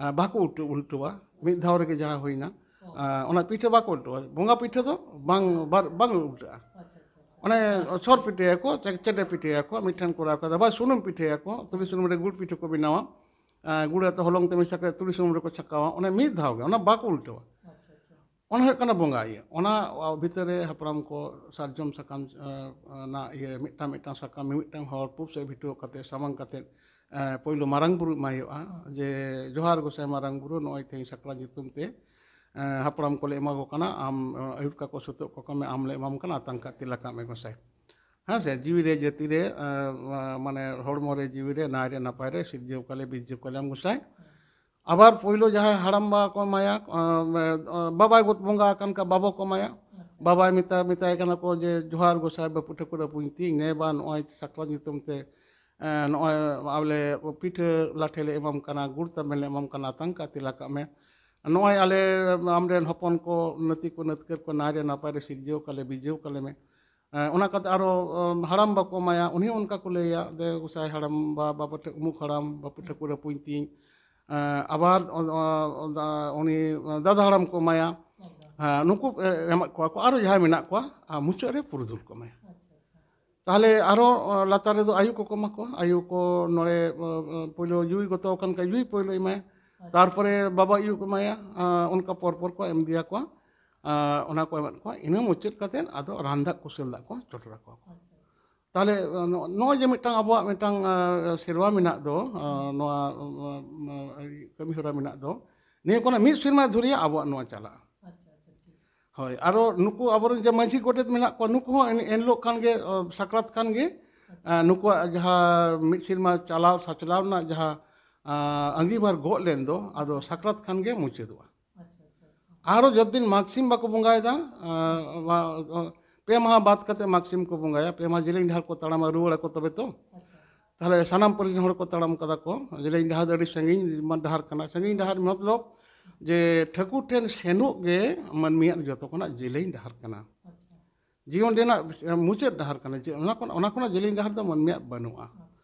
ᱮ, ᱵᱟᱠᱚ ᱩᱞᱴᱟᱹ-, ᱩᱞᱴᱟᱹᱣᱟ, ᱢᱤᱫ ᱫᱷᱟᱣ ᱨᱮᱜᱮ ᱡᱟᱦᱟᱸ ᱦᱩᱭᱱᱟ, ᱮ, ᱚᱱᱟ ᱯᱤᱴᱷᱟᱹ ᱵᱟᱠᱚ ᱩᱞᱴᱟᱹᱣᱟ᱾ ᱵᱚᱸᱜᱟ ᱯᱤᱴᱷᱟᱹ ᱫᱚ ᱵᱟᱝ, ᱵᱟᱨ-, ᱵᱟᱝ ᱩᱞᱴᱟᱹᱜᱼᱟ᱾ ᱚᱱᱮ ᱥᱚᱨ ᱯᱤᱴᱷᱟᱹᱭᱟᱠᱚ, ᱪᱮ-, ᱪᱮᱰᱮ ᱯᱤᱴᱷᱟᱹᱭᱟᱠᱚ, ᱢᱤᱫᱴᱷᱮᱱ ᱠᱚᱨᱟᱣ ᱠᱟᱫᱟ, ᱵᱟ ᱥᱩᱱᱩᱢ ᱯᱤᱴᱷᱟᱹᱭᱟᱠᱚ, ᱛᱩᱲᱤ ᱥᱩᱱᱩᱢ ᱨᱮ ᱜᱩᱲ ᱯᱤᱴᱷᱟᱹ ᱠᱚ ᱵᱮᱱᱟᱣᱟ, ᱮ, ᱜᱩᱲ ᱟᱛᱮ ᱦᱚᱞᱚᱝ ᱛᱮ ᱢᱮᱥᱟ ᱠᱟᱛᱮ ᱛᱩᱲᱤ ᱥᱩᱱᱩᱢ ᱨᱮᱠᱚ ᱪᱷᱟᱸᱠᱟᱣᱟ, ᱚᱱᱮ ᱢᱤᱫ ᱫᱷᱟᱣ ᱜᱮ, ᱚᱱᱟ ᱵᱟᱠᱚ ᱩᱞᱴᱟᱹᱣᱟ᱾ ᱚᱱᱟ ᱦᱩᱭᱩᱜ ᱠᱟᱱᱟ ᱵᱚᱸᱜᱟ ᱤᱭᱟᱹ᱾ ᱚᱱᱟ ᱵᱷᱤᱛᱟᱹᱨ ᱨᱮ ᱦᱟᱯᱲᱟᱢ ᱠᱚ ᱥᱟᱨᱡᱚᱢ ᱥᱟᱠᱟᱢ, ᱮ, ᱨᱮᱱᱟᱜ ᱤᱭᱟᱹ ᱢᱤᱫᱴᱟᱝ ᱢᱤᱫᱴᱟᱝ ᱥᱟᱠᱟᱢ ᱢᱤᱢᱤᱫᱴᱟᱝ ᱦᱚᱲ ᱯᱩᱵ ᱥᱮᱫ ᱵᱷᱤᱴᱟᱹᱣ ᱠᱟᱛᱮ ᱥᱟᱢᱟᱝ ᱠᱟᱛᱮ, ᱮ, ᱯᱳᱭᱞᱳ ᱢᱟᱨᱟᱝ ᱵᱩᱨᱩ ᱮᱢᱟᱭ ᱦᱩᱭᱩᱜᱼᱟ, ᱡᱮ, "ᱡᱚᱦᱟᱨ ᱜᱚᱸᱥᱟᱭ ᱢᱟᱨᱟᱝ ᱵᱩᱨᱩ, ᱱᱚᱜᱼᱚᱭ ᱛᱮᱦᱮᱧ ᱥᱟᱠᱨᱟᱛ ᱧᱩᱛᱩᱢ ᱛᱮ, ᱮ, ᱦᱟᱯᱲᱟᱢ ᱠᱚᱞᱮ ᱮᱢᱟ ᱠᱚ ᱠᱟᱱᱟ, ᱟᱢ, ᱮ, ᱟᱹᱭᱩᱨ ᱠᱟᱠᱚ ᱥᱟᱹᱛᱚᱜ ᱠᱚ ᱠᱟᱱᱟ, ᱟᱢ ᱞᱮ ᱮᱢᱟᱢ ᱠᱟᱱᱟ, ᱟᱛᱟᱝ ᱠᱟᱜ ᱛᱤᱞᱟ ᱠᱟᱜ ᱢᱮ ᱜᱚᱸᱥᱟᱭ᱾" ᱦᱮᱸ ᱥᱮ, ᱡᱤᱣᱤ ᱨᱮ, ᱡᱟᱹᱛᱤ ᱨᱮ, ᱮ, ᱢᱟᱱᱮ ᱦᱚᱲᱢᱚ ᱨᱮ, ᱡᱤᱣᱤ ᱨᱮ, ᱱᱟᱭ ᱨᱮ, ᱱᱟᱯᱟᱭ ᱨᱮ ᱥᱤᱨᱡᱟᱹᱣ ᱠᱟᱞᱮ, ᱵᱤᱨᱡᱟᱹᱣ ᱠᱟᱞᱮ ᱟᱢ ᱜᱚᱸᱥᱟᱭ᱾ ᱟᱵᱟᱨ ᱯᱳᱭᱞᱳ ᱡᱟᱦᱟᱸᱭ ᱦᱟᱲᱟᱢᱵᱟ ᱠᱚ ᱮᱢᱟᱭᱟ, ᱮ, ᱮ, ᱵᱟᱵᱟᱭ ᱜᱚᱛ ᱵᱚᱸᱜᱟ ᱟᱠᱟᱱ ᱠᱷᱟᱱ ᱵᱟᱵᱟ ᱠᱚ ᱮᱢᱟᱭᱟ᱾ ᱵᱟᱵᱟᱭ ᱢᱮᱛᱟ-, ᱢᱮᱛᱟᱭ ᱠᱟᱱᱟ ᱠᱚ ᱡᱮ, "ᱡᱚᱦᱟᱨ ᱜᱚᱸᱥᱟᱭ ᱵᱟᱹᱯᱩ ᱴᱷᱟᱹᱠᱩᱨ ᱟᱹᱯᱩᱧ ᱛᱤᱧ, ᱱᱮ ᱵᱟ ᱱᱚᱜᱼᱚᱭ ᱥᱟᱠᱨᱟᱛ ᱧᱩᱛᱩᱢ ᱛᱮ, ᱮ, ᱱᱚᱜᱼᱚᱭ ᱟᱞᱮ ᱯᱤᱴᱷᱟᱹ ᱞᱟᱴᱷᱮ ᱞᱮ ᱮᱢᱟᱢ ᱠᱟᱱᱟ, ᱜᱩᱲ ᱛᱟᱵᱮᱱ ᱞᱮ ᱮᱢᱟᱢ ᱠᱟᱱᱟ, ᱟᱛᱟᱝ ᱠᱟᱜ ᱛᱤᱞᱟ ᱠᱟᱜ ᱢᱮ᱾ ᱱᱚᱜᱼᱚᱭ ᱟᱞᱮ ᱟᱢᱨᱮᱱ ᱦᱚᱯᱚᱱ ᱠᱚ, ᱱᱟᱹᱛᱤ ᱠᱚ, ᱱᱟᱹᱛᱠᱟᱹᱨ ᱠᱚ ᱱᱟᱭ ᱨᱮ ᱱᱟᱯᱟᱭ ᱨᱮ ᱥᱤᱨᱡᱟᱹᱣ ᱠᱟᱞᱮ, ᱵᱤᱡᱟᱹᱣ ᱠᱟᱞᱮ ᱢᱮ᱾" ᱮ, ᱚᱱᱟ ᱠᱟᱛᱮ ᱟᱨᱚ, ᱮ, ᱦᱟᱲᱟᱢ ᱵᱟᱠᱚ ᱮᱢᱟᱭᱟ, ᱩᱱᱤ ᱦᱚᱸ ᱚᱱᱠᱟ ᱠᱚ ᱞᱟᱹᱭᱟ, "ᱫᱮ ᱜᱚᱸᱥᱟᱭ ᱦᱟᱲᱟᱢ ᱵᱟ, ᱵᱟᱵᱟ ᱴᱷᱮ-, ᱩᱢᱩᱠ ᱦᱟᱲᱟᱢ, ᱵᱟᱹᱯᱩ ᱴᱷᱟᱹᱠᱩᱨ ᱟᱹᱯᱩᱧ ᱛᱤᱧ, ᱮᱸ, ᱟᱵᱟᱨ ᱚ-, ᱚ-, ᱚ-, ᱩᱱᱤ ᱫᱟᱫᱟ ᱦᱟᱲᱟᱢ ᱠᱚ ᱮᱢᱟᱭᱟ᱾ ᱮᱠᱫᱚᱢ᱾ ᱦᱮᱸ, ᱱᱩᱠᱩ, ᱮ, ᱮᱢᱟᱜ ᱠᱚᱣᱟ ᱠᱚ, ᱟᱨᱚ ᱡᱟᱦᱟᱸᱭ ᱢᱮᱱᱟᱜ ᱠᱚᱣᱟ, ᱟᱨ ᱢᱩᱪᱟᱹᱫ ᱨᱮ ᱯᱩᱨᱩᱫᱷᱩᱞ ᱠᱚ ᱮᱢᱟᱭᱟ᱾ ᱟᱪᱪᱷᱟ, ᱟᱪᱪᱷᱟ᱾ ᱛᱟᱦᱞᱮ ᱟᱨᱚ, ᱚ, ᱞᱟᱛᱟᱨ ᱨᱮᱫᱚ ᱟᱭᱩ ᱠᱚᱠᱚ ᱮᱢᱟ ᱠᱚᱣᱟ᱾ ᱟᱭᱩ ᱠᱚ ᱱᱚᱰᱮ, ᱚ, ᱚ, ᱯᱳᱭᱞᱳ ᱭᱩᱭ ᱜᱚᱛᱚ ᱟᱠᱟᱱ ᱠᱷᱟᱱ ᱭᱩᱭ ᱯᱳᱭᱞᱳ ᱮᱢᱟᱭᱟ᱾ ᱟᱪᱪᱷᱟ᱾ ᱛᱟᱨᱯᱚᱨᱮ ᱵᱟᱵᱟ ᱟᱭᱩ ᱠᱚ ᱮᱢᱟᱭᱟ, ᱟ, ᱚᱱᱠᱟ ᱯᱚᱨ ᱯᱚᱨ ᱠᱚ ᱮᱢ ᱤᱫᱤᱭᱟᱠᱚᱣᱟ᱾ ᱟ, ᱚᱱᱟ ᱠᱚ ᱮᱢᱟᱫ ᱠᱚᱣᱟ᱾ ᱤᱱᱟᱹ ᱢᱩᱪᱟᱹᱫ ᱠᱟᱛᱮᱫ ᱟᱫᱚ ᱨᱟᱱ ᱫᱟᱜ ᱠᱩᱥᱟᱹᱞ ᱫᱟᱜ ᱠᱚ ᱪᱚᱰᱚᱨ ᱟᱠᱚᱣᱟ ᱠᱚ᱾ ᱟᱪᱪᱷᱟ᱾ ᱛᱟᱦᱞᱮ, ᱱᱚ-, ᱱᱚᱜᱼᱚᱭ ᱡᱮ ᱢᱤᱫᱴᱟᱝ ᱟᱵᱚᱣᱟᱜ ᱢᱤᱫᱴᱟᱝ, ᱟ, ᱥᱮᱨᱣᱟ ᱢᱮᱱᱟᱜ ᱫᱚ, ᱟ, ᱱᱚᱣᱟ, ᱟ, ᱟ, ᱠᱟᱹᱢᱤ ᱦᱚᱨᱟ ᱢᱮᱱᱟᱜ ᱫᱚ, ᱱᱤᱭᱟᱹ ᱠᱷᱚᱱᱟᱜ ᱢᱤᱫ ᱥᱮᱨᱢᱟ ᱫᱷᱩᱨᱤᱭᱟᱹ ᱟᱵᱚᱣᱟᱜ ᱱᱚᱣᱟ ᱪᱟᱞᱟᱜᱼᱟ᱾ ᱟᱪᱪᱷᱟ, ᱟᱪᱪᱷᱟ, ᱴᱷᱤᱠ᱾ ᱦᱳᱭ, ᱟᱨᱚ ᱱᱩᱠᱩ ᱟᱵᱚᱨᱮᱱ ᱡᱮ ᱢᱟᱹᱡᱷᱤ ᱜᱚᱰᱮᱛ ᱢᱮᱱᱟᱜ ᱠᱚᱣᱟ, ᱱᱩᱠᱩ ᱦᱚᱸ ᱮᱱ-, ᱮᱱᱦᱤᱞᱳᱜ ᱠᱷᱟᱱ ᱜᱮ, ᱟ, ᱥᱟᱠᱨᱟᱛ ᱠᱷᱟᱱ ᱜᱮ, ᱟ, ᱱᱩᱠᱩᱣᱟᱜ ᱡᱟᱦᱟᱸ ᱢᱤᱫ ᱥᱮᱨᱢᱟ ᱪᱟᱞᱟᱣ ᱥᱟᱪᱞᱟᱣ ᱨᱮᱱᱟᱜ ᱡᱟᱦᱟᱸ, ᱟ, ᱟᱸᱜᱤᱵᱷᱟᱨ ᱜᱚᱜ ᱞᱮᱱ ᱫᱚ, ᱟᱫᱚ ᱥᱟᱠᱨᱟᱛ ᱠᱷᱟᱱ ᱜᱮ ᱢᱩᱪᱟᱹᱫᱚᱜᱼᱟ᱾ ᱟᱪᱪᱷᱟ, ᱟᱪᱪᱷᱟ, ᱟᱪᱪᱷᱟ᱾ ᱟᱨᱚ ᱡᱚᱛ ᱫᱤᱱ ᱢᱟᱜᱽ ᱥᱤᱢ ᱵᱟᱠᱚ ᱵᱚᱸᱜᱟᱭᱮᱫᱟ, ᱟ, ᱢᱟ-, ᱟ, ᱯᱮ ᱢᱟᱦᱟ ᱵᱟᱫ ᱠᱟᱛᱮ ᱢᱟᱜᱽ ᱥᱤᱢ ᱠᱚ ᱵᱚᱸᱜᱟᱭᱟ, ᱯᱮ ᱢᱟᱦᱟ ᱡᱮᱞᱮᱧ ᱰᱟᱦᱟᱨ ᱠᱚ ᱛᱟᱲᱟᱢᱟ, ᱨᱩᱣᱟᱹᱲ ᱟᱠᱚ ᱛᱚᱵᱮ ᱛᱚ᱾ ᱟᱪᱪᱷᱟ᱾ ᱛᱟᱦᱞᱮ ᱥᱟᱱᱟᱢ ᱯᱟᱹᱨᱤᱥ ᱨᱮᱱ ᱦᱚᱲ ᱠᱚ ᱛᱟᱲᱟᱢ ᱠᱟᱫᱟ ᱠᱚ, ᱡᱮᱞᱮᱧ ᱰᱟᱦᱟᱨ ᱫᱚ ᱟᱹᱰᱤ ᱥᱟᱺᱜᱤᱧ ᱰᱟᱦᱟᱨ ᱠᱟᱱᱟ᱾ ᱥᱟᱺᱜᱤᱧ ᱰᱟᱦᱟᱨ ᱢᱚᱛᱞᱚᱵ ᱡᱮ ᱴᱷᱟᱹᱠᱩᱨ ᱴᱷᱮᱱ ᱥᱮᱱᱚᱜ ᱜᱮ ᱢᱟᱹᱱᱢᱤᱭᱟᱜ ᱡᱚᱛᱚ ᱠᱷᱚᱱᱟᱜ ᱡᱮᱞᱮᱧ ᱰᱟᱦᱟᱨ ᱠᱟᱱᱟ᱾ ᱟᱪᱪᱷᱟ᱾ ᱡᱤᱭᱚᱱ ᱨᱮᱱᱟᱜ ᱢᱩᱪᱟᱹᱫ ᱰᱟᱦᱟᱨ ᱠᱟᱱᱟ, ᱡᱮ ᱚᱱᱟ ᱠᱷᱚᱱ, ᱚᱱᱟ ᱠᱷᱚᱱᱟᱜ ᱡᱮᱞᱮᱧ ᱰᱟᱦᱟᱨ ᱫᱚ ᱢᱟᱹᱱᱢᱤᱭᱟᱜ ᱵᱟᱹᱱᱩᱜᱼᱟ᱾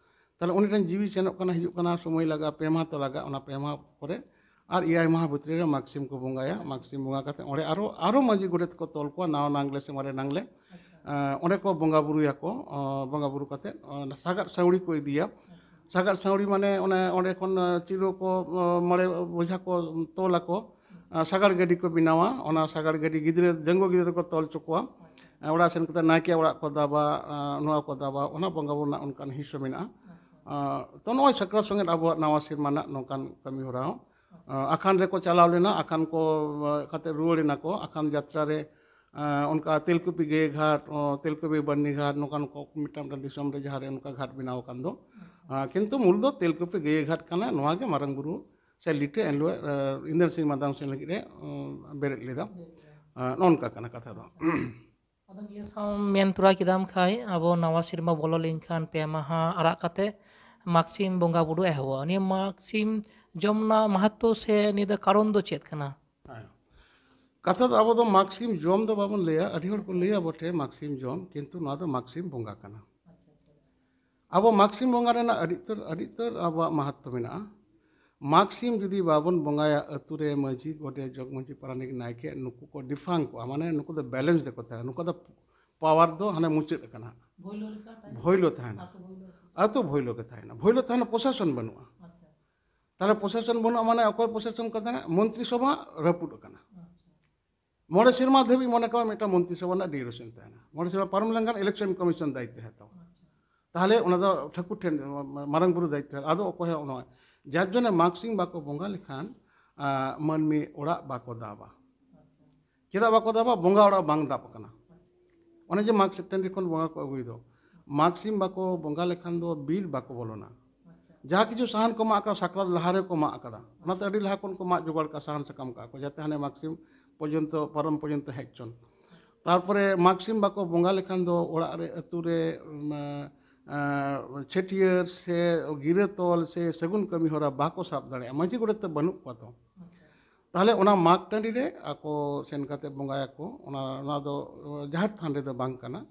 ᱛᱟᱦᱞᱮ ᱩᱱᱤ ᱴᱷᱮᱱ ᱡᱤᱣᱤ ᱥᱮᱱᱚᱜ ᱠᱟᱱᱟ, ᱦᱤᱡᱩᱜ ᱠᱟᱱᱟ, ᱥᱚᱢᱚᱭ ᱞᱟᱜᱟᱜᱼᱟ, ᱯᱮ ᱢᱟᱦᱟ ᱛᱚ ᱞᱟᱜᱟᱜᱼᱟ, ᱚᱱᱟ ᱯᱮ ᱢᱟᱦᱟ ᱯᱚᱨᱮ ᱟᱨ ᱮᱭᱟᱭ ᱢᱟᱦᱟ ᱵᱷᱤᱛᱨᱤ ᱨᱮ ᱢᱟᱜᱽ ᱥᱤᱢ ᱠᱚ ᱵᱚᱸᱜᱟᱭᱟ᱾ ᱢᱟᱜᱽ ᱥᱤᱢ ᱵᱚᱸᱜᱟ ᱠᱟᱛᱮ ᱚᱸᱰᱮ ᱟᱨᱚ, ᱟᱨᱚ ᱢᱟᱹᱡᱷᱤ ᱜᱚᱰᱮᱛ ᱠᱚ ᱛᱚᱞ ᱠᱚᱣᱟ, ᱱᱟᱣᱟ ᱱᱟᱝᱞᱮ ᱥᱮ ᱢᱟᱨᱮ ᱱᱟᱝᱞᱮ᱾ ᱟᱪᱪᱷᱟ᱾ ᱟᱸ, ᱚᱸᱰᱮ ᱠᱚ ᱵᱚᱸᱜᱟ ᱵᱩᱨᱩᱭᱟᱠᱚ᱾ ᱟᱸ, ᱵᱚᱸᱜᱟ ᱵᱩᱨᱩ ᱠᱟᱛᱮ, ᱟᱸ, ᱥᱟᱜᱟᱫ ᱥᱟᱹᱣᱲᱤ ᱠᱚ ᱤᱫᱤᱭᱟ᱾ ᱟᱪᱪᱷᱟ᱾ ᱥᱟᱜᱟᱫ ᱥᱟᱹᱣᱲᱤ ᱢᱟᱱᱮ ᱚᱱᱮ ᱚᱸᱰᱮ ᱠᱷᱚᱱ, ᱟᱸ, ᱪᱤᱨᱩ ᱠᱚ, ᱟᱸ, ᱢᱚᱬᱮ ᱵᱚᱡᱷᱟ ᱠᱚ ᱛᱚᱞ ᱟᱠᱚ᱾ ᱟᱸ, ᱥᱟᱜᱟᱲ ᱜᱟᱹᱰᱤ ᱠᱚ ᱵᱮᱱᱟᱣᱟ, ᱚᱱᱟ ᱥᱟᱜᱟᱲ ᱜᱟᱹᱰᱤ ᱜᱤᱫᱽᱨᱟᱹ, ᱰᱟᱺᱜᱩᱣᱟᱹ ᱜᱤᱫᱽᱨᱟᱹ ᱫᱚᱠᱚ ᱛᱚᱞ ᱦᱚᱪᱚ ᱠᱚᱣᱟ᱾ ᱟᱸ, ᱚᱲᱟᱜ ᱥᱮᱱ ᱠᱟᱛᱮ ᱱᱟᱭᱠᱮ ᱚᱲᱟᱜ ᱠᱚ ᱫᱟᱵᱟ, ᱟᱸ, ᱱᱚᱣᱟ ᱠᱚ ᱫᱟᱵᱟ, ᱚᱱᱟ ᱵᱚᱸᱜᱟ ᱵᱩᱨᱩ ᱨᱮᱱᱟᱜ ᱚᱱᱠᱟᱱ ᱦᱤᱸᱥ ᱦᱚᱸ ᱢᱮᱱᱟᱜᱼᱟ᱾ ᱟᱸ, ᱛᱚ, ᱱᱚᱜᱼᱚᱭ ᱥᱟᱠᱨᱟᱛ ᱥᱚᱸᱜᱮ ᱟᱵᱚᱣᱟᱜ ᱱᱟᱣᱟ ᱥᱮᱨᱢᱟ ᱨᱮᱱᱟᱜ ᱱᱚᱝᱠᱟᱱ ᱠᱟᱹᱢᱤ ᱦᱚᱨᱟ ᱦᱚᱸ᱾ ᱟᱸ, ᱟᱠᱷᱟᱱ ᱨᱮᱠᱚ ᱪᱟᱞᱟᱣ ᱞᱮᱱᱟ, ᱟᱠᱷᱟᱱ ᱠᱚ, ᱟᱸ, ᱠᱟᱛᱮ ᱨᱩᱣᱟᱹᱲ ᱮᱱᱟ ᱠᱚ᱾ ᱟᱠᱷᱟᱱ ᱡᱟᱛᱨᱟ ᱨᱮ, ᱟᱸ, ᱚᱱᱠᱟ ᱛᱮᱞᱠᱩᱯᱤ ᱜᱟᱹᱭᱟᱹ ᱜᱷᱟᱴ, ᱚᱸ, ᱛᱮᱞᱠᱩᱯᱤ ᱵᱟᱹᱨᱱᱤ ᱜᱷᱟᱴ, ᱱᱚᱝᱠᱟᱱ ᱠᱚ ᱢᱤᱫᱴᱟᱝ ᱢᱤᱫᱴᱟᱝ ᱫᱤᱥᱚᱢ ᱨᱮ ᱡᱟᱦᱟᱸ ᱨᱮ ᱚᱱᱠᱟ ᱜᱷᱟᱴ ᱵᱮᱱᱟᱣ ᱟᱠᱟᱱ ᱫᱚ᱾ ᱟᱸ, ᱠᱤᱱᱛᱩ ᱢᱩᱞ ᱫᱚ ᱛᱮᱞᱠᱩᱯᱤ ᱜᱟᱹᱭᱟᱹ ᱜᱷᱟᱴ ᱠᱟᱱᱟ᱾ ᱱᱚᱣᱟ ᱜᱮ ᱢᱟᱨᱟᱝ ᱵᱩᱨᱩ ᱥᱮ ᱞᱤᱴᱟᱹ ᱮᱱᱦᱤᱞᱳᱜ, ᱮ, ᱤᱱᱫᱚᱨ ᱥᱤᱝ ᱢᱟᱫᱟᱝ ᱥᱤᱝ ᱞᱟᱹᱜᱤᱫ ᱮ, ᱩᱸ, ᱵᱮᱨᱮᱫ ᱞᱮᱫᱟ᱾ ᱮ, ᱱᱚᱜᱼᱚ ᱱᱚᱝᱠᱟ ᱠᱟᱱᱟ ᱠᱟᱛᱷᱟ ᱫᱚ᱾ ᱟᱫᱚ ᱱᱤᱭᱟᱹ ᱥᱟᱶ ᱢᱮᱱ ᱛᱚᱨᱟ ᱠᱮᱫᱟᱢ ᱠᱷᱟᱡ, ᱟᱵᱚ ᱱᱟᱣᱟ ᱥᱮᱨᱢᱟ ᱵᱚᱞᱚ ᱞᱮᱱᱠᱷᱟᱱ ᱯᱮ ᱢᱟᱦᱟ ᱟᱲᱟᱜ ᱠᱟᱛᱮ ᱢᱟᱜᱽ ᱥᱤᱢ ᱵᱚᱸᱜᱟ ᱵᱩᱨᱩ ᱮᱦᱚᱵᱚᱜᱼᱟ᱾ ᱱᱤᱭᱟᱹ ᱢᱟᱜᱽ ᱥᱤᱢ ᱡᱚᱢ ᱨᱮᱱᱟᱜ ᱢᱟᱦᱟᱛᱛᱚ ᱥᱮ ᱱᱤᱭᱟᱹ ᱫᱚ ᱠᱟᱨᱚᱱ ᱫᱚ ᱪᱮᱫ ᱠᱟᱱᱟ? ᱦᱮᱸ᱾ ᱠᱟᱛᱷᱟ ᱫᱚ ᱟᱵᱚ ᱫᱚ ᱢᱟᱜᱽ ᱥᱤᱢ ᱡᱚᱢ ᱫᱚ ᱵᱟᱵᱚᱱ ᱞᱟᱹᱭᱟ, ᱟᱹᱰᱤ ᱦᱚᱲ ᱠᱚ ᱞᱟᱹᱭᱟ ᱵᱚᱴᱷᱮ ᱢᱟᱜᱽ ᱥᱤᱢ ᱡᱚᱢ, ᱠᱤᱱᱛᱩ ᱱᱚᱣᱟ ᱫᱚ ᱢᱟᱜᱽ ᱥᱤᱢ ᱵᱚᱸᱜᱟ ᱠᱟᱱᱟ᱾ ᱟᱵᱚ ᱢᱟᱜᱽ ᱥᱤᱢ ᱵᱚᱸᱜᱟ ᱨᱮᱱᱟᱜ ᱟᱹᱰᱤ ᱩᱛᱟᱹᱨ, ᱟᱹᱰᱤ ᱩᱛᱟᱹᱨ ᱟᱵᱚᱣᱟᱜ ᱢᱟᱦᱟᱛᱛᱚ ᱢᱮᱱᱟᱜᱼᱟ᱾ ᱢᱟᱜᱽ ᱥᱤᱢ ᱡᱩᱫᱤ ᱵᱟᱵᱚᱱ ᱵᱚᱸᱜᱟᱭᱟ, ᱟᱹᱛᱩ ᱨᱮ ᱢᱟᱹᱡᱷᱤ, ᱜᱚᱰᱮᱛ, ᱡᱚᱜᱽ ᱢᱟᱹᱡᱷᱤ, ᱯᱟᱨᱟᱱᱤᱠ, ᱱᱟᱭᱠᱮ, ᱱᱩᱠᱩ ᱠᱚ ᱰᱤᱯᱷᱟᱝ ᱠᱚᱜᱼᱟ, ᱢᱟᱱᱮ ᱱᱩᱠᱩ ᱫᱚ ᱵᱮᱞᱮᱱᱥ ᱨᱮᱠᱚ ᱛᱟᱦᱮᱱᱟ᱾ ᱱᱩᱠᱩ ᱫᱚ ᱯᱟᱣᱟᱨ ᱫᱚ ᱦᱟᱱᱮ ᱢᱩᱪᱟᱹᱫ ᱟᱠᱟᱱᱟ, ᱵᱷᱳᱭᱞᱳ ᱞᱮᱠᱟ ᱛᱟᱭᱚᱢ? ᱵᱷᱳᱭᱞᱳ ᱛᱟᱦᱮᱱᱟ᱾ ᱟᱹᱛᱩ ᱵᱷᱳᱭᱞᱳ᱾ ᱟᱹᱛᱩ ᱵᱷᱳᱭᱞᱳ ᱜᱮ ᱛᱟᱦᱮᱱᱟ, ᱵᱷᱳᱭᱞᱳ ᱛᱟᱦᱮᱱᱟ, ᱯᱨᱚᱥᱟᱥᱚᱱ ᱵᱟᱹᱱᱩᱜᱼᱟ᱾ ᱟᱪᱪᱷᱟ᱾ ᱛᱟᱦᱚᱞᱮ ᱯᱨᱚᱥᱟᱥᱚᱱ ᱵᱟᱹᱱᱩᱜᱼᱟ, ᱢᱟᱱᱮ ᱚᱠᱚᱭ ᱯᱨᱚᱥᱟᱥᱚᱱ ᱠᱚ ᱛᱟᱦᱮᱱᱟ? ᱢᱚᱱᱛᱨᱤ ᱥᱚᱵᱷᱟ ᱨᱟᱹᱯᱩᱫ ᱟᱠᱟᱱᱟ᱾ ᱟᱪᱪᱷᱟ᱾ ᱢᱚᱬᱮ ᱥᱮᱨᱢᱟ ᱫᱷᱟᱹᱵᱤᱡ ᱢᱚᱱᱮ ᱠᱟᱜ ᱢᱮ ᱢᱤᱫᱴᱟᱝ ᱢᱚᱱᱛᱨᱤ ᱥᱚᱵᱷᱟ ᱨᱮᱱᱟᱜ ᱰᱤᱭᱩᱨᱮᱥᱚᱱ ᱛᱟᱦᱮᱱᱟ, ᱢᱚᱬᱮ ᱥᱮᱨᱢᱟ ᱯᱟᱨᱚᱢ ᱞᱮᱱᱠᱷᱟᱱ ᱤᱞᱮᱠᱥᱚᱱ ᱠᱚᱢᱤᱥᱚᱱ ᱫᱟᱭᱤᱛᱛᱚ ᱦᱟᱛᱟᱣᱟ᱾ ᱟᱪᱪᱷᱟ᱾ ᱛᱟᱦᱚᱞᱮ ᱚᱱᱟ ᱫᱚ ᱴᱷᱟᱹᱠᱩᱨ ᱴᱷᱮᱱ, ᱢᱟᱨᱟᱝ ᱵᱩᱨᱩ ᱫᱟᱭᱤᱛᱛᱚ ᱦᱟᱛᱟᱣᱟ᱾ ᱟᱫᱚ ᱚᱠᱚᱭ ᱦᱚᱸ ᱱᱚᱣᱟ, ᱡᱟᱨ ᱡᱚᱱᱱᱮ ᱢᱟᱜᱽ ᱥᱤᱢ ᱵᱟᱠᱚ ᱵᱚᱸᱜᱟ ᱞᱮᱠᱷᱟᱱ, ᱟᱸ, ᱢᱟᱹᱱᱢᱤ ᱚᱲᱟᱜ ᱵᱟᱠᱚ ᱫᱟᱵᱟ᱾ ᱪᱮᱫᱟᱜ ᱵᱟᱠᱚ ᱫᱟᱵᱟ? ᱵᱚᱸᱜᱟ ᱚᱲᱟᱜ ᱵᱟᱝ ᱫᱟᱵ ᱟᱠᱟᱱᱟ᱾ ᱚᱱᱮ ᱡᱮ ᱢᱟᱜᱽ ᱴᱟᱺᱰᱤ ᱠᱷᱚᱱ ᱵᱚᱸᱜᱟ ᱠᱚ ᱟᱹᱜᱩᱭ ᱫᱚ, ᱢᱟᱜᱽ ᱥᱤᱢ ᱵᱟᱠᱚ ᱵᱚᱸᱜᱟ ᱞᱮᱠᱷᱟᱱ ᱫᱚ ᱵᱤᱨ ᱵᱟᱠᱚ ᱵᱚᱞᱚᱱᱟ᱾ ᱡᱟᱦᱟᱸ ᱠᱤᱪᱷᱩ ᱥᱟᱦᱟᱱ ᱠᱚ ᱢᱟᱜ ᱟᱠᱟᱫ, ᱥᱟᱠᱨᱟᱛ ᱞᱟᱦᱟ ᱨᱮᱠᱚ ᱢᱟᱜ ᱟᱠᱟᱫᱟ, ᱚᱱᱟᱛᱮ ᱟᱹᱰᱤ ᱞᱟᱦᱟ ᱠᱷᱚᱱ ᱠᱚ ᱢᱟᱜ ᱡᱚᱜᱟᱲ ᱠᱟᱜᱼᱟ, ᱥᱟᱦᱟᱱ ᱥᱟᱠᱟᱢ ᱠᱟᱜᱼᱟ ᱠᱚ, ᱡᱟᱛᱮ ᱦᱟᱱᱮ ᱢᱟᱜᱽ ᱥᱤᱢ ᱯᱚᱨᱡᱚᱱᱛᱚ, ᱯᱟᱨᱚᱢ ᱯᱚᱨᱡᱚᱱᱛᱚ ᱦᱮᱡ ᱪᱚᱱ᱾ ᱛᱟᱨᱯᱚᱨᱮ ᱢᱟᱜᱽ ᱥᱤᱢ ᱵᱟᱠᱚ ᱵᱚᱸᱜᱟ ᱞᱮᱠᱷᱟᱱ ᱫᱚ ᱚᱲᱟᱜ ᱨᱮ, ᱟᱹᱛᱩ ᱨᱮ, ᱩᱢ, ᱟᱸ, ᱪᱷᱟᱹᱴᱭᱟᱹᱨ ᱥᱮ ᱜᱤᱨᱟᱹ ᱛᱚᱞ ᱥᱮ ᱥᱟᱹᱜᱩᱱ ᱠᱟᱹᱢᱤ ᱦᱚᱨᱟ ᱵᱟᱠᱚ ᱥᱟᱵ ᱫᱟᱲᱮᱭᱟᱜᱼᱟ, ᱢᱟᱹᱡᱷᱤ ᱜᱚᱰᱮᱛ ᱛᱮ ᱵᱟᱹᱱᱩᱜ ᱠᱚᱣᱟ ᱛᱚ᱾ ᱛᱟᱦᱚᱞᱮ ᱚᱱᱟ ᱢᱟᱜᱽ ᱴᱟᱺᱰᱤ ᱨᱮ ᱟᱠᱚ ᱥᱮᱱ ᱠᱟᱛᱮ ᱵᱚᱸᱜᱟᱭᱟᱠᱚ, ᱚᱱᱟ, ᱚᱱᱟ ᱫᱚ ᱡᱟᱦᱮᱨ ᱛᱷᱟᱱ ᱨᱮᱫᱚ ᱵᱟᱝ ᱠᱟᱱᱟ᱾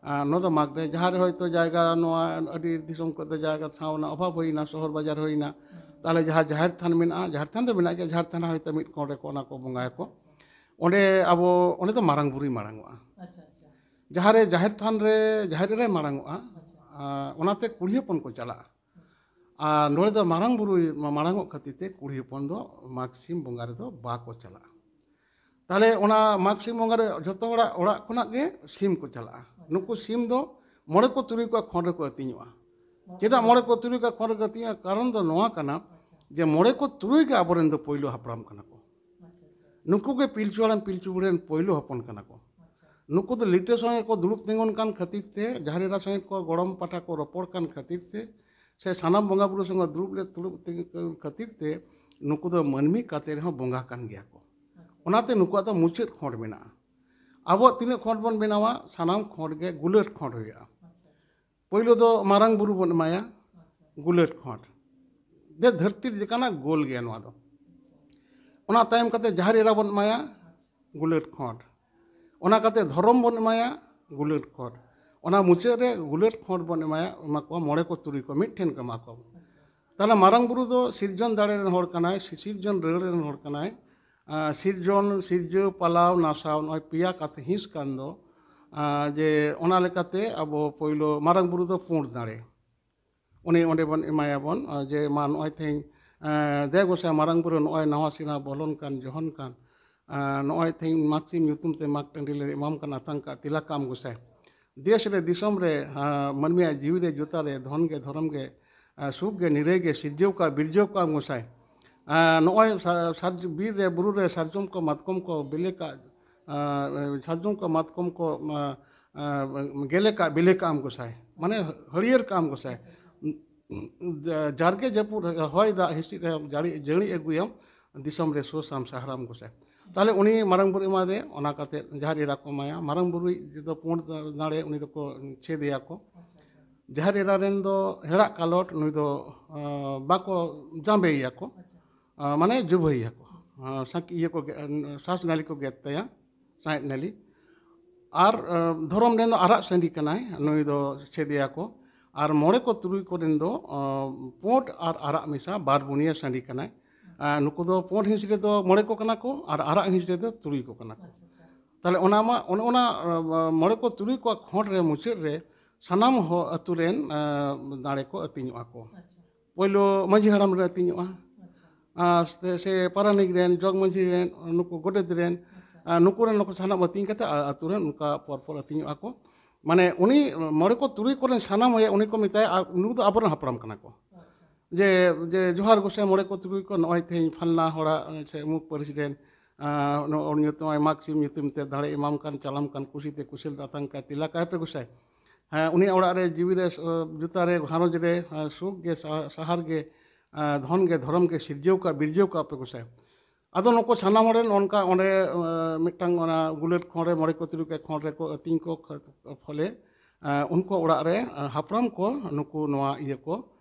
ᱟᱨ ᱱᱚᱣᱟ ᱫᱚ ᱢᱟᱜᱽ ᱨᱮ, ᱡᱟᱦᱟᱸ ᱨᱮ ᱦᱚᱭᱛᱳ ᱡᱟᱭᱜᱟ, ᱱᱚᱣᱟ ᱟᱹᱰᱤ ᱫᱤᱥᱚᱢ ᱠᱚᱨᱮ ᱫᱚ ᱡᱟᱭᱜᱟ ᱴᱷᱟᱶ ᱨᱮᱱᱟᱜ ᱚᱵᱷᱟᱵᱽ ᱦᱩᱭᱱᱟ, ᱥᱚᱦᱚᱨ ᱵᱟᱡᱟᱨ ᱦᱩᱭᱱᱟ, ᱛᱟᱦᱚᱞᱮ ᱡᱟᱦᱟᱸ ᱡᱟᱦᱮᱨ ᱛᱷᱟᱱ ᱢᱮᱱᱟᱜᱼᱟ, ᱡᱟᱦᱮᱨ ᱛᱷᱟᱱ ᱫᱚ ᱢᱮᱱᱟᱜ ᱜᱮᱭᱟ, ᱡᱟᱦᱮᱨ ᱛᱷᱟᱱ ᱦᱚᱭᱛᱳ ᱢᱤᱫ ᱠᱚᱬ ᱨᱮᱠᱚ ᱚᱱᱟ ᱠᱚ ᱵᱚᱸᱜᱟᱭᱟᱠᱚ᱾ ᱚᱸᱰᱮ ᱟᱵᱚ, ᱚᱸᱰᱮ ᱫᱚ ᱢᱟᱨᱟᱝ ᱵᱩᱨᱩᱭ ᱢᱟᱲᱟᱝ ᱚᱜᱼᱟ᱾ ᱟᱪᱪᱷᱟ, ᱟᱪᱪᱷᱟ᱾ ᱡᱟᱦᱟᱸ ᱨᱮ ᱡᱟᱦᱮᱨ ᱛᱷᱟᱱ ᱨᱮ ᱡᱟᱦᱮᱨ ᱮᱨᱟᱭ ᱢᱟᱲᱟᱝ ᱚᱜᱼᱟ, ᱟᱪᱪᱷᱟ᱾ ᱟᱨ ᱚᱱᱟᱛᱮ ᱠᱩᱲᱤ ᱦᱚᱯᱚᱱ ᱠᱚ ᱪᱟᱞᱟᱜᱼᱟ᱾ ᱟᱨ ᱱᱚᱰᱮ ᱫᱚ ᱢᱟᱨᱟᱝ ᱵᱩᱨᱩᱭ ᱢᱟ-, ᱢᱟᱲᱟᱝ ᱚᱜ ᱠᱷᱟᱹᱛᱤᱨ ᱛᱮ ᱠᱩᱲᱤ ᱦᱚᱯᱚᱱ ᱫᱚ ᱢᱟᱜᱽ ᱥᱤᱢ ᱵᱚᱸᱜᱟ ᱨᱮᱫᱚ ᱵᱟᱠᱚ ᱪᱟᱞᱟᱜᱼᱟ᱾ ᱛᱟᱦᱚᱞᱮ ᱚᱱᱟ ᱢᱟᱜᱽ ᱥᱤᱢ ᱵᱚᱸᱜᱟ ᱨᱮ ᱡᱷᱚᱛᱚ ᱦᱚᱲᱟᱜ ᱚᱲᱟᱜ ᱠᱷᱚᱱᱟᱜ ᱜᱮ ᱥᱤᱢ ᱠᱚ ᱪᱟᱞᱟᱜᱼᱟ᱾ ᱱᱩᱠᱩ ᱥᱤᱢ ᱫᱚ ᱢᱚᱬᱮ ᱠᱚ ᱛᱩᱨᱩᱭ ᱠᱚᱣᱟᱜ ᱠᱷᱚᱸᱰ ᱨᱮᱠᱚ ᱟᱹᱛᱤᱧᱚᱜᱼᱟ᱾ ᱪᱮᱫᱟᱜ ᱢᱚᱬᱮ ᱠᱚ ᱛᱩᱨᱩᱭ ᱠᱚᱣᱟᱜ ᱠᱷᱚᱸᱰ ᱨᱮᱠᱚ ᱟᱹᱛᱤᱧᱚᱜᱼᱟ? ᱠᱟᱨᱚᱱ ᱫᱚ ᱱᱚᱣᱟ ᱠᱟᱱᱟ ᱡᱮ ᱢᱚᱬᱮ ᱠᱚ ᱛᱩᱨᱩᱭ ᱜᱮ ᱟᱵᱚᱨᱮᱱ ᱫᱚ ᱯᱳᱭᱞᱳ ᱦᱟᱯᱲᱟᱢ ᱠᱟᱱᱟ ᱠᱚ᱾ ᱱᱩᱠᱩ ᱜᱮ ᱯᱤᱞᱪᱩ ᱦᱟᱲᱟᱢ ᱯᱤᱞᱪᱩ ᱵᱩᱲᱦᱤ ᱨᱮᱱ ᱯᱳᱭᱞᱳ ᱦᱚᱯᱚᱱ ᱠᱟᱱᱟ ᱠᱚ᱾ ᱱᱩᱠᱩ ᱫᱚ ᱞᱤᱴᱟᱹ ᱥᱚᱸᱜᱮ ᱠᱚ ᱫᱩᱲᱩᱵ ᱛᱤᱸᱜᱩᱱ ᱠᱟᱱ ᱠᱷᱟᱹᱛᱤᱨ ᱛᱮ, ᱡᱟᱦᱮᱨ ᱮᱨᱟ ᱥᱚᱸᱜᱮ ᱠᱚ ᱜᱚᱲᱚᱢ ᱯᱟᱦᱴᱟ ᱠᱚ ᱨᱚᱯᱚᱲ ᱠᱟᱱ ᱠᱷᱟᱹᱛᱤᱨ ᱛᱮ, ᱥᱮ ᱥᱟᱱᱟᱢ ᱵᱚᱸᱜᱟ ᱵᱩᱨᱩ ᱥᱚᱸᱜᱮ ᱫᱩᱲᱩᱵ ᱞᱮ ᱫᱩᱲᱩᱵ ᱛᱤᱸᱜᱩ ᱠᱷᱟᱹᱛᱤᱨ ᱛᱮ ᱱᱩᱠᱩ ᱫᱚ ᱢᱟᱹᱱᱢᱤ ᱠᱟᱛᱮ ᱨᱮᱦᱚᱸ ᱵᱚᱸᱜᱟ ᱠᱟᱱ ᱜᱮᱭᱟ ᱠᱚ᱾ ᱚᱱᱟᱛᱮ ᱱᱩᱠᱩᱣᱟᱜ ᱫᱚ ᱢᱩᱪᱟᱹᱫ ᱠᱷᱚᱸᱰ ᱢᱮᱱᱟᱜᱼᱟ᱾ ᱟᱵᱚᱣᱟᱜ ᱛᱤᱱᱟᱹᱜ ᱠᱷᱚᱸᱰ ᱵᱚᱱ ᱵᱮᱱᱟᱣᱟ, ᱥᱟᱱᱟᱢ ᱠᱷᱚᱸᱰ ᱜᱮ ᱜᱩᱞᱟᱹᱴ ᱠᱷᱚᱸᱰ ᱦᱩᱭᱩᱜᱼᱟ᱾ ᱯᱳᱭᱞᱳ ᱫᱚ ᱢᱟᱨᱟᱝ ᱵᱩᱨᱩ ᱵᱚᱱ ᱮᱢᱟᱭᱟ, ᱜᱩᱞᱟᱹᱴ ᱠᱷᱚᱸᱰ᱾ ᱫᱮ ᱫᱷᱟᱹᱨᱛᱤ ᱞᱮᱠᱟᱱᱟᱜ ᱜᱳᱞ ᱜᱮᱭᱟ ᱱᱚᱣᱟ ᱫᱚ᱾ ᱚᱱᱟ ᱛᱟᱭᱚᱢ ᱠᱟᱛᱮ ᱡᱟᱦᱮᱨ ᱮᱨᱟ ᱵᱚᱱ ᱮᱢᱟᱭᱟ, ᱜᱩᱞᱟᱹᱴ ᱠᱷᱚᱸᱰ᱾ ᱚᱱᱟ ᱠᱟᱛᱮ ᱫᱷᱚᱨᱚᱢ ᱵᱚᱱ ᱮᱢᱟᱭᱟ, ᱜᱩᱞᱟᱹᱴ ᱠᱷᱚᱸᱰ᱾ ᱚᱱᱟ ᱢᱩᱪᱟᱹᱫ ᱨᱮ ᱜᱩᱞᱟᱹᱴ ᱠᱷᱚᱸᱰ ᱵᱚᱱ ᱮᱢᱟᱭᱟ, ᱮᱢᱟ ᱠᱚᱣᱟ ᱢᱚᱬᱮ ᱠᱚ ᱛᱩᱨᱩᱭ ᱠᱚ ᱢᱤᱫ ᱴᱷᱮᱱ ᱠᱚ ᱮᱢᱟ ᱠᱚᱣᱟ᱾ ᱛᱟᱦᱞᱮ ᱢᱟᱨᱟᱝ ᱵᱩᱨᱩ ᱫᱚ ᱥᱤᱨᱡᱚᱱ ᱫᱟᱲᱮ ᱨᱮᱱ ᱦᱚᱲ ᱠᱟᱱᱟᱭ, ᱥᱤᱥᱤᱨᱡᱚᱱ ᱨᱟᱹᱲ ᱨᱮᱱ ᱦᱚᱲ ᱠᱟᱱᱟᱭ᱾ ᱟᱸ, ᱥᱤᱨᱡᱚᱱ, ᱥᱤᱨᱡᱟᱹᱣ, ᱯᱟᱞᱟᱣ, ᱱᱟᱥᱟᱣ, ᱱᱚᱜᱼᱚᱭ ᱯᱮᱭᱟ ᱠᱟᱛᱷᱟ ᱦᱤᱸᱥ ᱠᱟᱱ ᱫᱚ, ᱟᱸ, ᱡᱮ ᱚᱱᱟ ᱞᱮᱠᱟᱛᱮ ᱟᱵᱚ ᱯᱳᱭᱞᱳ ᱢᱟᱨᱟᱝ ᱵᱩᱨᱩ ᱫᱚ ᱯᱩᱸᱰ ᱫᱟᱲᱮ᱾ ᱩᱱᱤ ᱚᱸᱰᱮ ᱵᱚᱱ ᱮᱢᱟᱭᱟᱵᱚᱱ, ᱟᱸ, ᱡᱮ ᱢᱟ ᱱᱚᱜᱼᱚᱭ ᱛᱮᱦᱮᱧ, ᱟᱸ, ᱫᱮ ᱜᱚᱸᱥᱟᱭ ᱢᱟᱨᱟᱝ ᱵᱩᱨᱩ ᱱᱚᱜᱼᱚᱭ ᱱᱟᱣᱟ ᱥᱮᱨᱢᱟ ᱵᱚᱞᱚᱱ ᱠᱟᱱ, ᱡᱚᱦᱚᱱ ᱠᱟᱱ, ᱟᱸ, ᱱᱚᱜᱼᱚᱭ ᱛᱮᱦᱮᱧ ᱢᱟᱜᱽ ᱥᱤᱢ ᱧᱩᱛᱩᱢ ᱛᱮ ᱢᱟᱜᱽ ᱴᱟᱺᱰᱤ ᱞᱮ ᱮᱢᱟᱢ ᱠᱟᱱᱟ, ᱟᱛᱟᱝ ᱠᱟᱜ ᱛᱤᱞᱟ ᱠᱟᱜ ᱟᱢ ᱜᱚᱸᱥᱟᱭ᱾ ᱫᱮᱥ ᱨᱮ ᱫᱤᱥᱚᱢ ᱨᱮ, ᱟᱸ, ᱢᱟᱹᱱᱢᱤᱭᱟᱜ ᱡᱤᱣᱤ ᱨᱮ ᱡᱚᱛᱟ ᱨᱮ, ᱫᱷᱚᱱ ᱜᱮ ᱫᱷᱚᱨᱚᱢ ᱜᱮ, ᱟᱸ, ᱥᱩᱠ ᱜᱮ ᱱᱤᱨᱟᱹᱭ ᱜᱮ ᱥᱤᱨᱡᱟᱹᱣ ᱠᱟᱜ ᱵᱤᱨᱡᱟᱹᱣ ᱠᱟᱜ ᱟᱢ ᱜᱚᱸᱥᱟᱭ᱾ ᱟᱸ, ᱱᱚᱜᱼᱚᱭ ᱥᱟ-, ᱥᱟᱨᱡ-, ᱵᱤᱨ ᱨᱮ ᱵᱩᱨᱩ ᱨᱮ ᱥᱟᱨᱡᱚᱢ ᱠᱚ ᱢᱟᱛᱠᱚᱢ ᱠᱚ ᱵᱤᱞᱤ ᱠᱟᱜ, ᱟᱸ, ᱥᱟᱨᱡᱚᱢ ᱠᱚ ᱢᱟᱛᱠᱚᱢ ᱠᱚ, ᱟᱸ, ᱟᱸ, ᱜᱮᱞᱮ ᱠᱟᱜ ᱵᱤᱞᱤ ᱠᱟᱜ ᱟᱢ ᱜᱚᱸᱥᱟᱭ, ᱢᱟᱱᱮ ᱦᱟᱹᱨᱭᱟᱹᱲ ᱠᱟᱜ ᱟᱢ ᱜᱚᱸᱥᱟᱭ᱾ ᱡᱟ-, ᱡᱟᱨᱜᱮ ᱡᱟᱹᱯᱩᱫ ᱦᱚᱭ ᱫᱟᱜ ᱦᱤᱸᱥᱤᱫ ᱮ ᱡᱟᱹᱲᱤ, ᱡᱟᱹᱲᱤ ᱟᱹᱜᱩᱭᱟᱢ, ᱫᱤᱥᱚᱢ ᱨᱮ ᱥᱩᱥᱟᱢ ᱥᱟᱦᱨᱟᱢ ᱜᱚᱸᱥᱟᱭ᱾ ᱛᱟᱦᱞᱮ ᱩᱱᱤ ᱢᱟᱨᱟᱝ ᱵᱩᱨᱩ ᱮᱢᱟᱫᱮ, ᱚᱱᱟ ᱠᱟᱛᱮ ᱡᱟᱦᱮᱨ ᱮᱨᱟ ᱠᱚ ᱮᱢᱟᱭᱟ᱾ ᱢᱟᱨᱟᱝ ᱵᱩᱨᱩᱭᱤᱡ ᱫᱚ ᱯᱩᱸᱰ ᱫᱟᱲᱮ, ᱩᱱᱤ ᱫᱚᱠᱚ ᱪᱷᱮᱫᱮᱭᱟ ᱠᱚ᱾ ᱡᱟᱦᱮᱨ ᱮᱨᱟ ᱨᱮᱱ ᱫᱚ ᱦᱮᱲᱟᱜ ᱠᱟᱞᱚᱴ, ᱱᱩᱭ ᱫᱚ, ᱟᱸ, ᱵᱟᱠᱚ ᱡᱟᱸᱵᱮᱭᱮᱭᱟ ᱠᱚ, ᱟᱸ, ᱢᱟᱱᱮ ᱡᱩᱵᱷᱟᱹᱭᱮᱭᱟ ᱠᱚ᱾ ᱟᱸ, ᱥᱟᱸᱠ-, ᱤᱭᱟᱹ ᱠᱚ ᱜᱮ-, ᱥᱟᱥ ᱱᱟᱹᱞᱤ ᱠᱚ ᱜᱮᱫ ᱛᱟᱭᱟ, ᱥᱟᱸᱦᱮᱫ ᱱᱟᱹᱞᱤ᱾ ᱟᱨ, ᱟᱸ, ᱫᱷᱚᱨᱚᱢ ᱨᱮᱱ ᱫᱚ ᱟᱨᱟᱜ ᱥᱟᱺᱰᱤ ᱠᱟᱱᱟᱭ, ᱱᱩᱭ ᱫᱚ ᱪᱷᱮᱫᱮᱭᱟ ᱠᱚ᱾ ᱟᱨ ᱢᱚᱬᱮ ᱠᱚ ᱛᱩᱨᱩᱭ ᱠᱚᱨᱮᱱ ᱫᱚ, ᱟᱸ, ᱯᱩᱸᱰ ᱟᱨ ᱟᱨᱟᱜ ᱢᱮᱥᱟ ᱵᱟᱨ ᱵᱩᱱᱤᱭᱟᱹ ᱥᱟᱺᱰᱤ ᱠᱟᱱᱟᱭ᱾ ᱟᱸ, ᱱᱩᱠᱩ ᱫᱚ ᱯᱩᱸᱰ ᱦᱤᱸᱥ ᱨᱮᱫᱚ ᱢᱚᱬᱮ ᱠᱚ ᱠᱟᱱᱟ ᱠᱚ ᱟᱨ ᱟᱨᱟᱜ ᱦᱤᱸᱥ ᱨᱮᱫᱚ ᱛᱩᱨᱩᱭ ᱠᱚ ᱠᱟᱱᱟ ᱠᱚ᱾ ᱛᱟᱦᱞᱮ ᱚᱱᱟ ᱢᱟ, ᱚᱱᱮ ᱚᱱᱟ, ᱟᱸ, ᱢᱚᱬᱮ ᱠᱚ ᱛᱩᱨᱩᱭ ᱠᱚᱣᱟᱜ ᱠᱷᱚᱸᱰ ᱨᱮ ᱢᱩᱪᱟᱹᱫ ᱨᱮ ᱥᱟᱱᱟᱢ ᱦᱚ-, ᱟᱹᱛᱩ ᱨᱮᱱ, ᱟᱸ, ᱫᱟᱲᱮ ᱠᱚ ᱟᱹᱛᱤᱧᱚᱜᱼᱟ ᱠᱚ᱾ ᱯᱳᱭᱞᱳ ᱢᱟᱹᱡᱷᱤ ᱦᱟᱲᱟᱢ ᱨᱮ ᱟᱹᱛᱤᱧᱚᱜᱼᱟ, ᱟᱨ ᱥᱮ, ᱥᱮ ᱯᱟᱨᱟᱱᱤᱠ ᱨᱮᱱ, ᱡᱚᱜᱽ ᱢᱟᱹᱡᱷᱤ ᱨᱮᱱ, ᱱᱩᱠᱩ ᱜᱚᱰᱮᱛ ᱨᱮᱱ, ᱟᱨ ᱱᱩᱠᱩ ᱨᱮᱱ ᱱᱩᱠᱩ ᱥᱟᱱᱟᱢ ᱟᱹᱛᱤᱧ ᱠᱟᱛᱮ ᱟ-, ᱟᱹᱛᱩ ᱨᱮᱱ ᱚᱱᱠᱟ ᱯᱚᱨ ᱯᱚᱨ ᱟᱹᱛᱤᱧᱚᱜᱼᱟ ᱠᱚ᱾ ᱢᱟᱱᱮ ᱩᱱᱤ ᱢᱚᱬᱮ ᱠᱚ ᱛᱩᱨᱩᱭ ᱠᱚᱨᱮᱱ ᱥᱟᱱᱟᱢ ᱦᱚᱲ ᱩᱱᱤ ᱠᱚ ᱢᱮᱛᱟᱭᱟ, ᱟᱨ ᱱᱩᱠᱩ ᱫᱚ ᱟᱵᱚᱨᱮᱱ ᱦᱟᱯᱲᱟᱢ ᱠᱟᱱᱟ ᱠᱚ᱾ ᱡᱮ, ᱡᱮ ᱡᱚᱦᱟᱨ ᱜᱚᱸᱥᱟᱭ ᱢᱚᱬᱮ ᱠᱚ ᱛᱩᱨᱩᱭ ᱠᱚ, ᱱᱚᱜᱼᱚᱭ ᱛᱮᱦᱮᱧ ᱯᱷᱟᱞᱱᱟ ᱦᱚᱲᱟᱜ ᱥᱮ ᱚᱢᱩᱠ ᱯᱟᱹᱨᱤᱥ ᱨᱮᱱ, ᱟᱸ, ᱱᱚᱜᱼᱚᱭ ᱧᱩᱛᱩᱢ, ᱢᱟᱜᱽ ᱥᱤᱢ ᱧᱩᱛᱩᱢ ᱛᱮ ᱫᱟᱲᱮ ᱮᱢᱟᱢ ᱠᱟᱱ, ᱪᱟᱞᱟᱢ ᱠᱟᱱ, ᱠᱩᱥᱤ ᱛᱮ ᱠᱩᱥᱟᱹᱞ ᱟᱛᱟᱝ ᱠᱟᱭ, ᱛᱤᱞᱟ ᱠᱟᱭ ᱯᱮ ᱜᱚᱸᱥᱟᱭ᱾ ᱦᱮᱸ, ᱩᱱᱤᱭᱟᱜ ᱚᱲᱟᱜ ᱨᱮ ᱡᱤᱣᱤ ᱨᱮ, ᱟᱸ, ᱡᱩᱛᱟ ᱨᱮ, ᱜᱷᱟᱨᱚᱸᱡᱽ ᱨᱮ, ᱟᱸ, ᱥᱩᱠ ᱜᱮ, ᱥᱟ-, ᱥᱟᱦᱟᱨ ᱜᱮ, ᱟᱸ, ᱫᱷᱚᱱ ᱜᱮ ᱫᱷᱚᱨᱚᱢ ᱜᱮ ᱥᱤᱨᱡᱟᱹᱣ ᱠᱟᱜ, ᱵᱤᱨᱡᱟᱹᱣ ᱠᱟᱜ ᱯᱮ ᱜᱚᱸᱥᱟᱭ᱾ ᱟᱫᱚ ᱱᱩᱠᱩ ᱥᱟᱱᱟᱢ ᱦᱚᱲ ᱨᱮᱱ ᱚᱱᱠᱟ ᱚᱸᱰᱮ, ᱟᱸ, ᱢᱤᱫᱴᱟᱝ ᱚᱱᱟ ᱜᱩᱞᱟᱹᱴ ᱠᱷᱚᱸᱰ ᱨᱮ ᱢᱚᱬᱮ ᱠᱚ ᱛᱩᱨᱩᱭ ᱠᱚ ᱠᱷᱚᱸᱰ ᱨᱮᱠᱚ ᱟᱹᱛᱤᱧ ᱠᱚ ᱠᱷ-, ᱯᱷᱚᱞᱮ, ᱟᱸ, ᱩᱱᱠᱩ ᱚᱲᱟᱜ ᱨᱮ, ᱟᱸ, ᱦᱟᱯᱲᱟᱢ ᱠᱚ ᱱᱩᱠᱩ ᱱᱚᱣᱟ ᱤᱭᱟᱹ ᱠᱚ,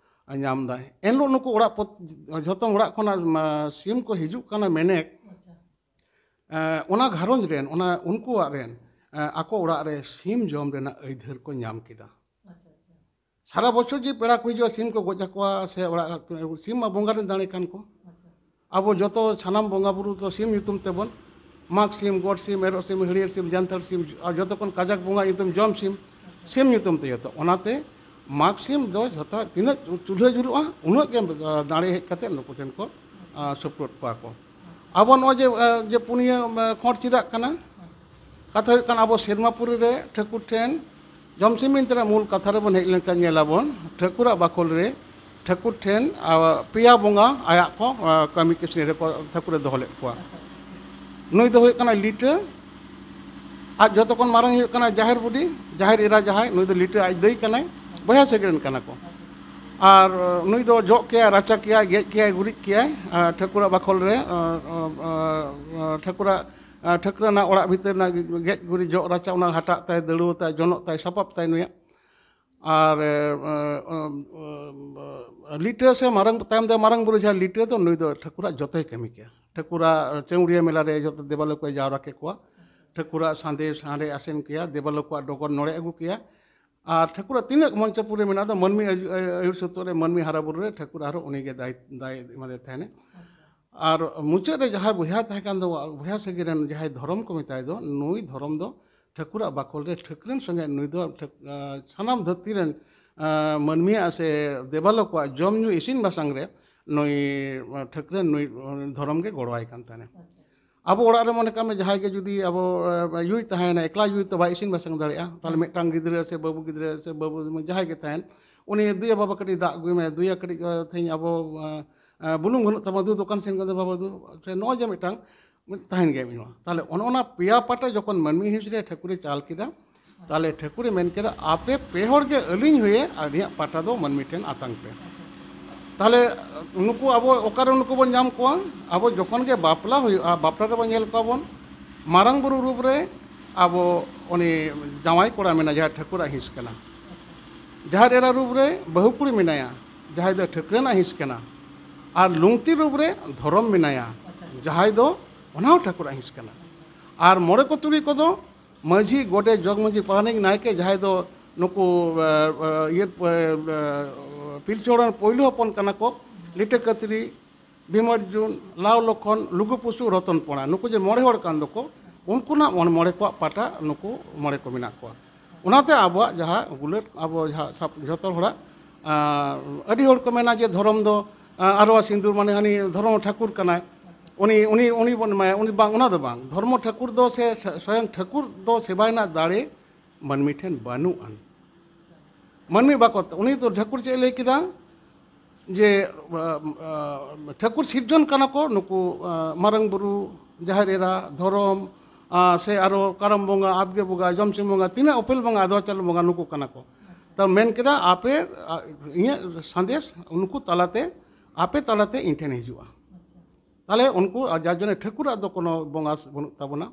ᱟᱸ, ᱧᱟᱢ ᱮᱫᱟ᱾ ᱮᱱᱦᱤᱞᱳᱜ ᱱᱩᱠᱩ ᱚᱲᱟᱜ ᱯᱨᱚᱛ-, ᱡᱷᱚᱛᱚᱢ ᱚᱲᱟᱜ ᱠᱷᱚᱱᱟᱜ, ᱢᱟ, ᱥᱤᱢ ᱠᱚ ᱦᱤᱡᱩᱜ ᱠᱟᱱᱟ ᱢᱮᱱᱮᱠ, ᱮᱸ, ᱚᱱᱟ ᱜᱷᱟᱨᱚᱸᱡᱽ ᱨᱮᱱ, ᱚᱱᱟ ᱩᱱᱠᱩᱣᱟᱜ ᱨᱮᱱ, ᱮᱸ, ᱟᱠᱚ ᱚᱲᱟᱜ ᱨᱮ ᱥᱤᱢ ᱡᱚᱢ ᱨᱮᱱᱟᱜ ᱟᱹᱭᱫᱟᱹᱨ ᱠᱚ ᱧᱟᱢ ᱠᱮᱫᱟ᱾ ᱥᱟᱨᱟ ᱵᱚᱪᱷᱚᱨ ᱡᱮ ᱯᱮᱲᱟ ᱠᱚ ᱦᱤᱡᱩᱜᱼᱟ, ᱥᱤᱢ ᱠᱚ ᱜᱚᱡ ᱟᱠᱚᱣᱟ ᱥᱮ ᱚᱲᱟᱜ, ᱥᱤᱢ ᱢᱟ ᱵᱚᱸᱜᱟ ᱨᱮᱱ ᱫᱟᱲᱮ ᱠᱟᱱ ᱠᱚ᱾ ᱟᱵᱚ ᱡᱚᱛᱚ ᱥᱟᱱᱟᱢ ᱵᱚᱸᱜᱟ ᱵᱩᱨᱩ ᱫᱚ ᱥᱤᱢ ᱧᱩᱛᱩᱢ ᱛᱮᱵᱚᱱ, ᱢᱟᱜᱽ ᱥᱤᱢ, ᱜᱚᱰ ᱥᱤᱢ, ᱮᱨᱚᱜ ᱥᱤᱢ, ᱦᱟᱹᱲᱭᱟᱹᱨ ᱥᱤᱢ, ᱡᱟᱱᱛᱷᱟᱲ ᱥᱤᱢ, ᱟᱨ ᱡᱚᱛᱚ ᱠᱷᱚᱱ ᱠᱟᱡᱟᱠ ᱵᱚᱸᱜᱟ ᱧᱩᱛᱩᱢ ᱡᱚᱢ ᱥᱤᱢ, ᱥᱤᱢ ᱧᱩᱛᱩᱢ ᱛᱮ ᱡᱚᱛᱚ᱾ ᱚᱱᱟᱛᱮ ᱢᱟᱜᱽ ᱥᱤᱢ ᱫᱚ ᱡᱚᱛᱚ ᱛᱤᱱᱟᱹᱜ ᱪᱩᱞᱦᱟᱹ ᱡᱩᱞᱩᱜᱼᱟ, ᱩᱱᱟᱹᱜ ᱜᱮ, ᱟ, ᱫᱟᱲᱮ ᱦᱮᱡ ᱠᱟᱛᱮ ᱱᱩᱠᱩ ᱴᱷᱮᱱ ᱠᱚ, ᱟ, ᱥᱩᱯᱨᱩᱫ ᱠᱚᱣᱟ ᱠᱚ᱾ ᱟᱵᱚ ᱱᱚᱜᱼᱚᱭ ᱡᱮ, ᱟ, ᱡᱮ ᱯᱩᱱᱭᱟᱹ, ᱟ, ᱠᱷᱚᱸᱰ ᱪᱮᱫᱟᱜ ᱠᱟᱱᱟ? ᱠᱟᱛᱷᱟ ᱦᱩᱭᱩᱜ ᱠᱟᱱᱟ, ᱟᱵᱚ ᱥᱮᱨᱢᱟ ᱯᱩᱨᱤ ᱨᱮ ᱴᱷᱟᱹᱠᱩᱨ ᱴᱷᱮᱱ ᱡᱚᱢ ᱥᱤᱢ ᱵᱤᱱᱛᱤ ᱨᱮ ᱢᱩᱞ ᱠᱟᱛᱷᱟ ᱨᱮᱵᱚᱱ ᱦᱮᱡ ᱞᱮᱱᱠᱷᱟᱱ ᱧᱮᱞᱟᱵᱚᱱ, ᱴᱷᱟᱹᱠᱩᱨᱟᱜ ᱵᱟᱠᱷᱳᱞ ᱨᱮ ᱴᱷᱟᱹᱠᱩᱨ ᱴᱷᱮᱱ, ᱟ, ᱯᱮᱭᱟ ᱵᱚᱸᱜᱟ ᱟᱭᱟᱜ ᱠᱚ, ᱟ, ᱠᱟᱹᱢᱤ ᱠᱟᱹᱥᱱᱤ ᱨᱮᱠᱚ ᱴᱷᱟᱹᱠᱩᱨᱮ ᱫᱚᱦᱚ ᱞᱮᱫ ᱠᱚᱣᱟ᱾ ᱱᱩᱭ ᱫᱚ ᱦᱩᱭᱩᱜ ᱠᱟᱱᱟ ᱞᱤᱴᱟᱹ, ᱟᱨ ᱡᱚᱛᱚ ᱠᱷᱚᱱ ᱢᱟᱨᱟᱝ ᱦᱩᱭᱩᱜ ᱠᱟᱱᱟ ᱡᱟᱦᱮᱨ ᱵᱩᱰᱷᱤ, ᱡᱟᱦᱮᱨ ᱮᱨᱟ ᱡᱟᱦᱟᱸᱭ, ᱱᱩᱭ ᱫᱚ ᱞᱤᱴᱟᱹ ᱟᱡ ᱫᱟᱹᱭ ᱠᱟᱱᱟᱭ, ᱵᱚᱭᱦᱟ ᱥᱟᱹᱜᱟᱹᱭ ᱨᱮᱱ ᱠᱟᱱᱟ ᱠᱚ᱾ ᱟᱨ, ᱟ, ᱱᱩᱭ ᱫᱚ ᱡᱚᱜ ᱠᱮᱭᱟᱭ, ᱨᱟᱪᱟ ᱠᱮᱭᱟᱭ, ᱜᱮᱡ ᱠᱮᱭᱟᱭ, ᱜᱩᱨᱤᱡ ᱠᱮᱭᱟᱭ, ᱟ, ᱴᱷᱟᱹᱠᱩᱨᱟᱜ ᱵᱟᱠᱷᱳᱞ ᱨᱮ, ᱟ, ᱟ, ᱟ, ᱟ, ᱴᱷᱟᱹᱠᱩᱨᱟᱜ, ᱟ, ᱴᱷᱟᱹᱠᱩᱨ ᱨᱮᱱᱟᱜ ᱚᱲᱟᱜ ᱵᱷᱤᱛᱟᱹᱨ ᱨᱮᱱᱟᱜ ᱜᱮᱡ ᱜᱩᱨᱤᱡ, ᱡᱚᱜ ᱨᱟᱪᱟ, ᱚᱱᱟ ᱦᱟᱴᱟᱜ ᱛᱟᱭ, ᱫᱟᱹᱲᱩᱣᱟᱹ ᱛᱟᱭ, ᱡᱚᱱᱚᱜ ᱛᱟᱭ, ᱥᱟᱯᱟᱵ ᱛᱟᱭ ᱱᱩᱭᱟᱜ᱾ ᱟᱨ, ᱮ, ᱮ, ᱮ, ᱮ, ᱞᱤᱴᱟᱹ ᱥᱮ ᱢᱟᱨᱟᱝ, ᱛᱟᱭᱚᱢ ᱫᱚ ᱢᱟᱨᱟᱝ ᱵᱩᱨᱩ ᱡᱟᱦᱟᱸ ᱞᱤᱴᱟᱹ ᱫᱚ, ᱱᱩᱭ ᱫᱚ ᱴᱷᱟᱹᱠᱩᱨᱟᱜ ᱡᱚᱛᱚᱭ ᱠᱟᱹᱢᱤ ᱠᱮᱭᱟ᱾ ᱴᱷᱟᱹᱠᱩᱨᱟᱜ ᱪᱟᱹᱣᱲᱤᱭᱟᱹ ᱢᱮᱞᱟ ᱨᱮ ᱡᱚᱛᱚ ᱫᱮᱵᱟ ᱞᱳᱠ ᱠᱚᱭ ᱡᱟᱣᱨᱟ ᱠᱮᱠᱚᱣᱟ᱾ ᱴᱷᱟᱹᱠᱩᱨᱟᱜ ᱥᱟᱸᱫᱮᱥ ᱦᱟᱸᱰᱮ ᱟᱥᱮᱱ ᱠᱮᱭᱟ, ᱫᱮᱵᱟ ᱞᱳᱠ ᱠᱚᱣᱟᱜ ᱰᱚᱜᱚᱨ ᱱᱚᱲᱮ ᱟᱹᱜᱩ ᱠᱮᱭᱟ᱾ ᱟᱨ ᱴᱷᱟᱹᱠᱩᱨᱟᱜ ᱛᱤᱱᱟᱹᱜ ᱢᱚᱧᱪᱚᱯᱩᱨᱤ ᱢᱮᱱᱟᱜ ᱫᱚ, ᱢᱟᱹᱱᱢᱤ ᱟᱹᱭᱩ-, ᱟᱹᱭᱩᱨ ᱥᱩᱛᱩᱜ ᱨᱮ, ᱢᱟᱹᱱᱢᱤ ᱦᱟᱨᱟ ᱵᱩᱨᱩ ᱨᱮ ᱴᱷᱟᱹᱠᱩᱨ ᱟᱨᱦᱚᱸ ᱩᱱᱤᱜᱮ ᱫᱟᱭ, ᱫᱟᱭ ᱮᱢᱟᱫᱮ ᱛᱟᱦᱮᱱᱟ᱾ ᱟᱨ ᱢᱩᱪᱟᱹᱫ ᱨᱮ ᱡᱟᱦᱟᱸᱭ ᱵᱚᱭᱦᱟ ᱛᱟᱦᱮᱸ ᱠᱟᱱ ᱫᱚ, ᱵᱚᱭᱦᱟ ᱥᱟᱹᱜᱟᱹᱭ ᱨᱮᱱ ᱡᱟᱦᱟᱸᱭ ᱫᱷᱚᱨᱚᱢ ᱠᱚ ᱢᱮᱛᱟᱭ ᱫᱚ, ᱱᱩᱭ ᱫᱷᱚᱨᱚᱢ ᱫᱚ ᱴᱷᱟᱹᱠᱩᱨᱟᱜ ᱵᱟᱠᱷᱳᱞ ᱨᱮ ᱴᱷᱟᱹᱠᱨᱟᱹᱱ ᱥᱚᱸᱜᱮ ᱱᱩᱭ ᱫᱚ ᱴᱷᱟᱹᱠ-, ᱟ, ᱥᱟᱱᱟᱢ ᱫᱷᱟᱹᱨᱛᱤ ᱨᱮᱱ, ᱟ, ᱢᱟᱹᱱᱢᱤᱭᱟᱜ ᱥᱮ ᱫᱮᱵᱟᱞᱳᱠ ᱠᱚᱣᱟᱜ ᱡᱚᱢ ᱧᱩ ᱤᱥᱤᱱ ᱵᱟᱥᱟᱝ ᱨᱮ ᱱᱩᱭ, ᱟ, ᱴᱷᱟᱹᱠᱨᱟᱹᱱ ᱱᱩᱭ, ᱟ, ᱫᱷᱚᱨᱚᱢ ᱜᱮ ᱜᱚᱲᱚᱣᱟᱭ ᱠᱟᱱ ᱛᱟᱦᱮᱱᱟ᱾ ᱟᱵᱚ ᱚᱲᱟᱜ ᱨᱮ ᱢᱚᱱᱮ ᱠᱟᱜ ᱢᱮ ᱡᱟᱦᱟᱸᱭ ᱜᱮ ᱡᱩᱫᱤ ᱟᱵᱚ, ᱟ, ᱭᱩᱭ ᱛᱟᱦᱮᱸᱭᱮᱱᱟ, ᱮᱠᱞᱟ ᱭᱩᱭ ᱛᱚ ᱵᱟᱭ ᱤᱥᱤᱱ ᱵᱟᱥᱟᱝ ᱫᱟᱲᱮᱭᱟᱜᱼᱟ᱾ ᱛᱟᱦᱚᱞᱮ ᱢᱤᱫᱴᱟᱝ ᱜᱤᱫᱽᱨᱟᱹ ᱥᱮ ᱵᱟᱹᱵᱩ ᱜᱤᱫᱽᱨᱟᱹ ᱥᱮ ᱵᱟᱹᱵᱩ ᱡᱟᱦᱟᱸᱭ ᱜᱮ ᱛᱟᱦᱮᱱ, ᱩᱱᱤ, "ᱫᱩᱭᱟ ᱵᱟᱵᱟ ᱠᱟᱹᱴᱤᱡ ᱫᱟᱜ ᱟᱹᱜᱩᱭ ᱢᱮ, ᱫᱩᱭᱟ ᱠᱟᱹᱴᱤᱡ, ᱟ, ᱛᱮᱦᱮᱧ ᱟᱵᱚ, ᱟ, ᱟ, ᱵᱩᱞᱩᱝ ᱵᱟᱹᱱᱩᱜ ᱛᱟᱢᱟ, ᱫᱩ ᱫᱚᱠᱟᱱ ᱥᱮᱱ ᱠᱟᱛᱮ ᱵᱟᱵᱟ ᱫᱩ", ᱥᱮ ᱱᱚᱜᱼᱚᱭ ᱡᱮ ᱢᱤᱫᱴᱟᱝ ᱢᱤᱫ ᱛᱟᱦᱮᱱ ᱜᱮᱭᱟ ᱢᱤᱫ ᱦᱚᱲ᱾ ᱛᱟᱦᱞᱮ ᱚᱱᱮ ᱚᱱᱟ ᱯᱮᱭᱟ ᱯᱟᱴᱟ ᱡᱚᱠᱷᱚᱱ ᱢᱟᱹᱱᱢᱤ ᱦᱤᱸᱥ ᱨᱮ ᱴᱷᱟᱹᱠᱩᱨᱮ ᱪᱟᱞ ᱠᱮᱫᱟ, ᱛᱟᱦᱞᱮ ᱴᱷᱟᱹᱠᱩᱨᱮ ᱢᱮᱱ ᱠᱮᱫᱟ, "ᱟᱯᱮ ᱯᱮ ᱦᱚᱲ ᱜᱮ ᱟᱹᱞᱤᱧ ᱦᱚᱭᱮ ᱟᱹᱞᱤᱧᱟᱜ ᱯᱟᱴᱟ ᱫᱚ ᱢᱟᱹᱱᱢᱤ ᱴᱷᱮᱱ ᱟᱛᱟᱝ ᱯᱮ᱾" ᱛᱟᱦᱞᱮ ᱱᱩᱠᱩ ᱟᱵᱚ ᱚᱠᱟᱨᱮ ᱱᱩᱠᱩ ᱵᱚᱱ ᱧᱟᱢ ᱠᱚᱣᱟ? ᱟᱵᱚ ᱡᱚᱠᱷᱚᱱ ᱜᱮ ᱵᱟᱯᱞᱟ ᱦᱩᱭᱩᱜᱼᱟ, ᱵᱟᱯᱞᱟ ᱨᱮᱵᱚᱱ ᱧᱮᱞ ᱠᱚᱣᱟ ᱵᱚᱱ ᱢᱟᱨᱟᱝ ᱵᱩᱨᱩ ᱨᱩᱯ ᱨᱮ ᱟᱵᱚ ᱩᱱᱤ ᱡᱟᱶᱟᱭ ᱠᱚᱲᱟ ᱢᱮᱱᱟᱭᱟ, ᱡᱟᱦᱟᱸᱭ ᱴᱷᱟᱹᱠᱩᱨᱟᱜ ᱦᱤᱸᱥ ᱠᱟᱱᱟ᱾ ᱡᱟᱦᱮᱨ ᱮᱨᱟ ᱨᱩᱯ ᱨᱮ ᱵᱟᱹᱦᱩ ᱠᱩᱲᱤ ᱢᱮᱱᱟᱭᱟ, ᱡᱟᱦᱟᱸᱭ ᱫᱚ ᱴᱷᱟᱹᱠᱨᱟᱹᱱᱟᱜ ᱦᱤᱸᱥ ᱠᱟᱱᱟ᱾ ᱟᱨ ᱞᱩᱝᱛᱤ ᱨᱩᱯ ᱨᱮ ᱫᱷᱚᱨᱚᱢ ᱢᱮᱱᱟᱭᱟ, ᱡᱟᱦᱟᱸᱭ ᱫᱚ ᱚᱱᱟ ᱦᱚᱸ ᱴᱷᱟᱹᱠᱩᱨᱟᱜ ᱦᱤᱸᱥ ᱠᱟᱱᱟ᱾ ᱟᱨ ᱢᱚᱬᱮ ᱠᱚ ᱛᱩᱨᱩᱭ ᱠᱚᱫᱚ ᱢᱟᱹᱡᱷᱤ, ᱜᱚᱰᱮᱛ, ᱡᱚᱜᱽ ᱢᱟᱹᱡᱷᱤ, ᱯᱟᱨᱟᱱᱤᱠ, ᱱᱟᱭᱠᱮ, ᱡᱟᱦᱟᱸᱭ ᱫᱚ ᱱᱩᱠᱩ ᱮ, ᱮ, ᱤᱭᱟᱹ ᱮ, ᱮ, ᱯᱤᱞᱪᱩ ᱦᱟᱲᱟᱢ ᱯᱳᱭᱞᱳ ᱦᱚᱯᱚᱱ ᱠᱟᱱᱟ ᱠᱚ, ᱞᱤᱴᱟᱹ ᱠᱟᱹᱛᱨᱤ, ᱵᱷᱤᱢᱚᱨᱡᱩᱱ, ᱞᱟᱣ ᱞᱚᱠᱷᱚᱱ, ᱞᱩᱜᱩ ᱯᱩᱥᱩ, ᱨᱚᱛᱚᱱ ᱯᱚᱲᱟ᱾ ᱱᱩᱠᱩ ᱡᱮ ᱢᱚᱬᱮ ᱦᱚᱲ ᱠᱟᱱ ᱫᱚᱠᱚ, ᱩᱱᱠᱩᱱᱟᱜ ᱢᱚᱬᱮ, ᱢᱚᱬᱮ ᱠᱚᱣᱟᱜ ᱯᱟᱴᱟ ᱱᱩᱠᱩ ᱢᱚᱬᱮ ᱠᱚ ᱢᱮᱱᱟᱜ ᱠᱚᱣᱟ᱾ ᱚᱱᱟᱛᱮ ᱟᱵᱚᱣᱟᱜ ᱡᱟᱦᱟᱸ ᱜᱩᱞᱟᱹᱴ, ᱟᱵᱚ ᱡᱟᱦᱟᱸ ᱥᱟᱵ-, ᱡᱷᱚᱛᱚ ᱦᱚᱲᱟᱜ, ᱟᱸ, ᱟᱹᱰᱤ ᱦᱚᱲ ᱠᱚ ᱢᱮᱱᱟ ᱡᱮ ᱫᱷᱚᱨᱚᱢ ᱫᱚ, ᱟᱸ, ᱟᱨᱣᱟ ᱥᱤᱸᱫᱩᱨ ᱢᱟᱱᱮ ᱦᱟᱹᱱᱤ ᱫᱷᱚᱨᱚᱢ ᱴᱷᱟᱹᱠᱩᱨ ᱠᱟᱱᱟᱭ, ᱩᱱᱤ, ᱩᱱᱤ, ᱩᱱᱤ ᱵᱚᱱ ᱮᱢᱟᱭᱟ, ᱩᱱᱤ ᱵᱟᱝ, ᱚᱱᱟ ᱫᱚ ᱵᱟᱝ᱾ ᱫᱷᱚᱨᱢᱚ ᱴᱷᱟᱹᱠᱩᱨ ᱫᱚ ᱥᱮ ᱥᱚᱭᱚᱝ ᱴᱷᱟᱹᱠᱩᱨ ᱫᱚ ᱥᱮᱵᱟ ᱨᱮᱱᱟᱜ ᱫᱟᱲᱮ ᱢᱟᱹᱱᱢᱤ ᱴᱷᱮᱱ ᱵᱟᱹᱱᱩᱜ ᱟᱱ᱾ ᱢᱟᱹᱱᱢᱤ ᱵᱟᱠᱚ, ᱩᱱᱤ ᱫᱚ ᱴᱷᱟᱹᱠᱩᱨ ᱪᱮᱫ ᱮ ᱞᱟᱹᱭ ᱠᱮᱫᱟ? ᱡᱮ, ᱟ, ᱟ, ᱴᱷᱟᱹᱠᱩᱨ ᱥᱤᱨᱡᱚᱱ ᱠᱟᱱᱟ ᱠᱚ ᱱᱩᱠᱩ, ᱟ, ᱢᱟᱨᱟᱝ ᱵᱩᱨᱩ, ᱡᱟᱦᱮᱨ ᱮᱨᱟ, ᱫᱷᱚᱨᱚᱢ, ᱟ, ᱥᱮ ᱟᱨᱚ ᱠᱟᱨᱟᱢ ᱵᱚᱸᱜᱟ, ᱟᱵᱜᱮ ᱵᱚᱸᱜᱟ, ᱡᱚᱢᱥᱤᱢ ᱵᱚᱸᱜᱟ, ᱛᱤᱱᱟᱹᱜ ᱩᱯᱮᱞ ᱵᱚᱸᱜᱟ, ᱟᱫᱣᱟ ᱪᱟᱣᱞᱮ ᱵᱚᱸᱜᱟ, ᱱᱩᱠᱩ ᱠᱟᱱᱟ ᱠᱚ᱾ ᱛᱚ ᱢᱮᱱ ᱠᱮᱫᱟ, ᱟᱯᱮ, ᱟ, ᱤᱧᱟᱹᱜ ᱥᱟᱸᱫᱮᱥ ᱱᱩᱠᱩ ᱛᱟᱞᱟᱛᱮ, ᱟᱯᱮ ᱛᱟᱞᱟᱛᱮ ᱤᱧ ᱴᱷᱮᱱ ᱦᱤᱡᱩᱜᱼᱟ᱾ ᱛᱟᱦᱞᱮ ᱩᱱᱠᱩ, ᱟᱨ ᱡᱟᱨ ᱡᱚᱱᱱᱮ ᱴᱷᱟᱹᱠᱩᱨᱟᱜ ᱫᱚ ᱠᱳᱱᱳ ᱵᱚᱸᱜᱟ ᱵᱟᱹᱱᱩᱜ ᱛᱟᱵᱚᱱᱟ᱾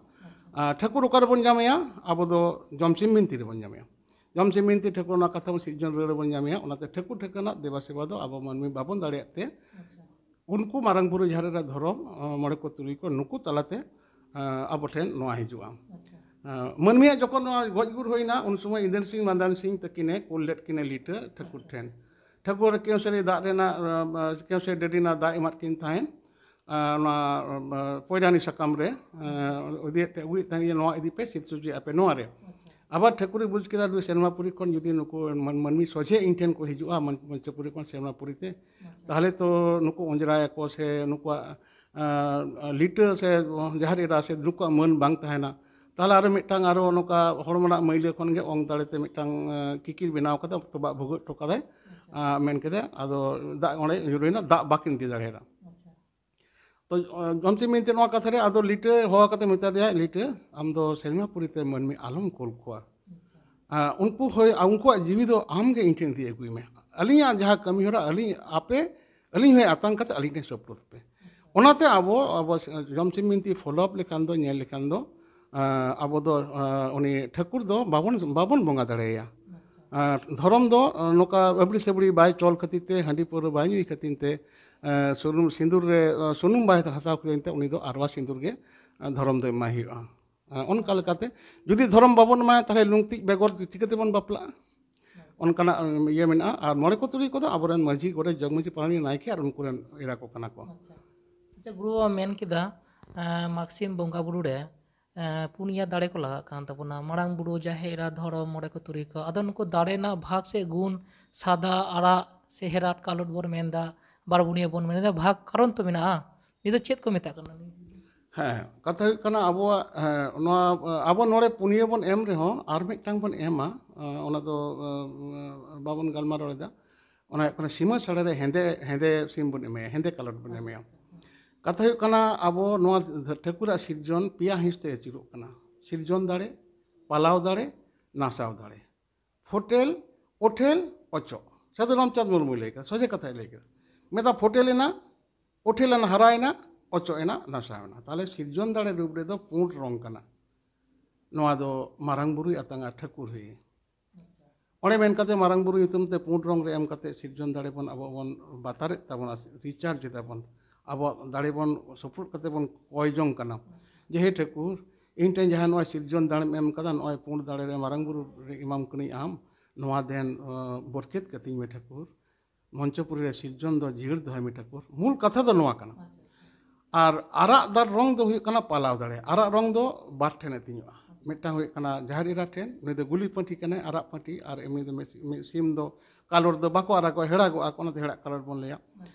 ᱟᱨ ᱴᱷᱟᱹᱠᱩᱨ ᱚᱠᱟ ᱨᱮᱵᱚᱱ ᱧᱟᱢᱮᱭᱟ? ᱟᱵᱚ ᱫᱚ ᱡᱚᱢᱥᱤᱢ ᱵᱤᱱᱛᱤ ᱨᱮᱵᱚᱱ ᱧᱟᱢᱮᱭᱟ᱾ ᱡᱚᱢᱥᱤᱢ ᱵᱤᱱᱛᱤ ᱴᱷᱟᱹᱠᱩᱨ ᱚᱱᱟ ᱠᱟᱛᱷᱟ ᱵᱚᱱ ᱥᱤᱨᱡᱚᱱ ᱨᱮ ᱵᱚᱱ ᱧᱟᱢᱮᱭᱟ᱾ ᱚᱱᱟᱛᱮ ᱴᱷᱟᱹᱠᱩᱨ ᱴᱷᱟᱹᱠᱩᱨᱟᱜ ᱫᱮᱵᱟ ᱥᱮᱵᱟ ᱫᱚ ᱟᱵᱚ ᱢᱟᱹᱱᱢᱤ ᱵᱟᱵᱚᱱ ᱫᱟᱲᱮᱭᱟᱜ ᱛᱮ, ᱩᱱᱠᱩ ᱢᱟᱨᱟᱝ ᱵᱩᱨᱩ, ᱡᱟᱦᱮᱨ ᱮᱨᱟ, ᱫᱷᱚᱨᱚᱢ, ᱟᱸ, ᱢᱚᱬᱮ ᱠᱚ ᱛᱩᱨᱩᱭ ᱠᱚ, ᱱᱩᱠᱩ ᱛᱟᱞᱟᱛᱮ, ᱟᱸ, ᱟᱵᱚ ᱴᱷᱮᱱ ᱱᱚᱣᱟ ᱦᱤᱡᱩᱜᱼᱟ᱾ ᱟᱸ, ᱢᱟᱹᱱᱢᱤᱭᱟᱜ ᱡᱚᱠᱷᱚᱱ ᱱᱚᱣᱟ ᱜᱚᱡ ᱜᱩᱨ ᱦᱩᱭᱱᱟ, ᱩᱱ ᱥᱚᱢᱚᱭ ᱤᱱᱫᱚᱨ ᱥᱤᱝ ᱢᱟᱱᱫᱟᱱ ᱥᱤᱝ ᱛᱟᱹᱠᱤᱱᱮ ᱠᱩᱞ ᱞᱮᱫ ᱠᱤᱱᱟ ᱞᱤᱴᱟᱹ ᱴᱷᱟᱹᱠᱩᱨ ᱴᱷᱮᱱ᱾ ᱴᱷᱟᱹᱠᱩᱨ ᱠᱮᱣᱥᱟᱨᱤ ᱫᱟᱜ ᱨᱮᱱᱟᱜ, ᱟᱸ, ᱠᱮᱣᱥᱟᱨᱤ ᱰᱟᱹᱰᱤ ᱨᱮᱱᱟᱜ ᱫᱟᱜ ᱮᱢᱟᱫ ᱠᱤᱱ ᱛᱟᱦᱮᱸᱫ᱾ ᱟᱸ, ᱚᱱᱟ, ᱟᱸ, ᱯᱚᱭᱰᱟᱱᱤ ᱥᱟᱠᱟᱢ ᱨᱮ, ᱟᱸ, ᱤᱫᱤᱭᱮᱫ ᱛᱮ, ᱟᱹᱜᱩᱭᱮᱫ ᱛᱟᱦᱮᱸᱫ, ᱱᱚᱣᱟ ᱤᱫᱤ ᱯᱮ, ᱥᱤᱫ ᱥᱚᱡᱷᱮ ᱟᱯᱮ ᱱᱚᱣᱟ ᱨᱮ᱾ ᱟᱵᱟᱨ ᱴᱷᱟᱹᱠᱩᱨᱮ ᱵᱩᱡᱽ ᱠᱮᱫᱟ, ᱫᱩ ᱥᱮᱨᱢᱟᱯᱩᱨᱤ ᱠᱷᱚᱱ ᱡᱩᱫᱤ ᱱᱩᱠᱩ ᱢᱟᱹᱱ-, ᱢᱟᱹᱱᱢᱤ ᱥᱚᱡᱷᱮ ᱤᱧ ᱴᱷᱮᱱ ᱠᱚ ᱦᱤᱡᱩᱜᱼᱟ, ᱢᱚᱧ-, ᱢᱚᱧᱪᱚᱯᱩᱨᱤ ᱠᱷᱚᱱ ᱥᱮᱨᱢᱟᱯᱩᱨᱤ ᱛᱮ, ᱛᱟᱦᱚᱞᱮ ᱛᱚ ᱱᱩᱠᱩ ᱚᱸᱡᱽᱨᱟᱭᱟᱠᱚ ᱥᱮ ᱱᱩᱠᱩᱣᱟᱜ, ᱟᱸ, ᱞᱤᱴᱟᱹ ᱥᱮ ᱡᱟᱦᱮᱨ ᱮᱨᱟ ᱥᱮ ᱱᱩᱠᱩᱣᱟᱜ ᱢᱟᱹᱱ ᱵᱟᱝ ᱛᱟᱦᱮᱱᱟ᱾ ᱛᱟᱦᱚᱞᱮ ᱟᱨᱚ ᱢᱤᱫᱴᱟᱝ, ᱟᱨᱚ ᱱᱚᱝᱠᱟ ᱦᱚᱲᱢᱚ ᱨᱮᱱᱟᱜ ᱢᱟᱹᱭᱞᱟᱹ ᱠᱷᱚᱱ ᱜᱮ ᱚᱝ ᱫᱟᱲᱮ ᱛᱮ ᱢᱤᱫᱴᱟᱝ, ᱟᱸ, ᱠᱤᱠᱤᱨ ᱵᱮᱱᱟᱣ ᱠᱟᱛᱮ ᱛᱚᱵᱟᱜ ᱵᱷᱩᱜᱟᱹᱜ ᱦᱚᱴᱚ ᱠᱟᱫᱟᱭ᱾ ᱟᱸ, ᱢᱮᱱ ᱠᱮᱫᱟ, ᱟᱫᱚ ᱫᱟᱜ ᱚᱸᱰᱮ ᱧᱩᱨᱩᱭᱮᱱᱟ, ᱫᱟᱜ ᱵᱟᱠᱤᱱ ᱤᱫᱤ ᱫᱟᱲᱮᱭᱟᱫᱟ᱾ ᱛᱚ, ᱟᱸ, ᱡᱚᱢᱥᱤᱢ ᱵᱤᱱᱛᱤ ᱱᱚᱣᱟ ᱠᱟᱛᱷᱟ ᱨᱮ ᱟᱫᱚ ᱞᱤᱴᱟᱹ ᱦᱚᱦᱚ ᱠᱟᱛᱮ ᱢᱮᱛᱟ ᱫᱮᱭᱟ, "ᱞᱤᱴᱟᱹ, ᱟᱢ ᱫᱚ ᱥᱮᱨᱢᱟᱯᱩᱨᱤ ᱛᱮ ᱢᱟᱹᱱᱢᱤ ᱟᱞᱚᱢ ᱠᱩᱞ ᱠᱚᱣᱟ᱾ ᱟᱸ, ᱩᱱᱠᱩ ᱦᱳᱭ, ᱩᱱᱠᱩᱣᱟᱜ ᱡᱤᱣᱤ ᱫᱚ ᱟᱢ ᱜᱮ ᱤᱧ ᱴᱷᱮᱱ ᱤᱫᱤ ᱟᱹᱜᱩᱭ ᱢᱮ᱾ ᱟᱹᱞᱤᱧᱟᱜ ᱡᱟᱦᱟᱸ ᱠᱟᱹᱢᱤ ᱦᱚᱨᱟ, ᱟᱹᱞᱤᱧ ᱟᱯᱮ, ᱟᱹᱞᱤᱧ ᱦᱚᱸ ᱟᱛᱟᱝ ᱠᱟᱛᱮ ᱟᱹᱞᱤᱧ ᱴᱷᱮᱱ ᱥᱳᱯᱨᱳᱫ ᱯᱮ᱾" ᱚᱱᱟᱛᱮ ᱟᱵᱚ, ᱟᱵᱚ ᱡᱚᱢᱥᱤᱢ ᱵᱤᱱᱛᱤ ᱯᱷᱚᱞᱚᱯ ᱞᱮᱠᱷᱟᱱ ᱫᱚ, ᱧᱮᱞ ᱞᱮᱠᱷᱟᱱ ᱫᱚ, ᱟᱸ, ᱟᱵᱚ ᱫᱚ, ᱟᱸ, ᱩᱱᱤ ᱴᱷᱟᱹᱠᱩᱨ ᱫᱚ ᱵᱟᱵᱚᱱ, ᱵᱟᱵᱚᱱ ᱵᱚᱸᱜᱟ ᱫᱟᱲᱮᱭᱟᱭᱟ᱾ ᱟᱸ, ᱫᱷᱚᱨᱚᱢ ᱫᱚ, ᱟᱸ, ᱱᱚᱝᱠᱟ ᱟᱹᱵᱲᱤ ᱥᱟᱹᱵᱲᱤ ᱵᱟᱭ ᱪᱚᱞ ᱠᱷᱟᱹᱛᱤᱨ ᱛᱮ, ᱦᱟᱺᱰᱤ ᱯᱟᱹᱣᱨᱟᱹ ᱵᱟᱭ ᱧᱩᱭ ᱠᱷᱟᱹᱛᱤᱨ ᱛᱮ, ᱟᱸ, ᱥᱩᱱᱩᱢ ᱥᱤᱸᱫᱩᱨ ᱨᱮ, ᱟᱸ, ᱥᱩᱱᱩᱢ ᱵᱟᱭ ᱦᱟᱛᱟᱣ ᱠᱷᱟᱹᱛᱤᱨ ᱛᱮ ᱩᱱᱤ ᱫᱚ ᱟᱨᱣᱟ ᱥᱤᱸᱫᱩᱨ ᱜᱮ, ᱟᱸ, ᱫᱷᱚᱨᱚᱢ ᱫᱚ ᱮᱢᱟᱭ ᱦᱩᱭᱩᱜᱼᱟ᱾ ᱚᱱᱠᱟ ᱞᱮᱠᱟᱛᱮ ᱡᱩᱫᱤ ᱫᱷᱚᱨᱚᱢ ᱵᱟᱵᱚᱱ ᱮᱢᱟᱭᱟ, ᱛᱟᱦᱚᱞᱮ ᱞᱩᱝᱛᱤᱡ ᱵᱮᱜᱚᱨ ᱪᱤᱠᱟᱹ ᱛᱮᱵᱚᱱ ᱵᱟᱯᱞᱟᱜᱼᱟ? ᱚᱱᱠᱟᱱᱟᱜ ᱤᱭᱟᱹ ᱢᱮᱱᱟᱜᱼᱟ᱾ ᱟᱨ ᱢᱚᱬᱮ ᱠᱚ ᱛᱩᱨᱩᱭ ᱠᱚᱫᱚ ᱟᱵᱚᱨᱮᱱ ᱢᱟᱹᱡᱷᱤ, ᱜᱚᱰᱮᱛ, ᱡᱚᱜᱽ ᱢᱟᱹᱡᱷᱤ, ᱯᱟᱨᱟᱱᱤᱠ, ᱱᱟᱭᱠᱮ ᱟᱨ ᱩᱱᱠᱩ ᱨᱮᱱ ᱮᱨᱟ ᱠᱚ ᱠᱟᱱᱟ ᱠᱚ᱾ ᱟᱪᱪᱷᱟ, ᱜᱩᱨᱩ ᱵᱟᱵᱟ ᱢᱮᱱ ᱠᱮᱫᱟ, ᱮᱸ, ᱢᱟᱜᱽ ᱥᱤᱢ ᱵᱚᱸᱜᱟ ᱵᱩᱨᱩ ᱨᱮ, ᱮᱸ, ᱯᱩᱱᱭᱟ ᱫᱟᱲᱮ ᱠᱚ ᱞᱟᱜᱟᱜ ᱠᱟᱱ ᱛᱟᱵᱚᱱᱟ, ᱢᱟᱨᱟᱝ ᱵᱩᱨᱩ, ᱡᱟᱦᱮᱨ ᱮᱨᱟ, ᱫᱷᱚᱨᱚᱢ, ᱢᱚᱬᱮ ᱠᱚ ᱛᱩᱨᱩᱭ ᱠᱚ᱾ ᱟᱫᱚ ᱱᱩᱠᱩ ᱫᱟᱲᱮ ᱨᱮᱱᱟᱜ ᱵᱷᱟᱜᱽ ᱥᱮ ᱜᱩᱱ, ᱥᱟᱫᱟ, ᱟᱨᱟᱜ ᱥᱮ ᱦᱮᱨᱟᱴ, ᱠᱟᱞᱚᱴ ᱵᱚᱱ ᱢᱮᱱᱫᱟ, ᱵᱟᱨᱵᱩᱱᱤᱭᱟᱹ ᱵᱚᱱ ᱢᱮᱱᱫᱟ, ᱵᱷᱟᱜᱽ ᱠᱟᱨᱚᱱ ᱛᱚ ᱢᱮᱱᱟᱜᱼᱟ᱾ ᱱᱤᱭᱟᱹ ᱫᱚ ᱪᱮᱫ ᱠᱚ ᱢᱮᱛᱟᱜ ᱠᱟᱱᱟ? ᱦᱮᱸ, ᱠᱟᱛᱷᱟ ᱦᱩᱭᱩᱜ ᱠᱟᱱᱟ ᱟᱵᱚᱣᱟᱜ, ᱦᱮᱸ, ᱱᱚᱣᱟ, ᱟᱵᱚ ᱱᱚᱰᱮ ᱯᱩᱱᱭᱟᱹ ᱵᱚᱱ ᱮᱢ ᱨᱮᱦᱚᱸ ᱟᱨ ᱢᱤᱫᱴᱟᱝ ᱵᱚᱱ ᱮᱢᱟ, ᱚᱱᱟ ᱫᱚ ᱵᱟᱵᱚᱱ ᱜᱟᱞᱢᱟᱨᱟᱣ ᱮᱫᱟ᱾ ᱚᱱᱟ ᱦᱩᱭᱩᱜ ᱠᱟᱱᱟ ᱥᱤᱢᱟᱹ ᱥᱟᱲᱮ ᱨᱮ ᱦᱮᱸᱫᱮ, ᱦᱮᱸᱫᱮ ᱥᱤᱢ ᱵᱚᱱ ᱮᱢᱟᱭᱟ, ᱦᱮᱸᱫᱮ ᱠᱟᱞᱚᱴ ᱵᱚᱱ ᱮᱢᱟᱭᱟ᱾ ᱠᱟᱛᱷᱟ ᱦᱩᱭᱩᱜ ᱠᱟᱱᱟ ᱟᱵᱚ ᱱᱚᱣᱟ ᱴᱷᱟᱹᱠᱩᱨᱟᱜ ᱥᱤᱨᱡᱚᱱ ᱯᱮᱭᱟ ᱦᱤᱸᱥ ᱛᱮ ᱟᱹᱪᱩᱨᱚᱜ ᱠᱟᱱᱟ: ᱥᱤᱨᱡᱚᱱ ᱫᱟᱲᱮ, ᱯᱟᱞᱟᱣ ᱫᱟᱲᱮ, ᱱᱟᱥᱟᱣ ᱫᱟᱲᱮ᱾ ᱯᱷᱚᱴᱮᱞ, ᱚᱴᱷᱮᱞ, ᱚᱪᱚᱜ᱾ ᱥᱟᱹᱫᱷᱩ ᱨᱟᱢᱪᱟᱸᱫᱽ ᱢᱩᱨᱢᱩᱭ ᱞᱟᱹᱭ ᱠᱮᱫᱟ, ᱥᱚᱡᱷᱮ ᱠᱟᱛᱷᱟᱭ ᱞᱟᱹᱭ ᱠᱮᱫᱟ᱾ ᱢᱤᱫ ᱫᱷᱟᱣ ᱯᱷᱚᱴᱮᱞ ᱮᱱᱟ, ᱚᱴᱷᱮᱞ ᱮᱱᱟ, ᱦᱟᱨᱟᱭᱮᱱᱟ, ᱚᱪᱚᱜ ᱮᱱᱟ, ᱱᱟᱥᱟᱣ ᱮᱱᱟ᱾ ᱛᱟᱦᱚᱞᱮ ᱥᱤᱨᱡᱚᱱ ᱫᱟᱲᱮ ᱨᱩᱯ ᱨᱮᱫᱚ ᱯᱩᱸᱰ ᱨᱚᱝ ᱠᱟᱱᱟ᱾ ᱱᱚᱣᱟ ᱫᱚ ᱢᱟᱨᱟᱝ ᱵᱩᱨᱩᱭ ᱟᱛᱟᱝᱟ, ᱴᱷᱟᱹᱠᱩᱨ ᱦᱩᱭ᱾ ᱚᱸᱰᱮ ᱢᱮᱱ ᱠᱟᱛᱮ ᱢᱟᱨᱟᱝ ᱵᱩᱨᱩ ᱧᱩᱛᱩᱢ ᱛᱮ ᱯᱩᱸᱰ ᱨᱚᱝ ᱨᱮ ᱮᱢ ᱠᱟᱛᱮ ᱥᱤᱨᱡᱚᱱ ᱫᱟᱲᱮ ᱵᱚᱱ ᱟᱵᱚ ᱵᱚᱱ ᱵᱟᱛᱟᱨᱮᱫ ᱛᱟᱵᱚᱱᱟ, ᱨᱤᱪᱟᱨᱡᱽ ᱮᱫᱟ ᱵᱚᱱ, ᱟᱵᱚᱣᱟᱜ ᱫᱟᱲᱮ ᱵᱚᱱ ᱥᱩᱯᱨᱩᱫ ᱠᱟᱛᱮ ᱵᱚᱱ ᱠᱚᱭ ᱡᱚᱝ ᱠᱟᱱᱟ ᱡᱮ, "ᱦᱮ ᱴᱷᱟᱹᱠᱩᱨ, ᱤᱧ ᱴᱷᱮᱱ ᱡᱟᱦᱟᱸ ᱱᱚᱣᱟ ᱥᱤᱨᱡᱚᱱ ᱫᱟᱲᱮᱢ ᱮᱢ ᱠᱟᱫᱟ, ᱱᱚᱜᱼᱚᱭ ᱯᱩᱸᱰ ᱫᱟᱲᱮ ᱨᱮ ᱢᱟᱨᱟᱝ ᱵᱩᱨᱩ ᱨᱮ ᱮᱢᱟᱢ ᱠᱟᱹᱱᱟᱹᱧ ᱟᱢ, ᱱᱚᱣᱟ ᱫᱮᱱ, ᱟᱸ, ᱵᱚᱨᱠᱮᱛ ᱠᱟᱹᱛᱤᱧ ᱢᱮ ᱴᱷᱟᱹᱠᱩᱨ, ᱢᱚᱧᱪᱚᱯᱩᱨᱤ ᱨᱮ ᱥᱤᱨᱡᱚᱱ ᱫᱚ ᱡᱤᱭᱟᱹᱲ ᱫᱚᱦᱚᱭ ᱢᱮ ᱴᱷᱟᱹᱠᱩᱨ᱾" ᱢᱩᱞ ᱠᱟᱛᱷᱟ ᱫᱚ ᱱᱚᱣᱟ ᱠᱟᱱᱟ᱾ ᱟᱨ ᱟᱨᱟᱜ ᱫᱟᱨ ᱨᱚᱝ ᱫᱚ ᱦᱩᱭᱩᱜ ᱠᱟᱱᱟ ᱯᱟᱞᱟᱣ ᱫᱟᱲᱮ᱾ ᱟᱨᱟᱜ ᱨᱚᱝ ᱫᱚ ᱵᱟᱨ ᱴᱷᱮᱱ ᱟᱹᱛᱤᱧᱚᱜᱼᱟ᱾ ᱢᱤᱫᱴᱟᱝ ᱦᱩᱭᱩᱜ ᱠᱟᱱᱟ ᱡᱟᱦᱮᱨ ᱮᱨᱟ ᱴᱷᱮᱱ, ᱩᱱᱤ ᱫᱚ ᱜᱩᱞᱤ ᱯᱟᱹᱴᱷᱤ ᱠᱟᱱᱟᱭ, ᱟᱨᱟᱜ ᱯᱟᱹᱴᱷᱤ, ᱟᱨ ᱮᱢᱱᱤ ᱫᱚ ᱢᱤᱫ ᱥᱤ-, ᱢᱤᱫ ᱥᱤᱢ ᱫᱚ ᱠᱟᱞᱚᱴ ᱫᱚ ᱵᱟᱠᱚ ᱟᱨᱟᱜᱚᱜᱼᱟ, ᱦᱮᱲᱟᱜᱚᱜᱼᱟ ᱠᱚ, ᱚᱱᱟᱛᱮ ᱦᱮᱲᱟᱜ ᱠᱟᱞᱚᱴ ᱵᱚᱱ ᱞᱟᱹᱭᱟ᱾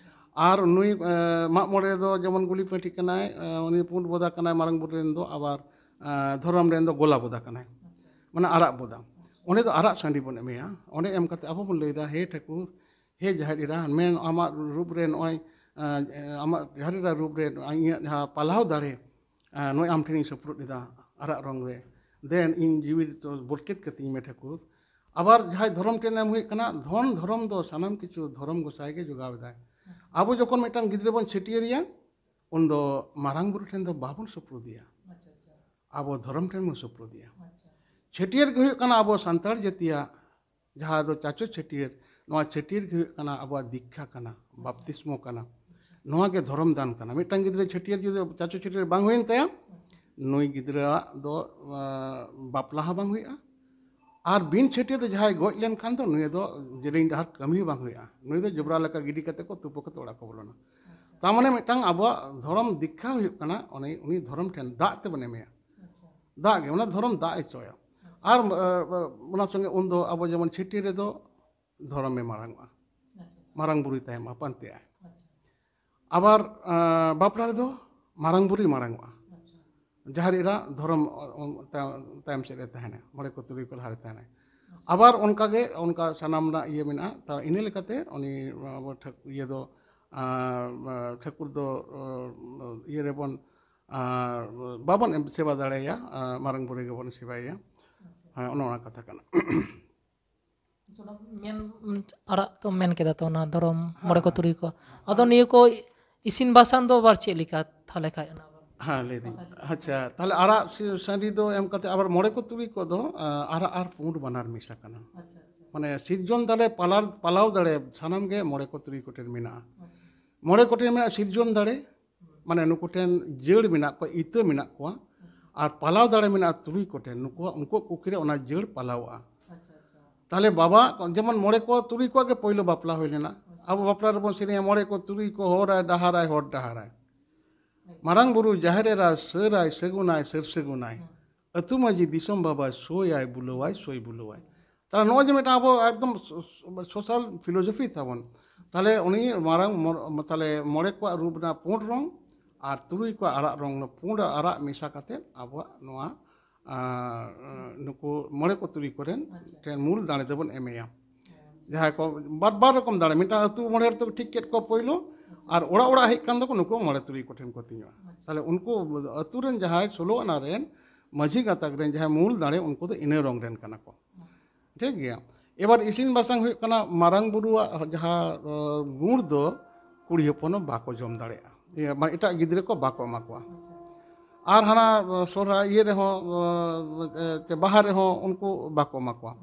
ᱟᱨ ᱱᱩᱭ, ᱮ, ᱢᱟᱜ ᱢᱚᱬᱮ ᱨᱮᱫᱚ ᱡᱮᱢᱚᱱ ᱜᱩᱞᱤ ᱯᱟᱹᱴᱷᱤ ᱠᱟᱱᱟᱭ, ᱮ, ᱩᱱᱤ ᱯᱩᱸᱰ ᱵᱚᱫᱟ ᱠᱟᱱᱟᱭ, ᱢᱟᱨᱟᱝ ᱵᱩᱨᱩ ᱨᱮᱱ ᱫᱚ, ᱟᱵᱟᱨ, ᱮ, ᱫᱷᱚᱨᱚᱢ ᱨᱮᱱ ᱫᱚ ᱜᱳᱞᱟ ᱵᱚᱫᱟ ᱠᱟᱱᱟᱭ, ᱢᱟᱱᱮ ᱟᱨᱟᱜ ᱵᱚᱫᱟ᱾ ᱚᱸᱰᱮ ᱫᱚ ᱟᱨᱟᱜ ᱥᱟᱺᱰᱤ ᱵᱚᱱ ᱮᱢᱮᱭᱟ᱾ ᱚᱸᱰᱮ ᱮᱢ ᱠᱟᱛᱮ ᱟᱵᱚ ᱵᱚᱱ ᱞᱟᱹᱭᱫᱟ, ᱦᱮ ᱴᱷᱟᱹᱠᱩᱨ, ᱦᱮ ᱡᱟᱦᱮᱨ ᱮᱨᱟ, ᱢᱮᱱ ᱟᱢᱟᱜ ᱨᱩᱯ ᱨᱮ ᱱᱚᱜᱼᱚᱭ, ᱮ, ᱟᱢᱟᱜ ᱡᱟᱦᱮᱨ ᱮᱨᱟ ᱨᱩᱯ ᱨᱮ ᱤᱧᱟᱹᱜ ᱡᱟᱦᱟᱸ ᱯᱟᱞᱦᱟᱣ ᱫᱟᱲᱮ, ᱮ, ᱱᱚᱜᱼᱚᱭ ᱟᱢ ᱴᱷᱮᱱᱤᱧ ᱥᱩᱯᱨᱩᱫ ᱮᱫᱟ, ᱟᱨᱟᱜ ᱨᱚᱝ ᱨᱮ, ᱫᱮᱱ ᱤᱧ ᱡᱤᱣᱤ ᱫᱚ ᱵᱚᱨᱠᱮᱛ ᱠᱟᱹᱛᱤᱧ ᱢᱮ ᱴᱷᱟᱹᱠᱩᱨ᱾ ᱟᱵᱟᱨ ᱡᱟᱦᱟᱸᱭ ᱫᱷᱚᱨᱚᱢ ᱴᱷᱮᱱ ᱮᱢ ᱦᱩᱭᱩᱜ ᱠᱟᱱᱟ, ᱫᱷᱚᱱ ᱫᱷᱚᱨᱚᱢ ᱫᱚ ᱥᱟᱱᱟᱢ ᱠᱤᱪᱷᱩ ᱫᱷᱚᱨᱚᱢ ᱜᱚᱸᱥᱟᱭ ᱜᱮ ᱡᱚᱜᱟᱣ ᱮᱫᱟᱭ᱾ ᱟᱵᱚ ᱡᱚᱠᱷᱚᱱ ᱢᱤᱫᱴᱟᱝ ᱜᱤᱫᱽᱨᱟᱹ ᱵᱚᱱ ᱪᱷᱟᱹᱴᱭᱟᱹᱨᱮᱭᱟ, ᱩᱱᱫᱚ ᱢᱟᱨᱟᱝ ᱵᱩᱨᱩ ᱴᱷᱮᱱ ᱫᱚ ᱵᱟᱵᱚᱱ ᱥᱩᱯᱨᱩᱫᱮᱭᱟ, ᱟᱵᱚ ᱫᱷᱚᱨᱚᱢ ᱴᱷᱮᱱ ᱵᱚᱱ ᱥᱩᱯᱨᱩᱫᱮᱭᱟ᱾ ᱪᱷᱟᱹᱴᱭᱟᱹᱨ ᱜᱮ ᱦᱩᱭᱩᱜ ᱠᱟᱱᱟ ᱟᱵᱚ ᱥᱟᱱᱛᱟᱲ ᱡᱟᱹᱛᱤᱭᱟᱜ ᱡᱟᱦᱟᱸ ᱫᱚ ᱪᱟᱪᱳ ᱪᱷᱟᱹᱴᱭᱟᱹᱨ, ᱱᱚᱣᱟ ᱪᱷᱟᱹᱴᱭᱟᱹᱨ ᱜᱮ ᱦᱩᱭᱩᱜ ᱠᱟᱱᱟ ᱟᱵᱚᱣᱟᱜ ᱫᱤᱠᱠᱷᱟ ᱠᱟᱱᱟ, ᱵᱟᱯᱛᱤᱥᱢᱚ ᱠᱟᱱᱟ, ᱱᱚᱣᱟ ᱜᱮ ᱫᱷᱚᱨᱚᱢ ᱫᱟᱱ ᱠᱟᱱᱟ᱾ ᱢᱤᱫᱴᱟᱝ ᱜᱤᱫᱽᱨᱟᱹ ᱪᱷᱟᱹᱴᱭᱟᱹᱨ ᱡᱩᱫᱤ ᱪᱟᱪᱳ ᱪᱷᱟᱹᱴᱭᱟᱹᱨ ᱵᱟᱝ ᱦᱩᱭᱮᱱ ᱛᱟᱭᱟ, ᱱᱩᱭ ᱜᱤᱫᱽᱨᱟᱹᱣᱟᱜ ᱫᱚ ᱟᱸ, ᱵᱟᱯᱞᱟ ᱦᱚᱸ ᱵᱟᱝ ᱦᱩᱭᱩᱜᱼᱟ᱾ ᱟᱨ ᱵᱤᱱ ᱪᱷᱟᱹᱴᱭᱟᱹ ᱛᱮ ᱡᱟᱦᱟᱸᱭ ᱜᱚᱡ ᱞᱮᱱᱠᱷᱟᱱ ᱫᱚ ᱱᱩᱭ ᱫᱚ ᱡᱮᱞᱮᱧ ᱰᱟᱦᱟᱨ ᱠᱟᱹᱢᱤ ᱦᱚᱸ ᱵᱟᱝ ᱦᱩᱭᱩᱜᱼᱟ᱾ ᱱᱩᱭ ᱫᱚ ᱡᱚᱵᱽᱨᱟ ᱞᱮᱠᱟ ᱜᱤᱰᱤ ᱠᱟᱛᱮ ᱠᱚ ᱛᱩᱯᱩ ᱠᱟᱛᱮ ᱚᱲᱟᱜ ᱠᱚ ᱵᱚᱞᱚᱱᱟ᱾ ᱛᱟᱨ ᱢᱟᱱᱮ ᱢᱤᱫᱴᱟᱝ ᱟᱵᱚᱣᱟᱜ ᱫᱷᱚᱨᱚᱢ ᱫᱤᱠᱠᱷᱟ ᱦᱩᱭᱩᱜ ᱠᱟᱱᱟ ᱩᱱᱤ, ᱩᱱᱤ ᱫᱷᱚᱨᱚᱢ ᱴᱷᱮᱱ ᱫᱟᱜ ᱛᱮᱵᱚᱱ ᱮᱢᱮᱭᱟ᱾ ᱫᱟᱜ ᱜᱮ, ᱚᱱᱟ ᱫᱷᱚᱨᱚᱢ ᱫᱟᱜ ᱮ ᱪᱚᱭᱟ᱾ ᱟᱨ ᱟᱸ, ᱚᱱᱟ ᱥᱚᱸᱜᱮ ᱩᱱᱫᱚ ᱟᱵᱚ ᱡᱮᱢᱚᱱ ᱪᱷᱟᱹᱴᱭᱟᱹ ᱨᱮᱫᱚ ᱫᱷᱚᱨᱚᱢᱮ ᱢᱟᱨᱟᱝᱚᱜᱼᱟ, ᱢᱟᱨᱟᱝ ᱵᱩᱨᱩᱭ ᱛᱟᱦᱮᱱᱟ, ᱯᱟᱱᱛᱮᱜᱼᱟᱭ᱾ ᱟᱵᱟᱨ ᱟᱸ, ᱵᱟᱯᱞᱟ ᱨᱮᱫᱚ ᱢᱟᱨᱟᱝ ᱵᱩᱨᱩᱭ ᱢᱟᱨᱟᱝᱚᱜᱼᱟ, ᱡᱟᱦᱮᱨ ᱮᱨᱟ ᱫᱷᱚᱨᱚᱢ ᱚ, ᱚ, ᱛᱟᱭᱚᱢ, ᱛᱟᱭᱚᱢ ᱥᱮᱫ ᱨᱮ ᱛᱟᱦᱮᱱᱟ, ᱢᱚᱬᱮ ᱠᱚ ᱛᱩᱨᱩᱭ ᱠᱚ ᱞᱟᱦᱟ ᱨᱮ ᱛᱟᱦᱮᱱᱟ᱾ ᱟᱵᱟᱨ ᱚᱱᱠᱟ ᱜᱮ ᱚᱱᱠᱟ ᱥᱟᱱᱟᱢ ᱨᱮᱱᱟᱜ ᱤᱭᱟᱹ ᱢᱮᱱᱟᱜᱼᱟ᱾ ᱛᱟ ᱤᱱᱟᱹ ᱞᱮᱠᱟᱛᱮ ᱩᱱᱤ ᱟᱵᱚ ᱴᱷᱟᱹᱠ-, ᱤᱭᱟᱹ ᱫᱚ ᱟᱸ, ᱴᱷᱟᱹᱠᱩᱨ ᱫᱚ ᱟᱸ, ᱤᱭᱟᱹ ᱨᱮᱵᱚᱱ ᱟᱸ, ᱵᱟᱵᱚᱱ ᱮᱢ ᱥᱮᱵᱟ ᱫᱟᱲᱮᱭᱟᱭᱟ, ᱟᱸ, ᱢᱟᱨᱟᱝ ᱵᱩᱨᱩ ᱜᱮᱵᱚᱱ ᱥᱮᱵᱟᱭᱮᱭᱟ᱾ ᱦᱮᱸ, ᱚᱱᱮ ᱚᱱᱟ ᱠᱟᱛᱷᱟ ᱠᱟᱱᱟ᱾ ᱚᱱᱟ ᱢᱮᱱ ᱟᱲᱟᱜ ᱛᱚ ᱢᱮᱱ ᱠᱮᱫᱟ ᱛᱚ, ᱚᱱᱟ ᱫᱷᱚᱨᱚᱢ ᱢᱚᱬᱮ ᱠᱚ ᱛᱩᱨᱩᱭ ᱠᱚ᱾ ᱟᱫᱚ ᱱᱤᱭᱟᱹ ᱠᱚ ᱤᱥᱤᱱ ᱵᱟᱥᱟᱝ ᱫᱚ ᱟᱵᱟᱨ ᱪᱮᱫ ᱞᱮᱠᱟ ᱛᱟᱦᱞᱮ ᱠᱷᱟᱡ? ᱚᱱᱟ ᱦᱮᱸ, ᱞᱟᱹᱭᱫᱟᱹᱧ᱾ ᱟᱪᱪᱷᱟ, ᱛᱟᱦᱞᱮ ᱟᱨᱟᱜ ᱥᱤ-, ᱥᱟᱺᱰᱤ ᱫᱚ ᱮᱢ ᱠᱟᱛᱮ ᱟᱵᱟᱨ ᱢᱚᱬᱮ ᱠᱚ ᱛᱩᱨᱩᱭ ᱠᱚᱫᱚ ᱟᱸ, ᱟᱨᱟᱜ ᱟᱨ ᱯᱩᱸᱰ ᱵᱟᱱᱟᱨ ᱢᱮᱥᱟ ᱠᱟᱱᱟ᱾ ᱟᱪᱪᱷᱟ, ᱟᱪᱪᱷᱟ᱾ ᱢᱟᱱᱮ ᱥᱤᱨᱡᱚᱱ ᱫᱟᱲᱮ, ᱯᱟᱞᱟᱣ, ᱯᱟᱞᱟᱣ ᱫᱟᱲᱮ ᱥᱟᱱᱟᱢ ᱜᱮ ᱢᱚᱬᱮ ᱠᱚ ᱛᱩᱨᱩᱭ ᱠᱚᱴᱷᱮᱱ ᱢᱮᱱᱟᱜᱼᱟ᱾ ᱢᱚᱬᱮ ᱠᱚᱴᱷᱮᱱ ᱢᱮᱱᱟᱜᱼᱟ ᱥᱤᱨᱡᱚᱱ ᱫᱟᱲᱮ, ᱢᱟᱱᱮ ᱱᱩᱠᱩ ᱴᱷᱮᱱ ᱡᱟᱹᱲ ᱢᱮᱱᱟᱜ ᱠᱚᱣᱟ, ᱤᱛᱟᱹ ᱢᱮᱱᱟᱜ ᱠᱚᱣᱟ, ᱟᱨ ᱯᱟᱞᱟᱣ ᱫᱟᱲᱮ ᱢᱮᱱᱟᱜᱼᱟ ᱛᱩᱨᱩᱭ ᱠᱚᱴᱷᱮᱱ, ᱱᱩᱠᱩᱣᱟᱜ, ᱩᱱᱠᱩᱣᱟᱜ ᱠᱩᱠᱷᱤ ᱨᱮ ᱚᱱᱟ ᱡᱟᱹᱲ ᱯᱟᱞᱟᱣᱚᱜᱼᱟ᱾ ᱟᱪᱪᱷᱟ, ᱟᱪᱪᱷᱟ᱾ ᱛᱟᱦᱞᱮ ᱵᱟᱵᱟ, ᱡᱮᱢᱚᱱ ᱢᱚᱬᱮ ᱠᱚ ᱛᱩᱨᱩᱭ ᱠᱚᱣᱟᱜ ᱜᱮ ᱯᱳᱭᱞᱳ ᱵᱟᱯᱞᱟ ᱦᱩᱭ ᱞᱮᱱᱟ᱾ ᱟᱵᱚ ᱵᱟᱯᱞᱟ ᱨᱮᱵᱚᱱ ᱥᱮᱨᱮᱧᱟ, "ᱢᱚᱬᱮ ᱠᱚ ᱛᱩᱨᱩᱭ ᱠᱚ ᱦᱚᱨᱟᱭ ᱰᱟᱦᱟᱨᱟᱭ ᱦᱚᱨ ᱰᱟᱦᱟᱨᱟᱭ, ᱢᱟᱨᱟᱝ ᱵᱩᱨᱩ ᱡᱟᱦᱮᱨ ᱮᱨᱟ ᱥᱟᱹᱨᱟᱭ ᱥᱟᱹᱜᱩᱱᱟᱭ ᱥᱟᱹᱨ ᱥᱟᱹᱜᱩᱱᱟᱭ, ᱟᱹᱛᱩ ᱢᱟᱹᱡᱷᱤ ᱫᱤᱥᱚᱢ ᱵᱟᱵᱟᱭ ᱥᱳᱭᱟᱭ ᱵᱩᱞᱟᱹᱣᱟᱭ ᱥᱳᱭ ᱵᱩᱞᱟᱹᱣᱟᱭ᱾" ᱛᱟᱦᱞᱮ ᱱᱚᱜᱼᱚᱭ ᱡᱮ ᱢᱤᱫᱴᱟᱝ ᱟᱵᱚ ᱮᱠᱫᱚᱢ ᱥᱳ-, ᱥᱳ-, ᱥᱳᱥᱟᱞ ᱯᱷᱤᱞᱳᱡᱚᱯᱷᱤ ᱛᱟᱵᱚᱱ, ᱛᱟᱦᱞᱮ ᱩᱱᱤ ᱢᱟᱨᱟᱝ ᱢᱚ-, ᱛᱟᱦᱞᱮ ᱢᱚᱬᱮ ᱠᱚᱣᱟᱜ ᱨᱩᱯ ᱨᱮᱱᱟᱜ ᱯᱩᱸᱰ ᱨᱚᱝ ᱟᱨ ᱛᱩᱨᱩᱭ ᱠᱚᱣᱟᱜ ᱟᱨᱟᱜ ᱨᱚᱝ, ᱯᱩᱸᱰ ᱟᱨ ᱟᱨᱟᱜ ᱢᱮᱥᱟ ᱠᱟᱛᱮ ᱟᱵᱚᱣᱟᱜ ᱱᱚᱣᱟ ᱟᱨ, ᱱᱩᱠᱩ ᱢᱚᱬᱮ ᱠᱚ ᱛᱩᱨᱩᱭ ᱠᱚᱨᱮᱱ ᱴᱷᱮᱱ ᱢᱩᱞ ᱫᱟᱲᱮ ᱫᱚᱵᱚᱱ ᱮᱢᱮᱭᱟ᱾ ᱡᱟᱦᱟᱸᱭ ᱠᱚ ᱵᱟᱨ, ᱵᱟᱨ ᱨᱚᱠᱚᱢ ᱫᱟᱲᱮ, ᱢᱤᱫᱴᱟᱝ ᱟᱹᱛᱩ ᱢᱚᱬᱮ ᱦᱚᱲ ᱛᱮᱠᱚ ᱴᱷᱤᱠ ᱠᱮᱫ ᱠᱚ ᱯᱳᱭᱞᱳ, ᱟᱨ ᱚᱲᱟᱜ ᱚᱲᱟᱜ ᱦᱮᱡ ᱠᱟᱱ ᱫᱚᱠᱚ ᱱᱩᱠᱩ ᱢᱚᱬᱮ ᱛᱩᱨᱩᱭ ᱠᱚᱴᱷᱮᱱ ᱠᱚ ᱛᱤᱧᱚᱜᱼᱟ᱾ ᱛᱟᱦᱞᱮ ᱩᱱᱠᱩ ᱟᱹᱛᱩ ᱨᱮᱱ ᱡᱟᱦᱟᱸᱭ ᱥᱳᱞᱳ ᱟᱱᱟ ᱨᱮᱱ ᱢᱟᱹᱡᱷᱤ ᱜᱟᱛᱟᱠ ᱨᱮᱱ ᱡᱟᱦᱟᱸᱭ ᱢᱩᱞ ᱫᱟᱲᱮ, ᱩᱱᱠᱩ ᱫᱚ ᱤᱱᱟᱹ ᱨᱚᱝ ᱨᱮᱱ ᱠᱟᱱᱟ ᱠᱚ᱾ ᱴᱷᱤᱠ ᱜᱮᱭᱟ᱾ ᱮᱵᱟᱨ ᱤᱥᱤᱱ ᱵᱟᱥᱟᱝ ᱦᱩᱭᱩᱜ ᱠᱟᱱᱟ, ᱢᱟᱨᱟᱝ ᱵᱩᱨᱩᱣᱟᱜ ᱡᱟᱦᱟᱸ, ᱟᱸ, ᱜᱩᱬ ᱫᱚ ᱠᱩᱲᱤ ᱦᱚᱯᱚᱱ ᱦᱚᱸ ᱵᱟᱠᱚ ᱡᱚᱢ ᱫᱟᱲᱮᱭᱟᱜᱼᱟ, ᱤᱭᱟᱹ, ᱢᱟᱱᱮ ᱮᱴᱟᱜ ᱜᱤᱫᱽᱨᱟᱹ ᱠᱚ ᱵᱟᱠᱚ ᱮᱢᱟ ᱠᱚᱣᱟ᱾ ᱟᱨ ᱦᱟᱱᱟ, ᱟᱸ, ᱥᱚᱦᱨᱟᱭ ᱤᱭᱟᱹ ᱨᱮᱦᱚᱸ, ᱟᱸ, ᱪᱮ ᱵᱟᱦᱟ ᱨᱮᱦᱚᱸ ᱩᱱᱠᱩ ᱵᱟᱠᱚ ᱮᱢᱟ ᱠᱚᱣᱟ᱾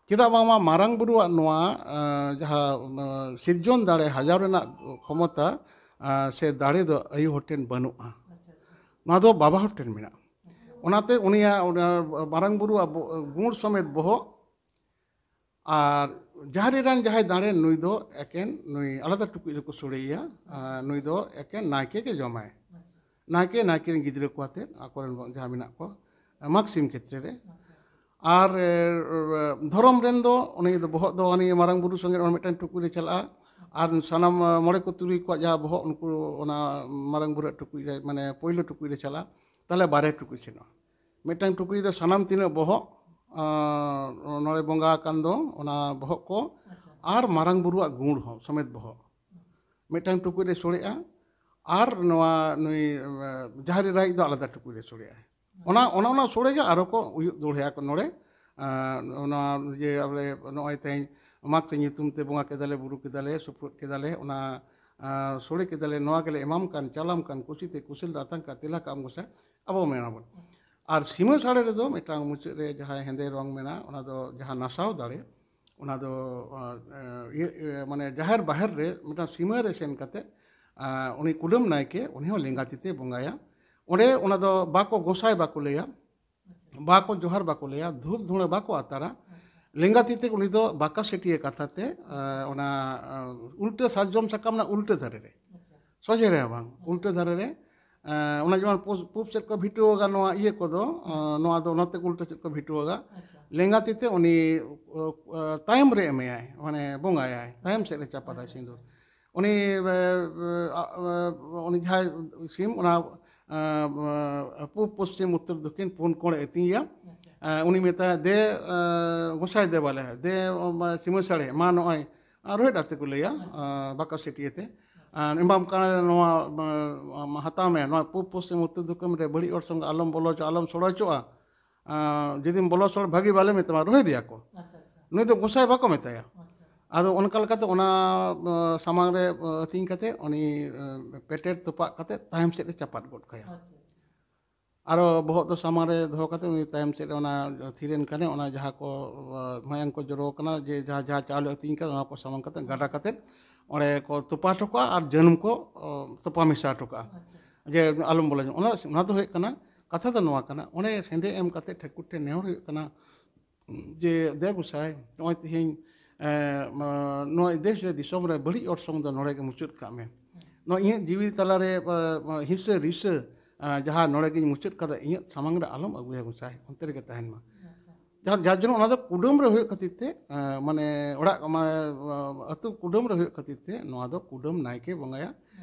ᱪᱮᱫᱟᱜ ᱵᱟᱝᱢᱟ ᱢᱟᱨᱟᱝ ᱵᱩᱨᱩᱣᱟᱜ ᱱᱚᱣᱟ, ᱟᱸ, ᱡᱟᱦᱟᱸ, ᱟᱸ, ᱥᱤᱨᱡᱚᱱ ᱫᱟᱲᱮ ᱦᱟᱡᱟᱣ ᱨᱮᱱᱟᱜ ᱠᱷᱚᱢᱚᱛᱟ, ᱟᱸ, ᱥᱮ ᱫᱟᱲᱮ ᱫᱚ ᱟᱭᱳ ᱦᱚᱲ ᱴᱷᱮᱱ ᱵᱟᱹᱱᱩᱜᱼᱟ᱾ ᱱᱚᱣᱟ ᱫᱚ ᱵᱟᱵᱟ ᱦᱚᱲ ᱴᱷᱮᱱ ᱢᱮᱱᱟᱜᱼᱟ᱾ ᱚᱱᱟᱛᱮ ᱩᱱᱤᱭᱟᱜ ᱚᱱᱟ ᱢᱟᱨᱟᱝ ᱵᱩᱨᱩᱣᱟᱜ ᱵᱚ-, ᱜᱩᱬ ᱥᱚᱢᱮᱛ ᱵᱚᱦᱚᱜ ᱟᱨ ᱡᱟᱦᱮᱨ ᱨᱮᱱ ᱡᱟᱦᱟᱸᱭ ᱫᱟᱲᱮ, ᱱᱩᱭ ᱫᱚ ᱮᱠᱮᱱ ᱱᱩᱭ ᱟᱞᱟᱫᱟ ᱴᱩᱠᱩᱡ ᱨᱮᱠᱚ ᱥᱚᱲᱮᱭᱟ᱾ ᱟᱨ ᱱᱩᱭ ᱫᱚ ᱮᱠᱮᱱ ᱱᱟᱭᱠᱮ ᱜᱮ ᱡᱚᱢᱟᱭ᱾ ᱱᱟᱭᱠᱮ, ᱱᱟᱭᱠᱮ ᱨᱮᱱ ᱜᱤᱫᱽᱨᱟᱹ ᱠᱚ ᱟᱛᱮ, ᱟᱠᱚᱨᱮᱱ ᱡᱟᱦᱟᱸ ᱢᱮᱱᱟᱜ ᱠᱚᱣᱟ, ᱢᱟᱜᱽ ᱥᱤᱢ ᱠᱷᱮᱛᱨᱮ ᱨᱮ᱾ ᱟᱨ, ᱮ, ᱫᱷᱚᱨᱚᱢ ᱨᱮᱱ ᱫᱚ ᱩᱱᱤ ᱫᱚ ᱵᱚᱦᱚᱜ ᱫᱚ ᱩᱱᱤ ᱢᱟᱨᱟᱝ ᱵᱩᱨᱩ ᱥᱚᱸᱜᱮ ᱚᱱᱟ ᱢᱤᱫᱴᱟᱝ ᱴᱩᱠᱩᱡ ᱨᱮ ᱪᱟᱞᱟᱜᱼᱟ᱾ ᱟᱨ ᱥᱟᱱᱟᱢ, ᱮ, ᱢᱚᱬᱮ ᱠᱚ ᱛᱩᱨᱩᱭ ᱠᱚᱣᱟᱜ ᱡᱟᱦᱟᱸ ᱵᱚᱦᱚᱜ, ᱩᱱᱠᱩ ᱚᱱᱟ ᱢᱟᱨᱟᱝ ᱵᱩᱨᱩᱣᱟᱜ ᱴᱩᱠᱩᱡ ᱨᱮ, ᱢᱟᱱᱮ, ᱯᱳᱭᱞᱳ ᱴᱩᱠᱩᱡ ᱨᱮ ᱪᱟᱞᱟᱜᱼᱟ᱾ ᱛᱟᱦᱚᱞᱮ ᱵᱟᱨᱭᱟ ᱴᱩᱠᱩᱡ ᱥᱮᱱᱚᱜᱼᱟ᱾ ᱢᱤᱫᱴᱟᱝ ᱴᱩᱠᱩᱡ ᱫᱚ ᱥᱟᱱᱟᱢ ᱛᱤᱱᱟᱹᱜ ᱵᱚᱦᱚᱜ, ᱟᱸ, ᱱᱚᱰᱮ ᱵᱚᱸᱜᱟ ᱟᱠᱟᱱ ᱫᱚ, ᱚᱱᱟ ᱵᱚᱦᱚᱜ ᱠᱚ ᱟᱨ ᱢᱟᱨᱟᱝ ᱵᱩᱨᱩᱣᱟᱜ ᱜᱩᱬ ᱦᱚᱸ ᱥᱚᱢᱮᱛ ᱵᱚᱦᱚᱜ ᱢᱤᱫᱴᱟᱝ ᱴᱩᱠᱩᱡ ᱨᱮ ᱥᱚᱲᱮᱜᱼᱟ᱾ ᱟᱨ ᱱᱚᱣᱟ ᱱᱩᱭ, ᱮ, ᱡᱟᱦᱮᱨ ᱮᱨᱟᱭᱤᱡ ᱫᱚ ᱟᱞᱟᱫᱟ ᱴᱩᱠᱩᱡ ᱨᱮ ᱥᱚᱲᱮᱜᱼᱟᱭ᱾ ᱚᱱᱟ, ᱚᱱᱟ, ᱚᱱᱟ ᱥᱚᱲᱮ ᱜᱮ ᱟᱨᱚ ᱠᱚ ᱩᱭᱩᱜ ᱫᱚᱦᱲᱮᱭᱟ ᱠᱚ ᱱᱚᱰᱮ᱾ ᱟᱸ, ᱚᱱᱟ ᱡᱮ ᱟᱞᱮ ᱱᱚᱜᱼᱚᱭ ᱛᱮᱦᱮᱧ ᱢᱟᱜᱽ ᱥᱤᱧ ᱧᱩᱛᱩᱢ ᱛᱮ ᱵᱚᱸᱜᱟ ᱠᱮᱫᱟᱞᱮ, ᱵᱩᱨᱩ ᱠᱮᱫᱟᱞᱮ, ᱥᱩᱯᱨᱩᱫ ᱠᱮᱫᱟᱞᱮ, ᱚᱱᱟ, ᱟᱸ, ᱥᱚᱲᱮ ᱠᱮᱫᱟᱞᱮ, ᱱᱚᱣᱟ ᱜᱮᱞᱮ ᱮᱢᱟᱢ ᱠᱟᱱ, ᱪᱟᱞᱟᱢ ᱠᱟᱱ, ᱠᱩᱥᱤᱛᱮ ᱠᱩᱥᱤᱞ ᱫᱚ ᱟᱛᱟᱝ ᱠᱟᱜ, ᱛᱮᱞᱟ ᱠᱟᱜ ᱟᱢ ᱜᱚᱸᱥᱟᱭ, ᱟᱵᱚ ᱢᱮᱱᱟᱵᱚᱱ᱾ ᱟᱨ ᱥᱤᱢᱟᱹ ᱥᱟᱲᱮ ᱨᱮᱫᱚ ᱢᱤᱫᱴᱟᱝ ᱢᱩᱪᱟᱹᱫ ᱨᱮ ᱡᱟᱦᱟᱸᱭ ᱦᱮᱸᱫᱮ ᱨᱚᱝ ᱢᱮᱱᱟᱜᱼᱟ, ᱚᱱᱟ ᱫᱚ ᱡᱟᱦᱟᱸ ᱱᱟᱥᱟᱣ ᱫᱟᱲᱮ, ᱚᱱᱟ ᱫᱚ, ᱟᱸ, ᱤᱭᱟᱹ, ᱤᱭᱟᱹ, ᱢᱟᱱᱮ ᱡᱟᱦᱮᱨ ᱵᱟᱦᱮᱨ ᱨᱮ ᱢᱤᱫᱴᱟᱝ ᱥᱤᱢᱟᱹ ᱨᱮ ᱥᱮᱱ ᱠᱟᱛᱮ, ᱟᱸ, ᱩᱱᱤ ᱠᱩᱰᱟᱹᱢ ᱱᱟᱭᱠᱮ, ᱩᱱᱤ ᱦᱚᱸ ᱞᱮᱸᱜᱟ ᱛᱤ ᱛᱮ ᱵᱚᱸᱜᱟᱭᱟ᱾ ᱚᱸᱰᱮ ᱚᱱᱟ ᱫᱚ ᱵᱟᱠᱚ ᱜᱚᱸᱥᱟᱭ ᱵᱟᱠᱚ ᱞᱟᱹᱭᱟ, ᱵᱟᱠᱚ ᱡᱚᱦᱟᱨ ᱵᱟᱠᱚ ᱞᱟᱹᱭᱟ, ᱫᱷᱩᱯ ᱫᱷᱩᱬᱟᱹ ᱵᱟᱠᱚ ᱟᱛᱟᱨᱟ᱾ ᱞᱮᱸᱜᱟ ᱛᱤ ᱛᱮ ᱩᱱᱤ ᱫᱚ ᱵᱟᱠᱟ ᱥᱮᱴᱤᱭᱟᱹ ᱠᱟᱛᱷᱟ ᱛᱮ, ᱟᱸ, ᱚᱱᱟ, ᱟᱸ, ᱩᱞᱴᱟᱹ ᱥᱟᱨᱡᱚᱢ ᱥᱟᱠᱟᱢ ᱨᱮᱱᱟᱜ ᱩᱞᱴᱟᱹ ᱫᱷᱟᱨᱮ ᱨᱮ, ᱥᱚᱡᱷᱮ ᱨᱮ ᱵᱟᱝ, ᱩᱞᱴᱟᱹ ᱫᱷᱟᱨᱮ ᱨᱮ, ᱟᱸ, ᱚᱱᱟ ᱡᱮᱢᱚᱱ ᱯᱩᱥ-, ᱯᱩᱵ ᱥᱮᱫ ᱠᱚ ᱵᱷᱤᱴᱟᱹᱣ ᱟᱠᱟ ᱱᱚᱣᱟ ᱤᱭᱟᱹ ᱠᱚᱫᱚ, ᱟᱸ, ᱱᱚᱣᱟ ᱫᱚ ᱱᱚᱛᱮ ᱩᱞᱴᱟᱹ ᱥᱮᱫ ᱠᱚ ᱵᱷᱤᱴᱟᱹᱣ ᱟᱠᱟ᱾ ᱞᱮᱸᱜᱟ ᱛᱤ ᱛᱮ ᱩᱱᱤ, ᱟᱸ, ᱛᱟᱭᱚᱢ ᱨᱮ ᱮᱢᱮᱭᱟᱭ, ᱢᱟᱱᱮ ᱵᱚᱸᱜᱟᱭᱟᱭ, ᱛᱟᱭᱚᱢ ᱥᱮᱫ ᱨᱮ ᱪᱟᱯᱟᱫᱟᱭ ᱥᱤᱸᱫᱩᱨ᱾ ᱩᱱᱤ, ᱮ, ᱮ, ᱟ, ᱮ, ᱩᱱᱤ ᱡᱟᱦᱟᱸᱭ ᱥᱤᱢ, ᱚᱱᱟ, ᱮ, ᱮ, ᱯᱩᱵ, ᱯᱚᱥᱪᱤᱢ, ᱩᱛᱛᱚᱨ, ᱫᱚᱠᱷᱤᱱ ᱯᱩᱱ ᱠᱚᱬᱮ ᱟᱹᱛᱤᱧᱮᱭᱟ᱾ ᱮ, ᱩᱱᱤ ᱢᱮᱛᱟᱭᱟ, "ᱫᱮ, ᱮ, ᱜᱚᱸᱥᱟᱭ ᱫᱮᱵᱟᱞᱮ, ᱫᱮ, ᱮ, ᱥᱤᱢᱟᱹ ᱥᱟᱲᱮ, ᱢᱟ ᱱᱚᱜᱼᱚᱭ, ᱮ, ᱨᱚᱦᱮᱫ ᱟᱛᱮ ᱠᱚ ᱞᱟᱹᱭᱟ, ᱮ, ᱵᱟᱠᱟ ᱥᱤᱴᱤᱭᱟᱹ ᱛᱮ᱾ ᱮ, ᱮᱢᱟᱢ ᱠᱟᱱᱟ ᱱᱚᱣᱟ, ᱮ, ᱦᱟᱛᱟᱣ ᱢᱮ, ᱱᱚᱣᱟ ᱯᱩᱵ, ᱯᱚᱥᱪᱤᱢ, ᱩᱛᱛᱚᱨ, ᱫᱚᱠᱷᱤᱱ ᱨᱮ ᱵᱟᱹᱲᱤᱡ ᱚᱨᱥᱚᱝ ᱟᱞᱚᱢ ᱵᱚᱞᱚ ᱦᱚᱪᱚ, ᱟᱞᱚᱢ ᱥᱚᱲᱚ ᱦᱚᱪᱚᱜᱼᱟ᱾ ᱮ, ᱡᱩᱫᱤᱢ ᱵᱚᱞᱚ ᱥᱚᱲ ᱵᱷᱟᱹᱜᱤ ᱵᱟᱞᱮ ᱢᱮᱛᱟᱢᱟ, ᱨᱚᱦᱮᱫ ᱮᱭᱟ ᱠᱚ᱾ ᱱᱩᱭ ᱫᱚ ᱜᱚᱸᱥᱟᱭ ᱵᱟᱠᱚ ᱢᱮᱛᱟᱭᱟ᱾ ᱟᱫᱚ ᱚᱱᱠᱟ ᱞᱮᱠᱟᱛᱮ ᱚᱱᱟ, ᱮ, ᱥᱟᱢᱟᱝ ᱨᱮ, ᱮ, ᱟᱹᱛᱤᱧ ᱠᱟᱛᱮ ᱩᱱᱤ, ᱮ, ᱯᱮᱴᱮᱨ ᱛᱚᱯᱟᱜ ᱠᱟᱛᱮ ᱛᱟᱭᱚᱢ ᱥᱮᱫ ᱨᱮ ᱪᱟᱯᱟᱫ ᱜᱚᱫ ᱠᱟᱭᱟ᱾ ᱟᱨᱚ ᱵᱚᱦᱚᱜ ᱫᱚ ᱥᱟᱢᱟᱝ ᱨᱮ ᱫᱚᱦᱚ ᱠᱟᱛᱮ ᱩᱱᱤ ᱛᱟᱭᱚᱢ ᱥᱮᱫ ᱨᱮ ᱚᱱᱟ ᱛᱷᱤᱨᱮᱱ ᱠᱷᱟᱱᱮ ᱚᱱᱟ ᱡᱟᱦᱟᱸ ᱠᱚ, ᱮ, ᱢᱟᱭᱟᱝ ᱠᱚ ᱡᱚᱨᱚ ᱠᱟᱱᱟ, ᱡᱮ ᱡᱟᱦᱟᱸ, ᱡᱟᱦᱟᱸ ᱪᱟᱣᱞᱮ ᱟᱹᱛᱤᱧ ᱠᱟᱱᱟ, ᱚᱱᱟ ᱠᱚ ᱥᱟᱢᱟᱝ ᱠᱟᱛᱮ ᱜᱟᱰᱟ ᱠᱟᱛᱮ ᱚᱸᱰᱮ ᱠᱚ ᱛᱚᱯᱟ ᱦᱚᱴᱚ ᱠᱟᱜᱼᱟ ᱟᱨ ᱡᱟᱹᱱᱩᱢ ᱠᱚ, ᱮ, ᱛᱚᱯᱟ ᱢᱮᱥᱟ ᱦᱚᱴᱚ ᱠᱟᱜᱼᱟ᱾ ᱡᱮ ᱟᱞᱚᱢ ᱵᱚᱞᱚ ᱧᱚᱜ᱾ ᱚᱱᱟ, ᱚᱱᱟ ᱫᱚ ᱦᱩᱭᱩᱜ ᱠᱟᱱᱟ, ᱠᱟᱛᱷᱟ ᱫᱚ ᱱᱚᱣᱟ ᱠᱟᱱᱟ, ᱚᱸᱰᱮ ᱥᱮᱸᱫᱮ ᱮᱢ ᱠᱟᱛᱮ ᱴᱷᱟᱹᱠᱩᱨ ᱴᱷᱮᱱ ᱱᱮᱦᱚᱨ ᱦᱩᱭᱩᱜ ᱠᱟᱱᱟ ᱡᱮ, "ᱫᱮ ᱜᱚᱸᱥᱟᱭ, ᱱᱚᱜᱼᱚᱭ ᱛᱮᱦᱮᱧ, ᱮ, ᱢᱟ, ᱱᱚᱣᱟ ᱫᱮᱥ ᱨᱮ, ᱫᱤᱥᱚᱢ ᱨᱮ ᱵᱟᱹᱲᱤᱡ ᱚᱨᱥᱚᱝ ᱫᱚ ᱱᱚᱰᱮ ᱜᱮ ᱢᱩᱪᱟᱹᱫ ᱠᱟᱜ ᱢᱮ᱾ ᱱᱚᱣᱟ ᱤᱧᱟᱹᱜ ᱡᱤᱣᱤ ᱛᱟᱞᱟᱨᱮ, ᱮ, ᱦᱤᱸᱥᱟᱹ ᱨᱤᱥᱟᱹ, ᱮ, ᱡᱟᱦᱟᱸ ᱱᱚᱰᱮ ᱜᱤᱧ ᱢᱩᱪᱟᱹᱫ ᱠᱟᱫᱟ, ᱤᱧᱟᱹᱜ ᱥᱟᱢᱟᱝ ᱨᱮ ᱟᱞᱚᱢ ᱟᱹᱜᱩᱭᱟ ᱜᱚᱸᱥᱟᱭ, ᱚᱱᱛᱮ ᱨᱮᱜᱮ ᱛᱟᱦᱮᱱ ᱢᱟ᱾" ᱡᱟᱦᱟᱸ, ᱡᱟᱨ ᱡᱚᱱᱱᱚ ᱚᱱᱟ ᱫᱚ ᱠᱩᱰᱟᱹᱢ ᱨᱮ ᱦᱩᱭᱩᱜ ᱠᱷᱟᱹᱛᱤᱨ ᱛᱮ, ᱮ, ᱢᱟᱱᱮ ᱚᱲᱟᱜ, ᱢᱟᱱᱮ, ᱟᱹᱛᱩ ᱠᱩᱰᱟᱹᱢ ᱨᱮ ᱦᱩᱭᱩᱜ ᱠᱷᱟᱹᱛᱤᱨ ᱛᱮ ᱱᱚᱣᱟ ᱫᱚ ᱠᱩᱰᱟᱹᱢ ᱱᱟᱭᱠᱮ ᱵᱚᱸᱜᱟᱭᱟ᱾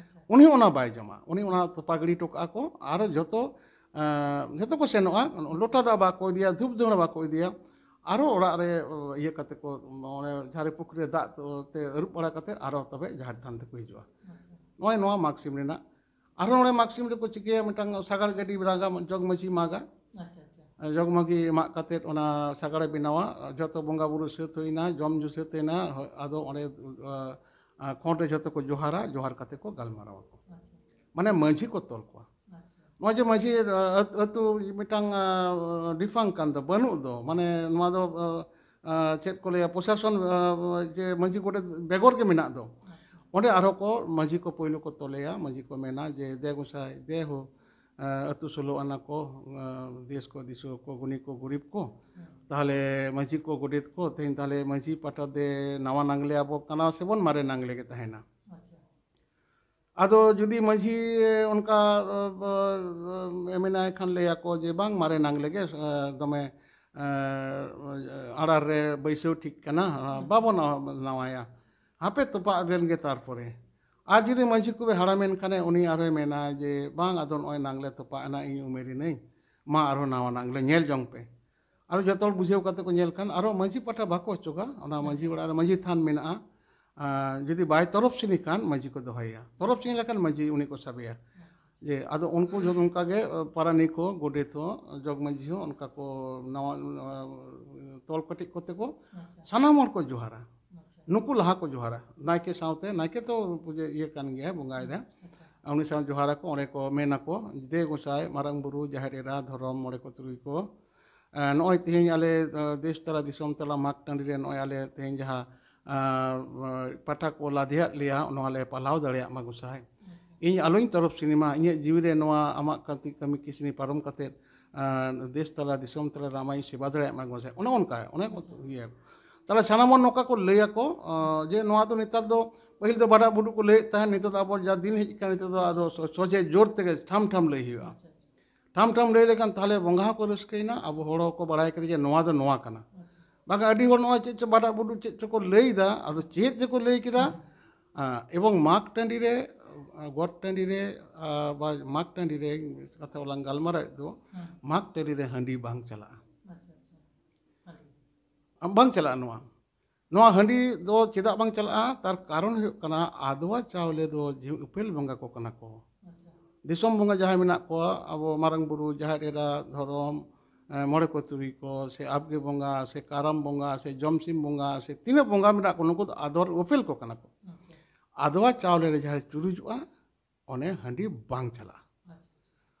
ᱩᱱᱤ ᱚᱱᱟ ᱵᱟᱭ ᱡᱚᱢᱟ, ᱩᱱᱤ ᱚᱱᱟ ᱛᱚᱯᱟ ᱜᱤᱰᱤ ᱦᱚᱴᱚ ᱠᱟᱜᱼᱟ ᱠᱚ᱾ ᱟᱨ ᱡᱚᱛᱚ, ᱮ, ᱡᱚᱛᱚ ᱠᱚ ᱥᱮᱱᱚᱜᱼᱟ, ᱞᱚᱴᱟ ᱫᱟᱜ ᱵᱟᱠᱚ ᱤᱫᱤᱭᱟ, ᱫᱷᱩᱯ ᱫᱷᱩᱬᱟᱹ ᱵᱟᱠᱚ ᱤᱫᱤᱭᱟ᱾ ᱟᱨᱚ ᱚᱲᱟᱜ ᱨᱮ, ᱚ, ᱤᱭᱟᱹ ᱠᱟᱛᱮ ᱠᱚ, ᱚᱱᱮ ᱡᱷᱟᱨᱮ ᱯᱩᱠᱷᱨᱤ ᱨᱮ ᱫᱟᱜ ᱛᱮ ᱟᱹᱨᱩᱵ ᱵᱟᱲᱟ ᱠᱟᱛᱮ ᱟᱨᱚ ᱛᱚᱵᱮ ᱡᱟᱦᱮᱨ ᱛᱷᱟᱱ ᱛᱮᱠᱚ ᱦᱤᱡᱩᱜᱼᱟ᱾ ᱱᱚᱜᱼᱚᱭ ᱱᱚᱣᱟ ᱢᱟᱜᱽ ᱥᱤᱢ ᱨᱮᱱᱟᱜ᱾ ᱟᱨᱦᱚᱸ ᱱᱚᱰᱮ ᱢᱟᱜᱽ ᱥᱤᱢ ᱨᱮᱠᱚ ᱪᱤᱠᱟᱹᱭᱟ, ᱢᱤᱫᱴᱟᱝ ᱥᱟᱜᱟᱲ ᱜᱟᱹᱰᱤ ᱨᱟᱜᱟ, ᱡᱚᱜᱽ ᱢᱟᱹᱡᱷᱤ ᱢᱟᱜᱟ᱾ ᱟᱪᱪᱷᱟ, ᱟᱪᱪᱷᱟ᱾ ᱡᱚᱜᱽ ᱢᱟᱹᱡᱷᱤ ᱢᱟᱜ ᱠᱟᱛᱮᱫ ᱚᱱᱟ ᱥᱟᱜᱟᱲᱮ ᱵᱮᱱᱟᱣᱟ᱾ ᱡᱚᱛᱚ ᱵᱚᱸᱜᱟ ᱵᱩᱨᱩ ᱥᱟᱹᱛ ᱦᱩᱭᱱᱟ, ᱡᱚᱢ ᱧᱩ ᱥᱟᱹᱛ ᱦᱩᱭᱱᱟ, ᱦᱚ-, ᱟᱫᱚ ᱚᱸᱰᱮ, ᱟ, ᱟ, ᱠᱷᱚᱸᱰ ᱨᱮ ᱡᱚᱛᱚ ᱠᱚ ᱡᱚᱦᱟᱨᱟ, ᱡᱚᱦᱟᱨ ᱠᱟᱛᱮ ᱠᱚ ᱜᱟᱞᱢᱟᱨᱟᱣ ᱟᱠᱚ᱾ ᱟᱪᱪᱷᱟ᱾ ᱢᱟᱱᱮ ᱢᱟᱹᱡᱷᱤ ᱠᱚ ᱛᱚᱞ ᱠᱚᱣᱟ᱾ ᱟᱪᱪᱷᱟ᱾ ᱱᱚᱜᱼᱚᱭ ᱡᱮ ᱢᱟᱹᱡᱷᱤ, ᱟ, ᱟᱹᱛ-, ᱟᱹᱛᱩ ᱢᱤᱫᱴᱟᱝ, ᱟ, ᱰᱤᱯᱷᱟᱝ ᱠᱟᱱ ᱫᱚ, ᱵᱟᱹᱱᱩᱜ ᱫᱚ, ᱢᱟᱱᱮ ᱱᱚᱣᱟ ᱫᱚ, ᱟ, ᱟ, ᱪᱮᱫ ᱠᱚ ᱞᱟᱹᱭᱟ, ᱯᱨᱚᱥᱟᱥᱚᱱ, ᱟ, ᱡᱮ ᱢᱟᱹᱡᱷᱤ ᱜᱚᱰᱮᱛ ᱵᱮᱜᱚᱨ ᱜᱮ ᱢᱮᱱᱟᱜ ᱫᱚ, ᱟᱪᱪᱷᱟ᱾ ᱚᱸᱰᱮ ᱟᱨᱦᱚᱸ ᱠᱚ ᱢᱟᱹᱡᱷᱤ ᱠᱚ ᱯᱳᱭᱞᱳ ᱠᱚ ᱛᱚᱞᱮᱭᱟ, ᱢᱟᱹᱡᱷᱤ ᱠᱚ ᱢᱮᱱᱟ ᱡᱮ, "ᱫᱮ ᱜᱚᱸᱥᱟᱭ, ᱫᱮ ᱦᱳ, ᱟ, ᱟᱹᱛᱩ ᱥᱳᱞᱳ ᱟᱱᱟ ᱠᱚ, ᱟ, ᱫᱮᱥ ᱠᱚ ᱫᱤᱥᱩᱣᱟᱹ ᱠᱚ, ᱜᱩᱱᱤ ᱠᱚ ᱜᱩᱨᱤᱵ ᱠᱚ, ᱦᱩᱸ᱾ ᱛᱟᱦᱚᱞᱮ ᱢᱟᱹᱡᱷᱤ ᱠᱚ ᱜᱚᱰᱮᱛ ᱠᱚ, ᱛᱮᱦᱮᱧ ᱛᱟᱦᱚᱞᱮ ᱢᱟᱹᱡᱷᱤ ᱯᱟᱦᱴᱟ ᱫᱮ ᱱᱟᱣᱟ ᱱᱟᱝᱞᱮ ᱟᱵᱚ ᱠᱟᱱᱟ ᱥᱮᱵᱚᱱ ᱢᱟᱨᱮ ᱱᱟᱝᱞᱮ ᱜᱮ ᱛᱟᱦᱮᱱᱟ?" ᱟᱪᱪᱷᱟ᱾ ᱟᱫᱚ ᱡᱩᱫᱤ ᱢᱟᱹᱡᱷᱤ ᱚᱱᱠᱟ, ᱟ, ᱟ, ᱟ, ᱢᱮᱱᱟᱭ ᱠᱷᱟᱱ ᱞᱟᱹᱭᱟᱠᱚ ᱡᱮ, "ᱵᱟᱝ, ᱢᱟᱨᱮ ᱱᱟᱝᱞᱮ ᱜᱮ, ᱟ, ᱫᱚᱢᱮ, ᱟ, ᱟᱲᱟᱨ ᱨᱮ ᱵᱟᱹᱭᱥᱟᱹᱣ ᱴᱷᱤᱠ ᱠᱟᱱᱟ, ᱟ, ᱵᱟᱵᱚᱱ ᱱᱟᱣᱟᱭᱟ, ᱦᱟᱯᱮ ᱛᱚᱯᱟᱜ ᱞᱮᱱ ᱜᱮ ᱛᱟᱨᱯᱚᱨᱮ᱾" ᱟᱨ ᱡᱩᱫᱤ ᱢᱟᱹᱡᱷᱤ ᱠᱚᱵᱮ ᱦᱟᱲᱟᱢᱮᱱ ᱠᱷᱟᱱᱮ, ᱩᱱᱤ ᱟᱨᱦᱚᱸᱭ ᱢᱮᱱᱟ ᱡᱮ, "ᱵᱟᱝ, ᱟᱫᱚ ᱱᱚᱜᱼᱚᱭ ᱱᱟᱝᱞᱮ ᱛᱚᱯᱟᱜ ᱮᱱᱟ, ᱤᱧ ᱩᱢᱮᱨ ᱮᱱᱟᱹᱧ, ᱢᱟ ᱟᱨᱦᱚᱸ ᱱᱟᱣᱟ ᱱᱟᱝᱞᱮ ᱧᱮᱞ ᱡᱚᱝ ᱯᱮ᱾" ᱟᱫᱚ ᱡᱚᱛᱚ ᱦᱚᱲ ᱵᱩᱡᱷᱟᱹᱣ ᱠᱟᱛᱮ ᱠᱚ ᱧᱮᱞ ᱠᱷᱟᱱ, ᱟᱨᱦᱚᱸ ᱢᱟᱹᱡᱷᱤ ᱯᱟᱦᱴᱟ ᱵᱟᱠᱚ ᱚᱪᱚᱜᱟ, ᱚᱱᱟ ᱢᱟᱹᱡᱷᱤ ᱚᱲᱟᱜ ᱨᱮ ᱢᱟᱹᱡᱷᱤ ᱛᱷᱟᱱ ᱢᱮᱱᱟᱜᱼᱟ᱾ ᱟᱨ ᱡᱩᱫᱤ ᱵᱟᱭ ᱛᱚᱨᱚᱯ ᱥᱤᱱᱤ ᱠᱷᱟᱱ, ᱢᱟᱹᱡᱷᱤ ᱠᱚ ᱫᱚᱦᱚᱭᱮᱭᱟ, ᱛᱚᱨᱚᱯ ᱥᱤᱱᱤ ᱞᱮᱠᱷᱟᱱ ᱢᱟᱹᱡᱷᱤ ᱩᱱᱤ ᱠᱚ ᱥᱟᱵᱮᱭᱟ᱾ ᱡᱮ ᱟᱫᱚ ᱩᱱᱠᱩ ᱡᱚᱛᱚ ᱚᱱᱠᱟ ᱜᱮ, ᱯᱟᱨᱟᱱᱤᱠ ᱦᱚᱸ, ᱜᱚᱰᱮᱛ ᱦᱚᱸ, ᱡᱚᱜᱽ ᱢᱟᱹᱡᱷᱤ ᱦᱚᱸ ᱚᱱᱠᱟ ᱠᱚ ᱱᱟᱣᱟ, ᱛᱚᱞ ᱠᱟᱹᱴᱤᱡ ᱠᱚᱛᱮ ᱠᱚ ᱟᱪᱪᱷᱟ᱾ ᱥᱟᱱᱟᱢ ᱦᱚᱲ ᱠᱚ ᱡᱚᱦᱟᱨᱟ᱾ ᱟᱪᱪᱷᱟ᱾ ᱱᱩᱠᱩ ᱞᱟᱦᱟ ᱠᱚ ᱡᱚᱦᱟᱨᱟ, ᱱᱟᱭᱠᱮ ᱥᱟᱶᱛᱮ, ᱱᱟᱭᱠᱮ ᱛᱚ ᱯᱩᱡᱟᱹ ᱤᱭᱟᱹ ᱠᱟᱱ ᱜᱮᱭᱟ, ᱵᱚᱸᱜᱟᱭᱮᱫᱟ᱾ ᱟᱪᱪᱷᱟ᱾ ᱩᱱᱤ ᱥᱟᱶ ᱡᱚᱦᱟᱨᱟᱠᱚ, ᱚᱸᱰᱮ ᱠᱚ ᱢᱮᱱᱟᱠᱚ, "ᱫᱮ ᱜᱚᱸᱥᱟᱭ, ᱢᱟᱨᱟᱝ ᱵᱩᱨᱩ, ᱡᱟᱦᱮᱨ ᱮᱨᱟ, ᱫᱷᱚᱨᱚᱢ, ᱢᱚᱬᱮ ᱠᱚ ᱛᱩᱨᱩᱭ ᱠᱚ, ᱮ, ᱱᱚᱜᱼᱚᱭ ᱛᱮᱦᱮᱧ ᱟᱞᱮ, ᱮ, ᱫᱮᱥ ᱛᱟᱞᱟ ᱫᱤᱥᱚᱢ ᱛᱟᱞᱟ ᱢᱟᱜᱽ ᱴᱟᱺᱰᱤ ᱨᱮ ᱱᱚᱜᱼᱚᱭ ᱟᱞᱮ ᱛᱮᱦᱮᱧ ᱡᱟᱦᱟᱸ, ᱮ, ᱯᱟᱴᱟ ᱠᱚ ᱞᱟᱫᱮᱭᱟᱫ ᱞᱮᱭᱟ, ᱱᱚᱣᱟ ᱞᱮ ᱯᱟᱞᱟᱣ ᱫᱟᱲᱮᱭᱟᱜ ᱢᱟ ᱜᱚᱸᱥᱟᱭ᱾" ᱟᱪᱪᱷᱟ᱾ ᱤᱧ ᱟᱞᱚᱧ ᱛᱚᱨᱚᱯ ᱥᱤᱱᱮᱢᱟ, ᱤᱧᱟᱹᱜ ᱡᱤᱣᱤ ᱨᱮ ᱱᱚᱣᱟ ᱟᱢᱟᱜ ᱠᱟᱹᱢᱤ ᱠᱟᱹᱢᱤ ᱠᱤᱥᱱᱤ ᱯᱟᱨᱚᱢ ᱠᱟᱛᱮᱫ ᱟᱨ ᱫᱮᱥ ᱛᱟᱞᱟ ᱫᱤᱥᱚᱢ ᱛᱟᱞᱟ ᱨᱮ ᱟᱢᱟᱜ ᱤᱧ ᱥᱮᱵᱟ ᱫᱟᱲᱮᱭᱟᱜ ᱢᱟ ᱜᱚᱸᱥᱟᱭ, ᱚᱱᱮ ᱚᱱᱠᱟ ᱚᱱᱮ ᱠᱚ ᱤᱭᱟᱹ᱾ ᱛᱟᱦᱚᱞᱮ ᱥᱟᱱᱟᱢ ᱦᱚᱲ ᱱᱚᱝᱠᱟ ᱠᱚ ᱞᱟᱹᱭᱟᱠᱚ ᱟᱨ ᱡᱮ ᱱᱚᱣᱟ ᱫᱚ ᱱᱮᱛᱟᱨ ᱫᱚ, ᱯᱟᱹᱦᱤᱞ ᱫᱚ ᱵᱟᱰᱟᱜ ᱵᱩᱰᱩᱜ ᱠᱚ ᱞᱟᱹᱭᱮᱫ ᱛᱟᱦᱮᱸᱫ, ᱱᱤᱛᱚᱜ ᱫᱚ ᱟᱵᱚ ᱡᱟ ᱫᱤᱱ ᱦᱮᱡ ᱟᱠᱟᱱᱟ ᱱᱤᱛᱚᱜ ᱫᱚ ᱟᱫᱚ ᱥᱚ- ᱥᱚᱡᱷᱮ ᱡᱳᱨ ᱛᱮᱜᱮ ᱴᱷᱟᱢ ᱴᱷᱟᱢ ᱞᱟᱹᱭ ᱦᱩᱭᱩᱜᱼᱟ᱾ ᱴᱷᱟᱢ ᱴᱷᱟᱢ ᱞᱟᱹᱭ ᱞᱮᱠᱷᱟᱱ ᱛᱟᱦᱚᱞᱮ ᱵᱚᱸᱜᱟ ᱦᱚᱸᱠᱚ ᱨᱟᱹᱥᱠᱟᱹᱭᱮᱱᱟ, ᱟᱵᱚ ᱦᱚᱲ ᱦᱚᱸᱠᱚ ᱵᱟᱲᱟᱭ ᱠᱮᱫᱟ ᱡᱮ ᱱᱚᱣᱟ ᱫᱚ ᱱᱚᱣᱟ ᱠᱟᱱᱟ᱾ ᱵᱟᱝᱠᱷᱟᱱ ᱟᱹᱰᱤ ᱦᱚᱲ ᱱᱚᱜᱼᱚᱭ ᱪᱮᱫ ᱪᱚ ᱵᱟᱰᱟᱜ ᱵᱩᱰᱩᱜ ᱪᱮᱫ ᱪᱚᱠᱚ ᱞᱟᱹᱭ ᱮᱫᱟ, ᱟᱫᱚ ᱪᱮᱫ ᱪᱚᱠᱚ ᱞᱟᱹᱭ ᱠᱮᱫᱟ᱾ ᱟᱸ, ᱮᱵᱚᱝ ᱢᱟᱜᱽ ᱴᱟᱺᱰᱤ ᱨᱮ, ᱟᱸ, ᱜᱚᱴ ᱴᱟᱺᱰᱤ ᱨᱮ, ᱟᱸ, ᱵᱟ ᱢᱟᱜᱽ ᱴᱟᱺᱰᱤ ᱨᱮ ᱠᱟᱛᱷᱟ ᱵᱟᱞᱟᱝ ᱜᱟᱞᱢᱟᱨᱟᱣᱮᱫ ᱫᱚ, ᱦᱮᱸ᱾ ᱢᱟᱜᱽ ᱴᱟᱺᱰᱤ ᱨᱮ ᱦᱟᱺᱰᱤ ᱵᱟᱝ ᱪᱟᱞᱟᱜᱼᱟ᱾ ᱟᱪᱪᱷᱟ, ᱟᱪᱪᱷᱟ᱾ ᱦᱟᱺᱰᱤ᱾ ᱟᱢ ᱵᱟᱝ ᱪᱟᱞᱟᱜᱼᱟ ᱱᱚᱣᱟ᱾ ᱱᱚᱣᱟ ᱦᱟᱺᱰᱤ ᱫᱚ ᱪᱮᱫᱟᱜ ᱵᱟᱝ ᱪᱟᱞᱟᱜᱼᱟ? ᱛᱟᱨ ᱠᱟᱨᱚᱱ ᱦᱩᱭᱩᱜ ᱠᱟᱱᱟ, ᱟᱫᱽᱣᱟ ᱪᱟᱣᱞᱮ ᱫᱚ ᱡᱮ ᱩᱯᱮᱞ ᱵᱚᱸᱜᱟ ᱠᱚ ᱠᱟᱱᱟ ᱠᱚ᱾ ᱟᱪᱪᱷᱟ᱾ ᱫᱤᱥᱚᱢ ᱵᱚᱸᱜᱟ ᱡᱟᱦᱟᱸᱭ ᱢᱮᱱᱟᱜ ᱠᱚᱣᱟ, ᱟᱵᱚ ᱢᱟᱨᱟᱝ ᱵᱩᱨᱩ, ᱡᱟᱦᱮᱨ ᱮᱨᱟ, ᱫᱷᱚᱨᱚᱢ, ᱮᱸ, ᱢᱚᱬᱮ ᱠᱚ ᱛᱩᱨᱩᱭ ᱠᱚ, ᱥᱮ ᱟᱵᱜᱮ ᱵᱚᱸᱜᱟ, ᱥᱮ ᱠᱟᱨᱟᱢ ᱵᱚᱸᱜᱟ, ᱥᱮ ᱡᱚᱢᱥᱤᱢ ᱵᱚᱸᱜᱟ, ᱥᱮ ᱛᱤᱱᱟᱹᱜ ᱵᱚᱸᱜᱟ ᱢᱮᱱᱟᱜ ᱠᱚ, ᱱᱩᱠᱩ ᱫᱚ ᱟᱫᱚᱨ ᱩᱯᱮᱞ ᱠᱚ ᱠᱟᱱᱟ ᱠᱚ᱾ ᱟᱪᱪᱷᱟ᱾ ᱟᱫᱽᱣᱟ ᱪᱟᱣᱞᱮ ᱨᱮ ᱡᱟᱦᱟᱸ ᱪᱩᱨᱩᱡᱚᱜᱼᱟ, ᱚᱱᱮ ᱦᱟᱺᱰᱤ ᱵᱟᱝ ᱪᱟᱞᱟᱜᱼᱟ᱾ ᱟᱪᱪᱷᱟ, ᱟᱪᱪᱷᱟ᱾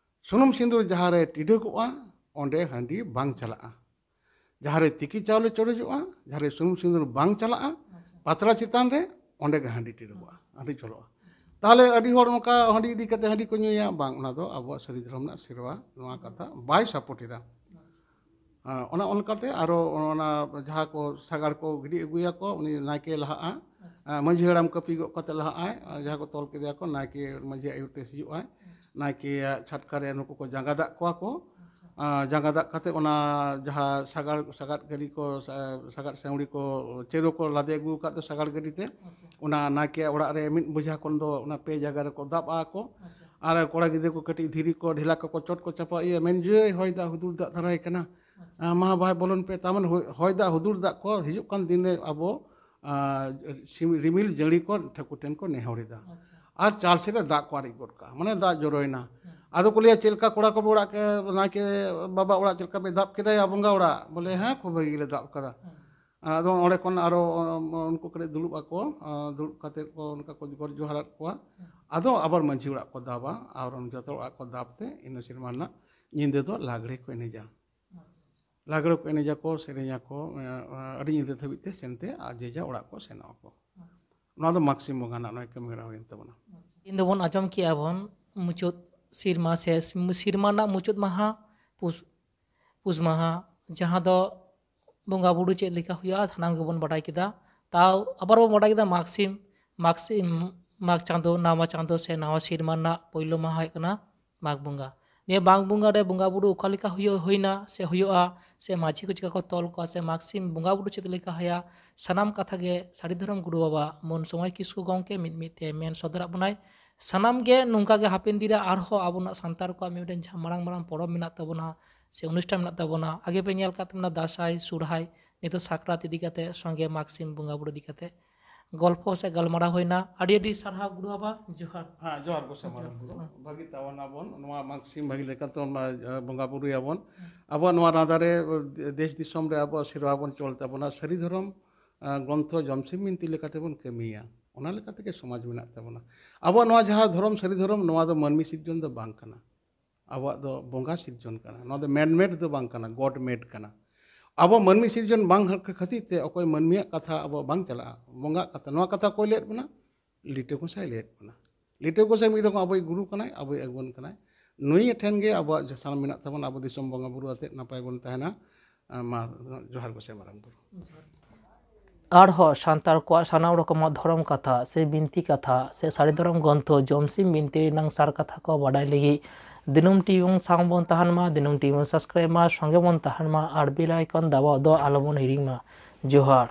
ᱥᱩᱱᱩᱢ ᱥᱤᱸᱫᱩᱨ ᱡᱟᱦᱟᱸ ᱨᱮ ᱴᱤᱰᱟᱹᱜᱚᱜᱼᱟ, ᱚᱸᱰᱮ ᱦᱟᱺᱰᱤ ᱵᱟᱝ ᱪᱟᱞᱟᱜᱼᱟ᱾ ᱡᱟᱦᱟᱸ ᱨᱮ ᱛᱤᱠᱤ ᱪᱟᱣᱞᱮ ᱪᱚᱰᱚᱡᱚᱜᱼᱟ, ᱡᱟᱦᱟᱸ ᱨᱮ ᱥᱩᱱᱩᱢ ᱥᱤᱸᱫᱩᱨ ᱵᱟᱝ ᱪᱟᱞᱟᱜᱼᱟ, ᱟᱪᱪᱷᱟ᱾ ᱯᱟᱛᱲᱟ ᱪᱮᱛᱟᱱ ᱨᱮ, ᱚᱸᱰᱮ ᱜᱮ ᱦᱟᱺᱰᱤ ᱴᱤᱰᱟᱹᱜᱚᱜᱼᱟ, ᱦᱟᱺᱰᱤ ᱪᱚᱞᱚᱜᱼᱟ᱾ ᱛᱟᱦᱚᱞᱮ ᱟᱹᱰᱤ ᱦᱚᱲ ᱱᱚᱝᱠᱟ ᱦᱟᱺᱰᱤ ᱤᱫᱤ ᱠᱟᱛᱮ ᱦᱟᱺᱰᱤ ᱠᱚ ᱧᱩᱭᱟ, ᱵᱟᱝ, ᱚᱱᱟ ᱫᱚ ᱟᱵᱚᱣᱟᱜ ᱥᱟᱹᱨᱤ ᱫᱷᱚᱨᱚᱢ ᱨᱮᱱᱟᱜ ᱥᱮᱨᱣᱟ ᱱᱚᱣᱟ ᱠᱟᱛᱷᱟ ᱵᱟᱭ ᱥᱟᱯᱳᱨᱴ ᱮᱫᱟ᱾ ᱦᱮᱸ, ᱚᱱᱟ ᱚᱱᱠᱟᱛᱮ ᱟᱨᱚ ᱚᱱᱟ ᱡᱟᱦᱟᱸ ᱠᱚ ᱥᱟᱜᱟᱲ ᱠᱚ ᱜᱤᱰᱤ ᱟᱹᱜᱩᱭᱟᱠᱚ, ᱩᱱᱤ ᱱᱟᱭᱠᱮ ᱞᱟᱦᱟᱜᱼᱟ᱾ ᱟᱪᱪᱷᱟ᱾ ᱟᱨ ᱢᱟᱺᱡᱷᱤ ᱦᱟᱲᱟᱢ ᱠᱟᱹᱯᱤ ᱜᱚᱜ ᱠᱟᱛᱮ ᱞᱟᱦᱟᱜᱼᱟᱭ᱾ ᱟᱨ ᱡᱟᱦᱟᱸ ᱠᱚ ᱛᱚᱞ ᱠᱮᱫᱮᱭᱟᱠᱚ, ᱱᱟᱭᱠᱮ ᱢᱟᱺᱡᱷᱤ ᱟᱹᱭᱩᱨ ᱛᱮ ᱦᱤᱡᱩᱜᱼᱟᱭ᱾ ᱟᱪᱪᱷᱟ᱾ ᱱᱟᱭᱠᱮᱭᱟᱜ ᱪᱷᱟᱴᱠᱟ ᱨᱮ ᱱᱩᱠᱩ ᱠᱚ ᱡᱟᱸᱜᱟ ᱫᱟᱜ ᱠᱚᱣᱟ ᱠᱚ᱾ ᱟᱪᱪᱷᱟ᱾ ᱟᱨ ᱡᱟᱸᱜᱟ ᱫᱟᱜ ᱠᱟᱛᱮ ᱚᱱᱟ ᱡᱟᱦᱟᱸ ᱥᱟᱜᱟᱲ, ᱥᱟᱜᱟᱫ ᱜᱟᱹᱰᱤ ᱠᱚ, ᱥᱟ-, ᱥᱟᱜᱟᱫ ᱥᱟᱹᱣᱲᱤ ᱠᱚ, ᱪᱮᱨᱚ ᱠᱚ ᱞᱟᱫᱮ ᱟᱹᱜᱩ ᱟᱠᱟᱫ ᱫᱚ ᱥᱟᱜᱟᱲ ᱜᱟᱹᱰᱤ ᱛᱮ, ᱟᱪᱪᱷᱟ᱾ ᱚᱱᱟ ᱱᱟᱭᱠᱮ ᱚᱲᱟᱜ ᱨᱮ ᱢᱤᱫ ᱵᱚᱡᱷᱟ ᱠᱷᱚᱱ ᱫᱚ ᱚᱱᱟ ᱯᱮ ᱡᱟᱭᱜᱟ ᱨᱮᱠᱚ ᱫᱟᱵ ᱟᱠᱚ᱾ ᱟᱪᱪᱷᱟ᱾ ᱟᱨ ᱠᱚᱲᱟ ᱜᱤᱫᱽᱨᱟᱹ ᱠᱚ ᱠᱟᱹᱴᱤᱡ ᱫᱷᱤᱨᱤ ᱠᱚ ᱰᱷᱮᱞᱟ ᱠᱚᱠᱚ ᱪᱚᱴ ᱠᱚ ᱪᱟᱯᱟ ᱤᱭᱟᱹ ᱢᱮᱱ ᱡᱮ ᱦᱚᱭ ᱫᱟᱜ ᱦᱩᱫᱩᱲ ᱫᱟᱜ ᱫᱷᱟᱨᱟᱭ ᱠᱟᱱᱟ᱾ ᱟᱪᱪᱷᱟ᱾ ᱟᱸ, ᱢᱟ ᱵᱟᱭ ᱵᱚᱞᱚᱱ ᱯᱮ, ᱛᱟᱨᱢᱟᱱᱮ ᱦᱚᱭ, ᱦᱚᱭ ᱫᱟᱜ ᱦᱩᱫᱩᱲ ᱫᱟᱜ ᱠᱚ ᱦᱤᱡᱩᱜ ᱠᱟᱱ ᱫᱤᱱ ᱨᱮ ᱟᱵᱚ, ᱟᱸ, ᱥᱤᱢ-, ᱨᱤᱢᱤᱞ ᱡᱟᱹᱲᱤ ᱠᱚ ᱴᱷᱟᱹᱠᱩᱨ ᱴᱷᱮᱱ ᱠᱚ ᱱᱮᱦᱚᱨ ᱮᱫᱟ᱾ ᱟᱪᱪᱷᱟ᱾ ᱟᱨ ᱪᱟᱞ ᱥᱮᱫ ᱮ ᱫᱟᱜ ᱠᱚ ᱟᱨᱮᱡ ᱜᱚᱫ ᱠᱟᱜᱼᱟ, ᱢᱟᱱᱮ ᱫᱟᱜ ᱡᱚᱨᱚᱭᱮᱱᱟ᱾ ᱦᱮᱸ᱾ ᱟᱫᱚ ᱠᱚ ᱞᱟᱹᱭᱟ, "ᱪᱮᱫ ᱞᱮᱠᱟ ᱠᱚᱲᱟ ᱠᱚ ᱚᱲᱟᱜ ᱠᱮ-, ᱱᱟᱭᱠᱮ ᱵᱟᱵᱟ ᱚᱲᱟᱜ ᱪᱮᱫ ᱞᱮᱠᱟ ᱯᱮ ᱫᱟᱵ ᱠᱮᱫᱟ ᱭᱟ ᱵᱚᱸᱜᱟ ᱚᱲᱟᱜ?" ᱵᱚᱞᱮ, "ᱦᱮᱸ, ᱠᱷᱩᱵ ᱵᱷᱟᱹᱜᱤ ᱜᱮᱞᱮ ᱫᱟᱵ ᱠᱟᱫᱟ᱾" ᱦᱮᱸ᱾ ᱟᱫᱚ ᱚᱸᱰᱮ ᱠᱷᱚᱱ ᱟᱨᱚ ᱩᱱᱠᱩ ᱠᱟᱹᱴᱤᱡ ᱫᱩᱲᱩᱵ ᱟᱠᱚ, ᱟᱸ, ᱫᱩᱲᱩᱵ ᱠᱟᱛᱮᱫ ᱠᱚ ᱚᱱᱠᱟ ᱠᱚ ᱜᱚᱰ ᱡᱚᱦᱟᱨᱟᱫ ᱠᱚᱣᱟ᱾ ᱦᱮᱸ᱾ ᱟᱫᱚ ᱟᱵᱟᱨ ᱢᱟᱺᱡᱷᱤ ᱚᱲᱟᱜ ᱠᱚ ᱫᱟᱵᱟ, ᱟᱨ ᱡᱚᱛᱚ ᱚᱲᱟᱜ ᱠᱚ ᱫᱟᱵ ᱛᱮ ᱤᱱᱟᱹ ᱥᱮᱨᱢᱟ ᱨᱮᱱᱟᱜ ᱧᱤᱫᱟᱹ ᱫᱚ ᱞᱟᱜᱽᱲᱮ ᱠᱚ ᱮᱱᱮᱡᱟ᱾ ᱟᱪᱪᱷᱟ, ᱟᱪᱪᱷᱟ᱾ ᱞᱟᱜᱽᱲᱮ ᱠᱚ ᱮᱱᱮᱡᱟᱠᱚ, ᱥᱮᱨᱮᱧᱟᱠᱚ, ᱮᱸ, ᱟᱹᱰᱤ ᱧᱤᱫᱟᱹ ᱫᱷᱟᱹᱵᱤᱡ ᱛᱮ ᱥᱮᱱᱛᱮ ᱟᱨ ᱡᱮ ᱡᱟ ᱚᱲᱟᱜ ᱠᱚ ᱥᱮᱱᱚᱜ ᱟᱠᱚ᱾ ᱟᱪᱪᱷᱟ᱾ ᱱᱚᱣᱟ ᱫᱚ ᱢᱟᱜᱽ ᱥᱤᱢ ᱵᱚᱸᱜᱟ ᱨᱮᱱᱟᱜ ᱱᱚᱜᱼᱚᱭ ᱠᱟᱹᱢᱤ ᱦᱚᱨᱟ ᱦᱩᱭᱮᱱ ᱛᱟᱵᱚᱱᱟ᱾ ᱟᱪᱪᱷᱟ᱾ ᱫᱤᱱ ᱫᱚᱵᱚᱱ ᱟᱸᱡᱚᱢ ᱠᱮᱜᱼᱟ ᱵᱚᱱ ᱢᱩᱪᱟᱹᱫ ᱥᱮᱨᱢᱟ ᱥᱮ ᱥᱮᱨᱢᱟ ᱨᱮᱱᱟᱜ ᱢᱩᱪᱟᱹᱫ ᱢᱟᱦᱟ ᱯᱩᱥ ᱯᱩᱥ ᱢᱟᱦᱟ, ᱡᱟᱦᱟᱸ ᱫᱚ ᱵᱚᱸᱜᱟ ᱵᱩᱨᱩ ᱪᱮᱫ ᱞᱮᱠᱟ ᱦᱩᱭᱩᱜᱼᱟ, ᱥᱟᱱᱟᱢ ᱜᱮᱵᱚᱱ ᱵᱟᱰᱟᱭ ᱠᱮᱫᱟ᱾ ᱛᱟᱣ ᱟᱵᱟᱨ ᱵᱚᱱ ᱵᱟᱰᱟᱭ ᱠᱮᱫᱟ ᱢᱟᱜᱽ ᱥᱤᱢ, ᱢᱟᱜᱽ ᱥᱤᱢ, ᱢᱟᱜᱽ ᱪᱟᱸᱫᱳ, ᱱᱟᱣᱟ ᱪᱟᱸᱫᱳ ᱥᱮ ᱱᱟᱣᱟ ᱥᱮᱨᱢᱟ ᱨᱮᱱᱟᱜ ᱯᱳᱭᱞᱳ ᱢᱟᱦᱟ ᱦᱩᱭᱩᱜ ᱠᱟᱱᱟ ᱢᱟᱜᱽ ᱵᱚᱸᱜᱟ᱾ ᱱᱤᱭᱟᱹ ᱢᱟᱜᱽ ᱵᱚᱸᱜᱟ ᱨᱮ ᱵᱚᱸᱜᱟ ᱵᱩᱨᱩ ᱚᱠᱟ ᱞᱮᱠᱟ ᱦᱩᱭᱩᱜ, ᱦᱩᱭᱱᱟ ᱥᱮ ᱦᱩᱭᱩᱜᱼᱟ, ᱥᱮ ᱢᱟᱹᱡᱷᱤ ᱠᱚ ᱪᱮᱠᱟ ᱠᱚ ᱛᱚᱞ ᱠᱚᱣᱟ, ᱥᱮ ᱢᱟᱜᱽ ᱥᱤᱢ ᱵᱚᱸᱜᱟ ᱵᱩᱨᱩ ᱪᱮᱫ ᱞᱮᱠᱟ ᱦᱩᱭᱩᱜᱼᱟ, ᱥᱟᱱᱟᱢ ᱠᱟᱛᱷᱟ ᱜᱮ ᱥᱟᱹᱨᱤ ᱫᱷᱚᱨᱚᱢ ᱜᱩᱨᱩ ᱵᱟᱵᱟ ᱢᱚᱱ ᱥᱚᱢᱚᱭ ᱠᱤᱥᱠᱩ ᱜᱚᱢᱠᱮ ᱢᱤᱫ ᱢᱤᱫ ᱛᱮ ᱢᱮᱱ ᱥᱚᱫᱚᱨᱟᱜ ᱵᱚᱱᱟᱭ᱾ ᱥᱟᱱᱟᱢ ᱜᱮ ᱱᱚᱝᱠᱟ ᱜᱮ ᱦᱟᱯᱮᱱ ᱫᱤᱱ ᱨᱮ ᱟᱨᱦᱚᱸ ᱟᱵᱚᱱᱟᱜ ᱥᱟᱱᱛᱟᱲ ᱠᱚᱣᱟᱜ ᱢᱤᱫᱴᱮᱱ ᱡᱟᱦᱟᱸ ᱢᱟᱨᱟᱝ ᱢᱟᱨᱟᱝ ᱯᱚᱨᱚᱵᱽ ᱢᱮᱱᱟᱜ ᱛᱟᱵᱚᱱᱟ, ᱥᱮ ᱚᱱᱩᱥᱴᱷᱟᱱ ᱢᱮᱱᱟᱜ ᱛᱟᱵᱚᱱᱟ, ᱟᱜᱮ ᱯᱮ ᱧᱮᱞ ᱠᱟᱜ ᱛᱟᱵᱚᱱᱟ ᱫᱟᱸᱥᱟᱭ, ᱥᱚᱨᱦᱟᱭ, ᱱᱤᱛᱚᱜ ᱥᱟᱠᱨᱟᱛ ᱤᱫᱤ ᱠᱟᱛᱮ, ᱥᱚᱸᱜᱮ ᱢᱟᱜᱽ ᱥᱤᱢ ᱵᱚᱸᱜᱟ ᱵᱩᱨᱩ ᱤᱫᱤ ᱠᱟᱛᱮ ᱜᱚᱞᱯᱷᱚ ᱥᱮ ᱜᱟᱞᱢᱟᱨᱟᱣ ᱦᱩᱭᱱᱟ᱾ ᱟᱹᱰᱤ ᱟᱹᱰᱤ ᱥᱟᱨᱦᱟᱣ ᱜᱩᱨᱩ ᱵᱟᱵᱟ, ᱡᱚᱦᱟᱨ᱾ ᱦᱮᱸ, ᱡᱚᱦᱟᱨ ᱜᱚᱸᱥᱟᱭ ᱢᱟᱨᱟᱝ ᱵᱩᱨᱩ᱾ ᱵᱷᱟᱹᱜᱤ ᱛᱟᱵᱚᱱ ᱟᱵᱚᱱ ᱱᱚᱣᱟ ᱢᱟᱜᱽ ᱥᱤᱢ ᱵᱷᱟᱹᱜᱤ ᱞᱮᱠᱟᱛᱮ ᱵᱚᱱ, ᱮ, ᱵᱚᱸᱜᱟ ᱵᱩᱨᱩᱭᱟᱵᱚᱱ᱾ ᱟᱵᱚᱣᱟᱜ ᱱᱚᱣᱟ ᱨᱟᱸᱫᱟ ᱨᱮ, ᱮ, ᱫᱮᱥ ᱫᱤᱥᱚᱢ ᱨᱮ ᱟᱵᱚᱣᱟᱜ ᱥᱮᱨᱣᱟ ᱵᱚᱱ ᱪᱚᱞ ᱛᱟᱵᱚᱱᱟ, ᱥᱟᱹᱨᱤ ᱫᱷᱚᱨᱚᱢ, ᱮ, ᱜᱨᱚᱱᱛᱷᱚ ᱡᱚᱢᱥᱤᱢ ᱵᱤᱱᱛᱤ ᱞᱮᱠᱟᱛᱮ ᱵᱚᱱ ᱠᱟᱹᱢᱤᱭᱟ᱾ ᱚᱱᱟ ᱞᱮᱠᱟ ᱛᱮᱜᱮ ᱥᱚᱢᱟᱡᱽ ᱢᱮᱱᱟᱜ ᱛᱟᱵᱚᱱᱟ᱾ ᱟᱵᱚᱣᱟᱜ ᱱᱚᱣᱟ ᱡᱟᱦᱟᱸ ᱫᱷᱚᱨᱚᱢ, ᱥᱟᱹᱨᱤ ᱫᱷᱚᱨᱚᱢ, ᱱᱚᱣᱟ ᱫᱚ ᱢᱟᱹᱱᱢᱤ ᱥᱤᱨᱡᱚᱱ ᱫᱚ ᱵᱟᱝ ᱠᱟᱱᱟ᱾ ᱟᱵᱚᱣᱟᱜ ᱫᱚ ᱵᱚᱸᱜᱟ ᱥᱤᱨᱡᱚᱱ ᱠᱟᱱᱟ᱾ ᱱᱚᱣᱟ ᱫᱚ man made ᱫᱚ ᱵᱟᱝ ᱠᱟᱱᱟ, God made ᱠᱟᱱᱟ᱾ ᱟᱵᱚ ᱢᱟᱹᱱᱢᱤ ᱥᱤᱨᱡᱚᱱ ᱵᱟᱝ ᱠᱷᱟᱹᱛᱤᱨ ᱛᱮ ᱚᱠᱚᱭ ᱢᱟᱹᱱᱢᱤᱭᱟᱜ ᱠᱟᱛᱷᱟ ᱟᱵᱚ ᱵᱟᱝ ᱪᱟᱞᱟᱜᱼᱟ᱾ ᱵᱚᱸᱜᱟᱜ ᱠᱟᱛᱷᱟ, ᱱᱚᱣᱟ ᱠᱟᱛᱷᱟ ᱚᱠᱚᱭ ᱞᱟᱹᱭᱟᱫ ᱵᱚᱱᱟ? ᱞᱤᱴᱟᱹ ᱜᱚᱸᱥᱟᱭ ᱞᱟᱹᱭᱟᱫ ᱵᱚᱱᱟ᱾ ᱞᱤᱴᱟᱹ ᱜᱚᱸᱥᱟᱭ ᱢᱤᱫ ᱨᱚᱠᱚᱢ ᱟᱵᱚᱭᱤᱡ ᱜᱩᱨᱩ ᱠᱟᱱᱟᱭ, ᱟᱵᱚᱭᱤᱡ ᱟᱹᱜᱩᱣᱟᱹᱱ ᱠᱟᱱᱟᱭ᱾ ᱱᱩᱭ ᱴᱷᱮᱱ ᱜᱮ ᱟᱵᱚᱣᱟᱜ ᱡᱟᱦᱟᱸ ᱥᱟᱱᱟᱢ ᱢᱮᱱᱟᱜ ᱛᱟᱵᱚᱱᱟ, ᱟᱵᱚ ᱫᱤᱥᱚᱢ ᱵᱚᱸᱜᱟ ᱵᱩᱨᱩ ᱟᱛᱮᱫ ᱱᱟᱯᱟᱭ ᱵᱚᱱ ᱛᱟᱦᱮᱱᱟ᱾ ᱟᱨ ᱢᱟ, ᱡᱚᱦᱟᱨ ᱜᱚᱸᱥᱟᱭ ᱢᱟᱨᱟᱝ ᱵᱩᱨᱩ᱾ ᱟᱨᱦᱚᱸ ᱥᱟᱱᱛᱟᱲ ᱠᱚᱣᱟᱜ ᱥᱟᱱᱟᱢ ᱨᱚᱠᱚᱢᱟᱜ ᱫᱷᱚᱨᱚᱢ ᱠᱟᱛᱷᱟ ᱥᱮ ᱵᱤᱱᱛᱤ ᱠᱟᱛᱷᱟ ᱥᱮ ᱥᱟᱹᱨᱤ ᱫᱷᱚᱨᱚᱢ ᱜᱨᱚᱱᱛᱷᱚ ᱡᱚᱢᱥᱤᱢ ᱵᱤᱱᱛᱤ ᱨᱮᱱᱟᱝ ᱥᱟᱨ ᱠᱟᱛᱷᱟ ᱠᱚ ᱵᱟᱰᱟᱭ ᱞᱟᱹᱜᱤᱫ ᱫᱤᱱᱟᱹᱢ ᱴᱤᱵᱷᱤ ᱥᱟᱶ ᱵᱚᱱ ᱛᱟᱦᱮᱱ ᱢᱟ, ᱫᱤᱱᱟᱹᱢ ᱴᱤᱵᱷᱤ ᱥᱟᱵᱥᱠᱨᱟᱭᱤᱵ ᱢᱟ, ᱥᱚᱸᱜᱮ ᱵᱚᱱ ᱛᱟᱦᱮᱱ ᱢᱟ ᱟᱨ bell icon ᱫᱟᱵᱟᱣ ᱫᱚ ᱟᱞᱚᱵᱚᱱ ᱦᱤᱲᱤᱧ ᱢᱟ᱾ ᱡᱚᱦᱟᱨ᱾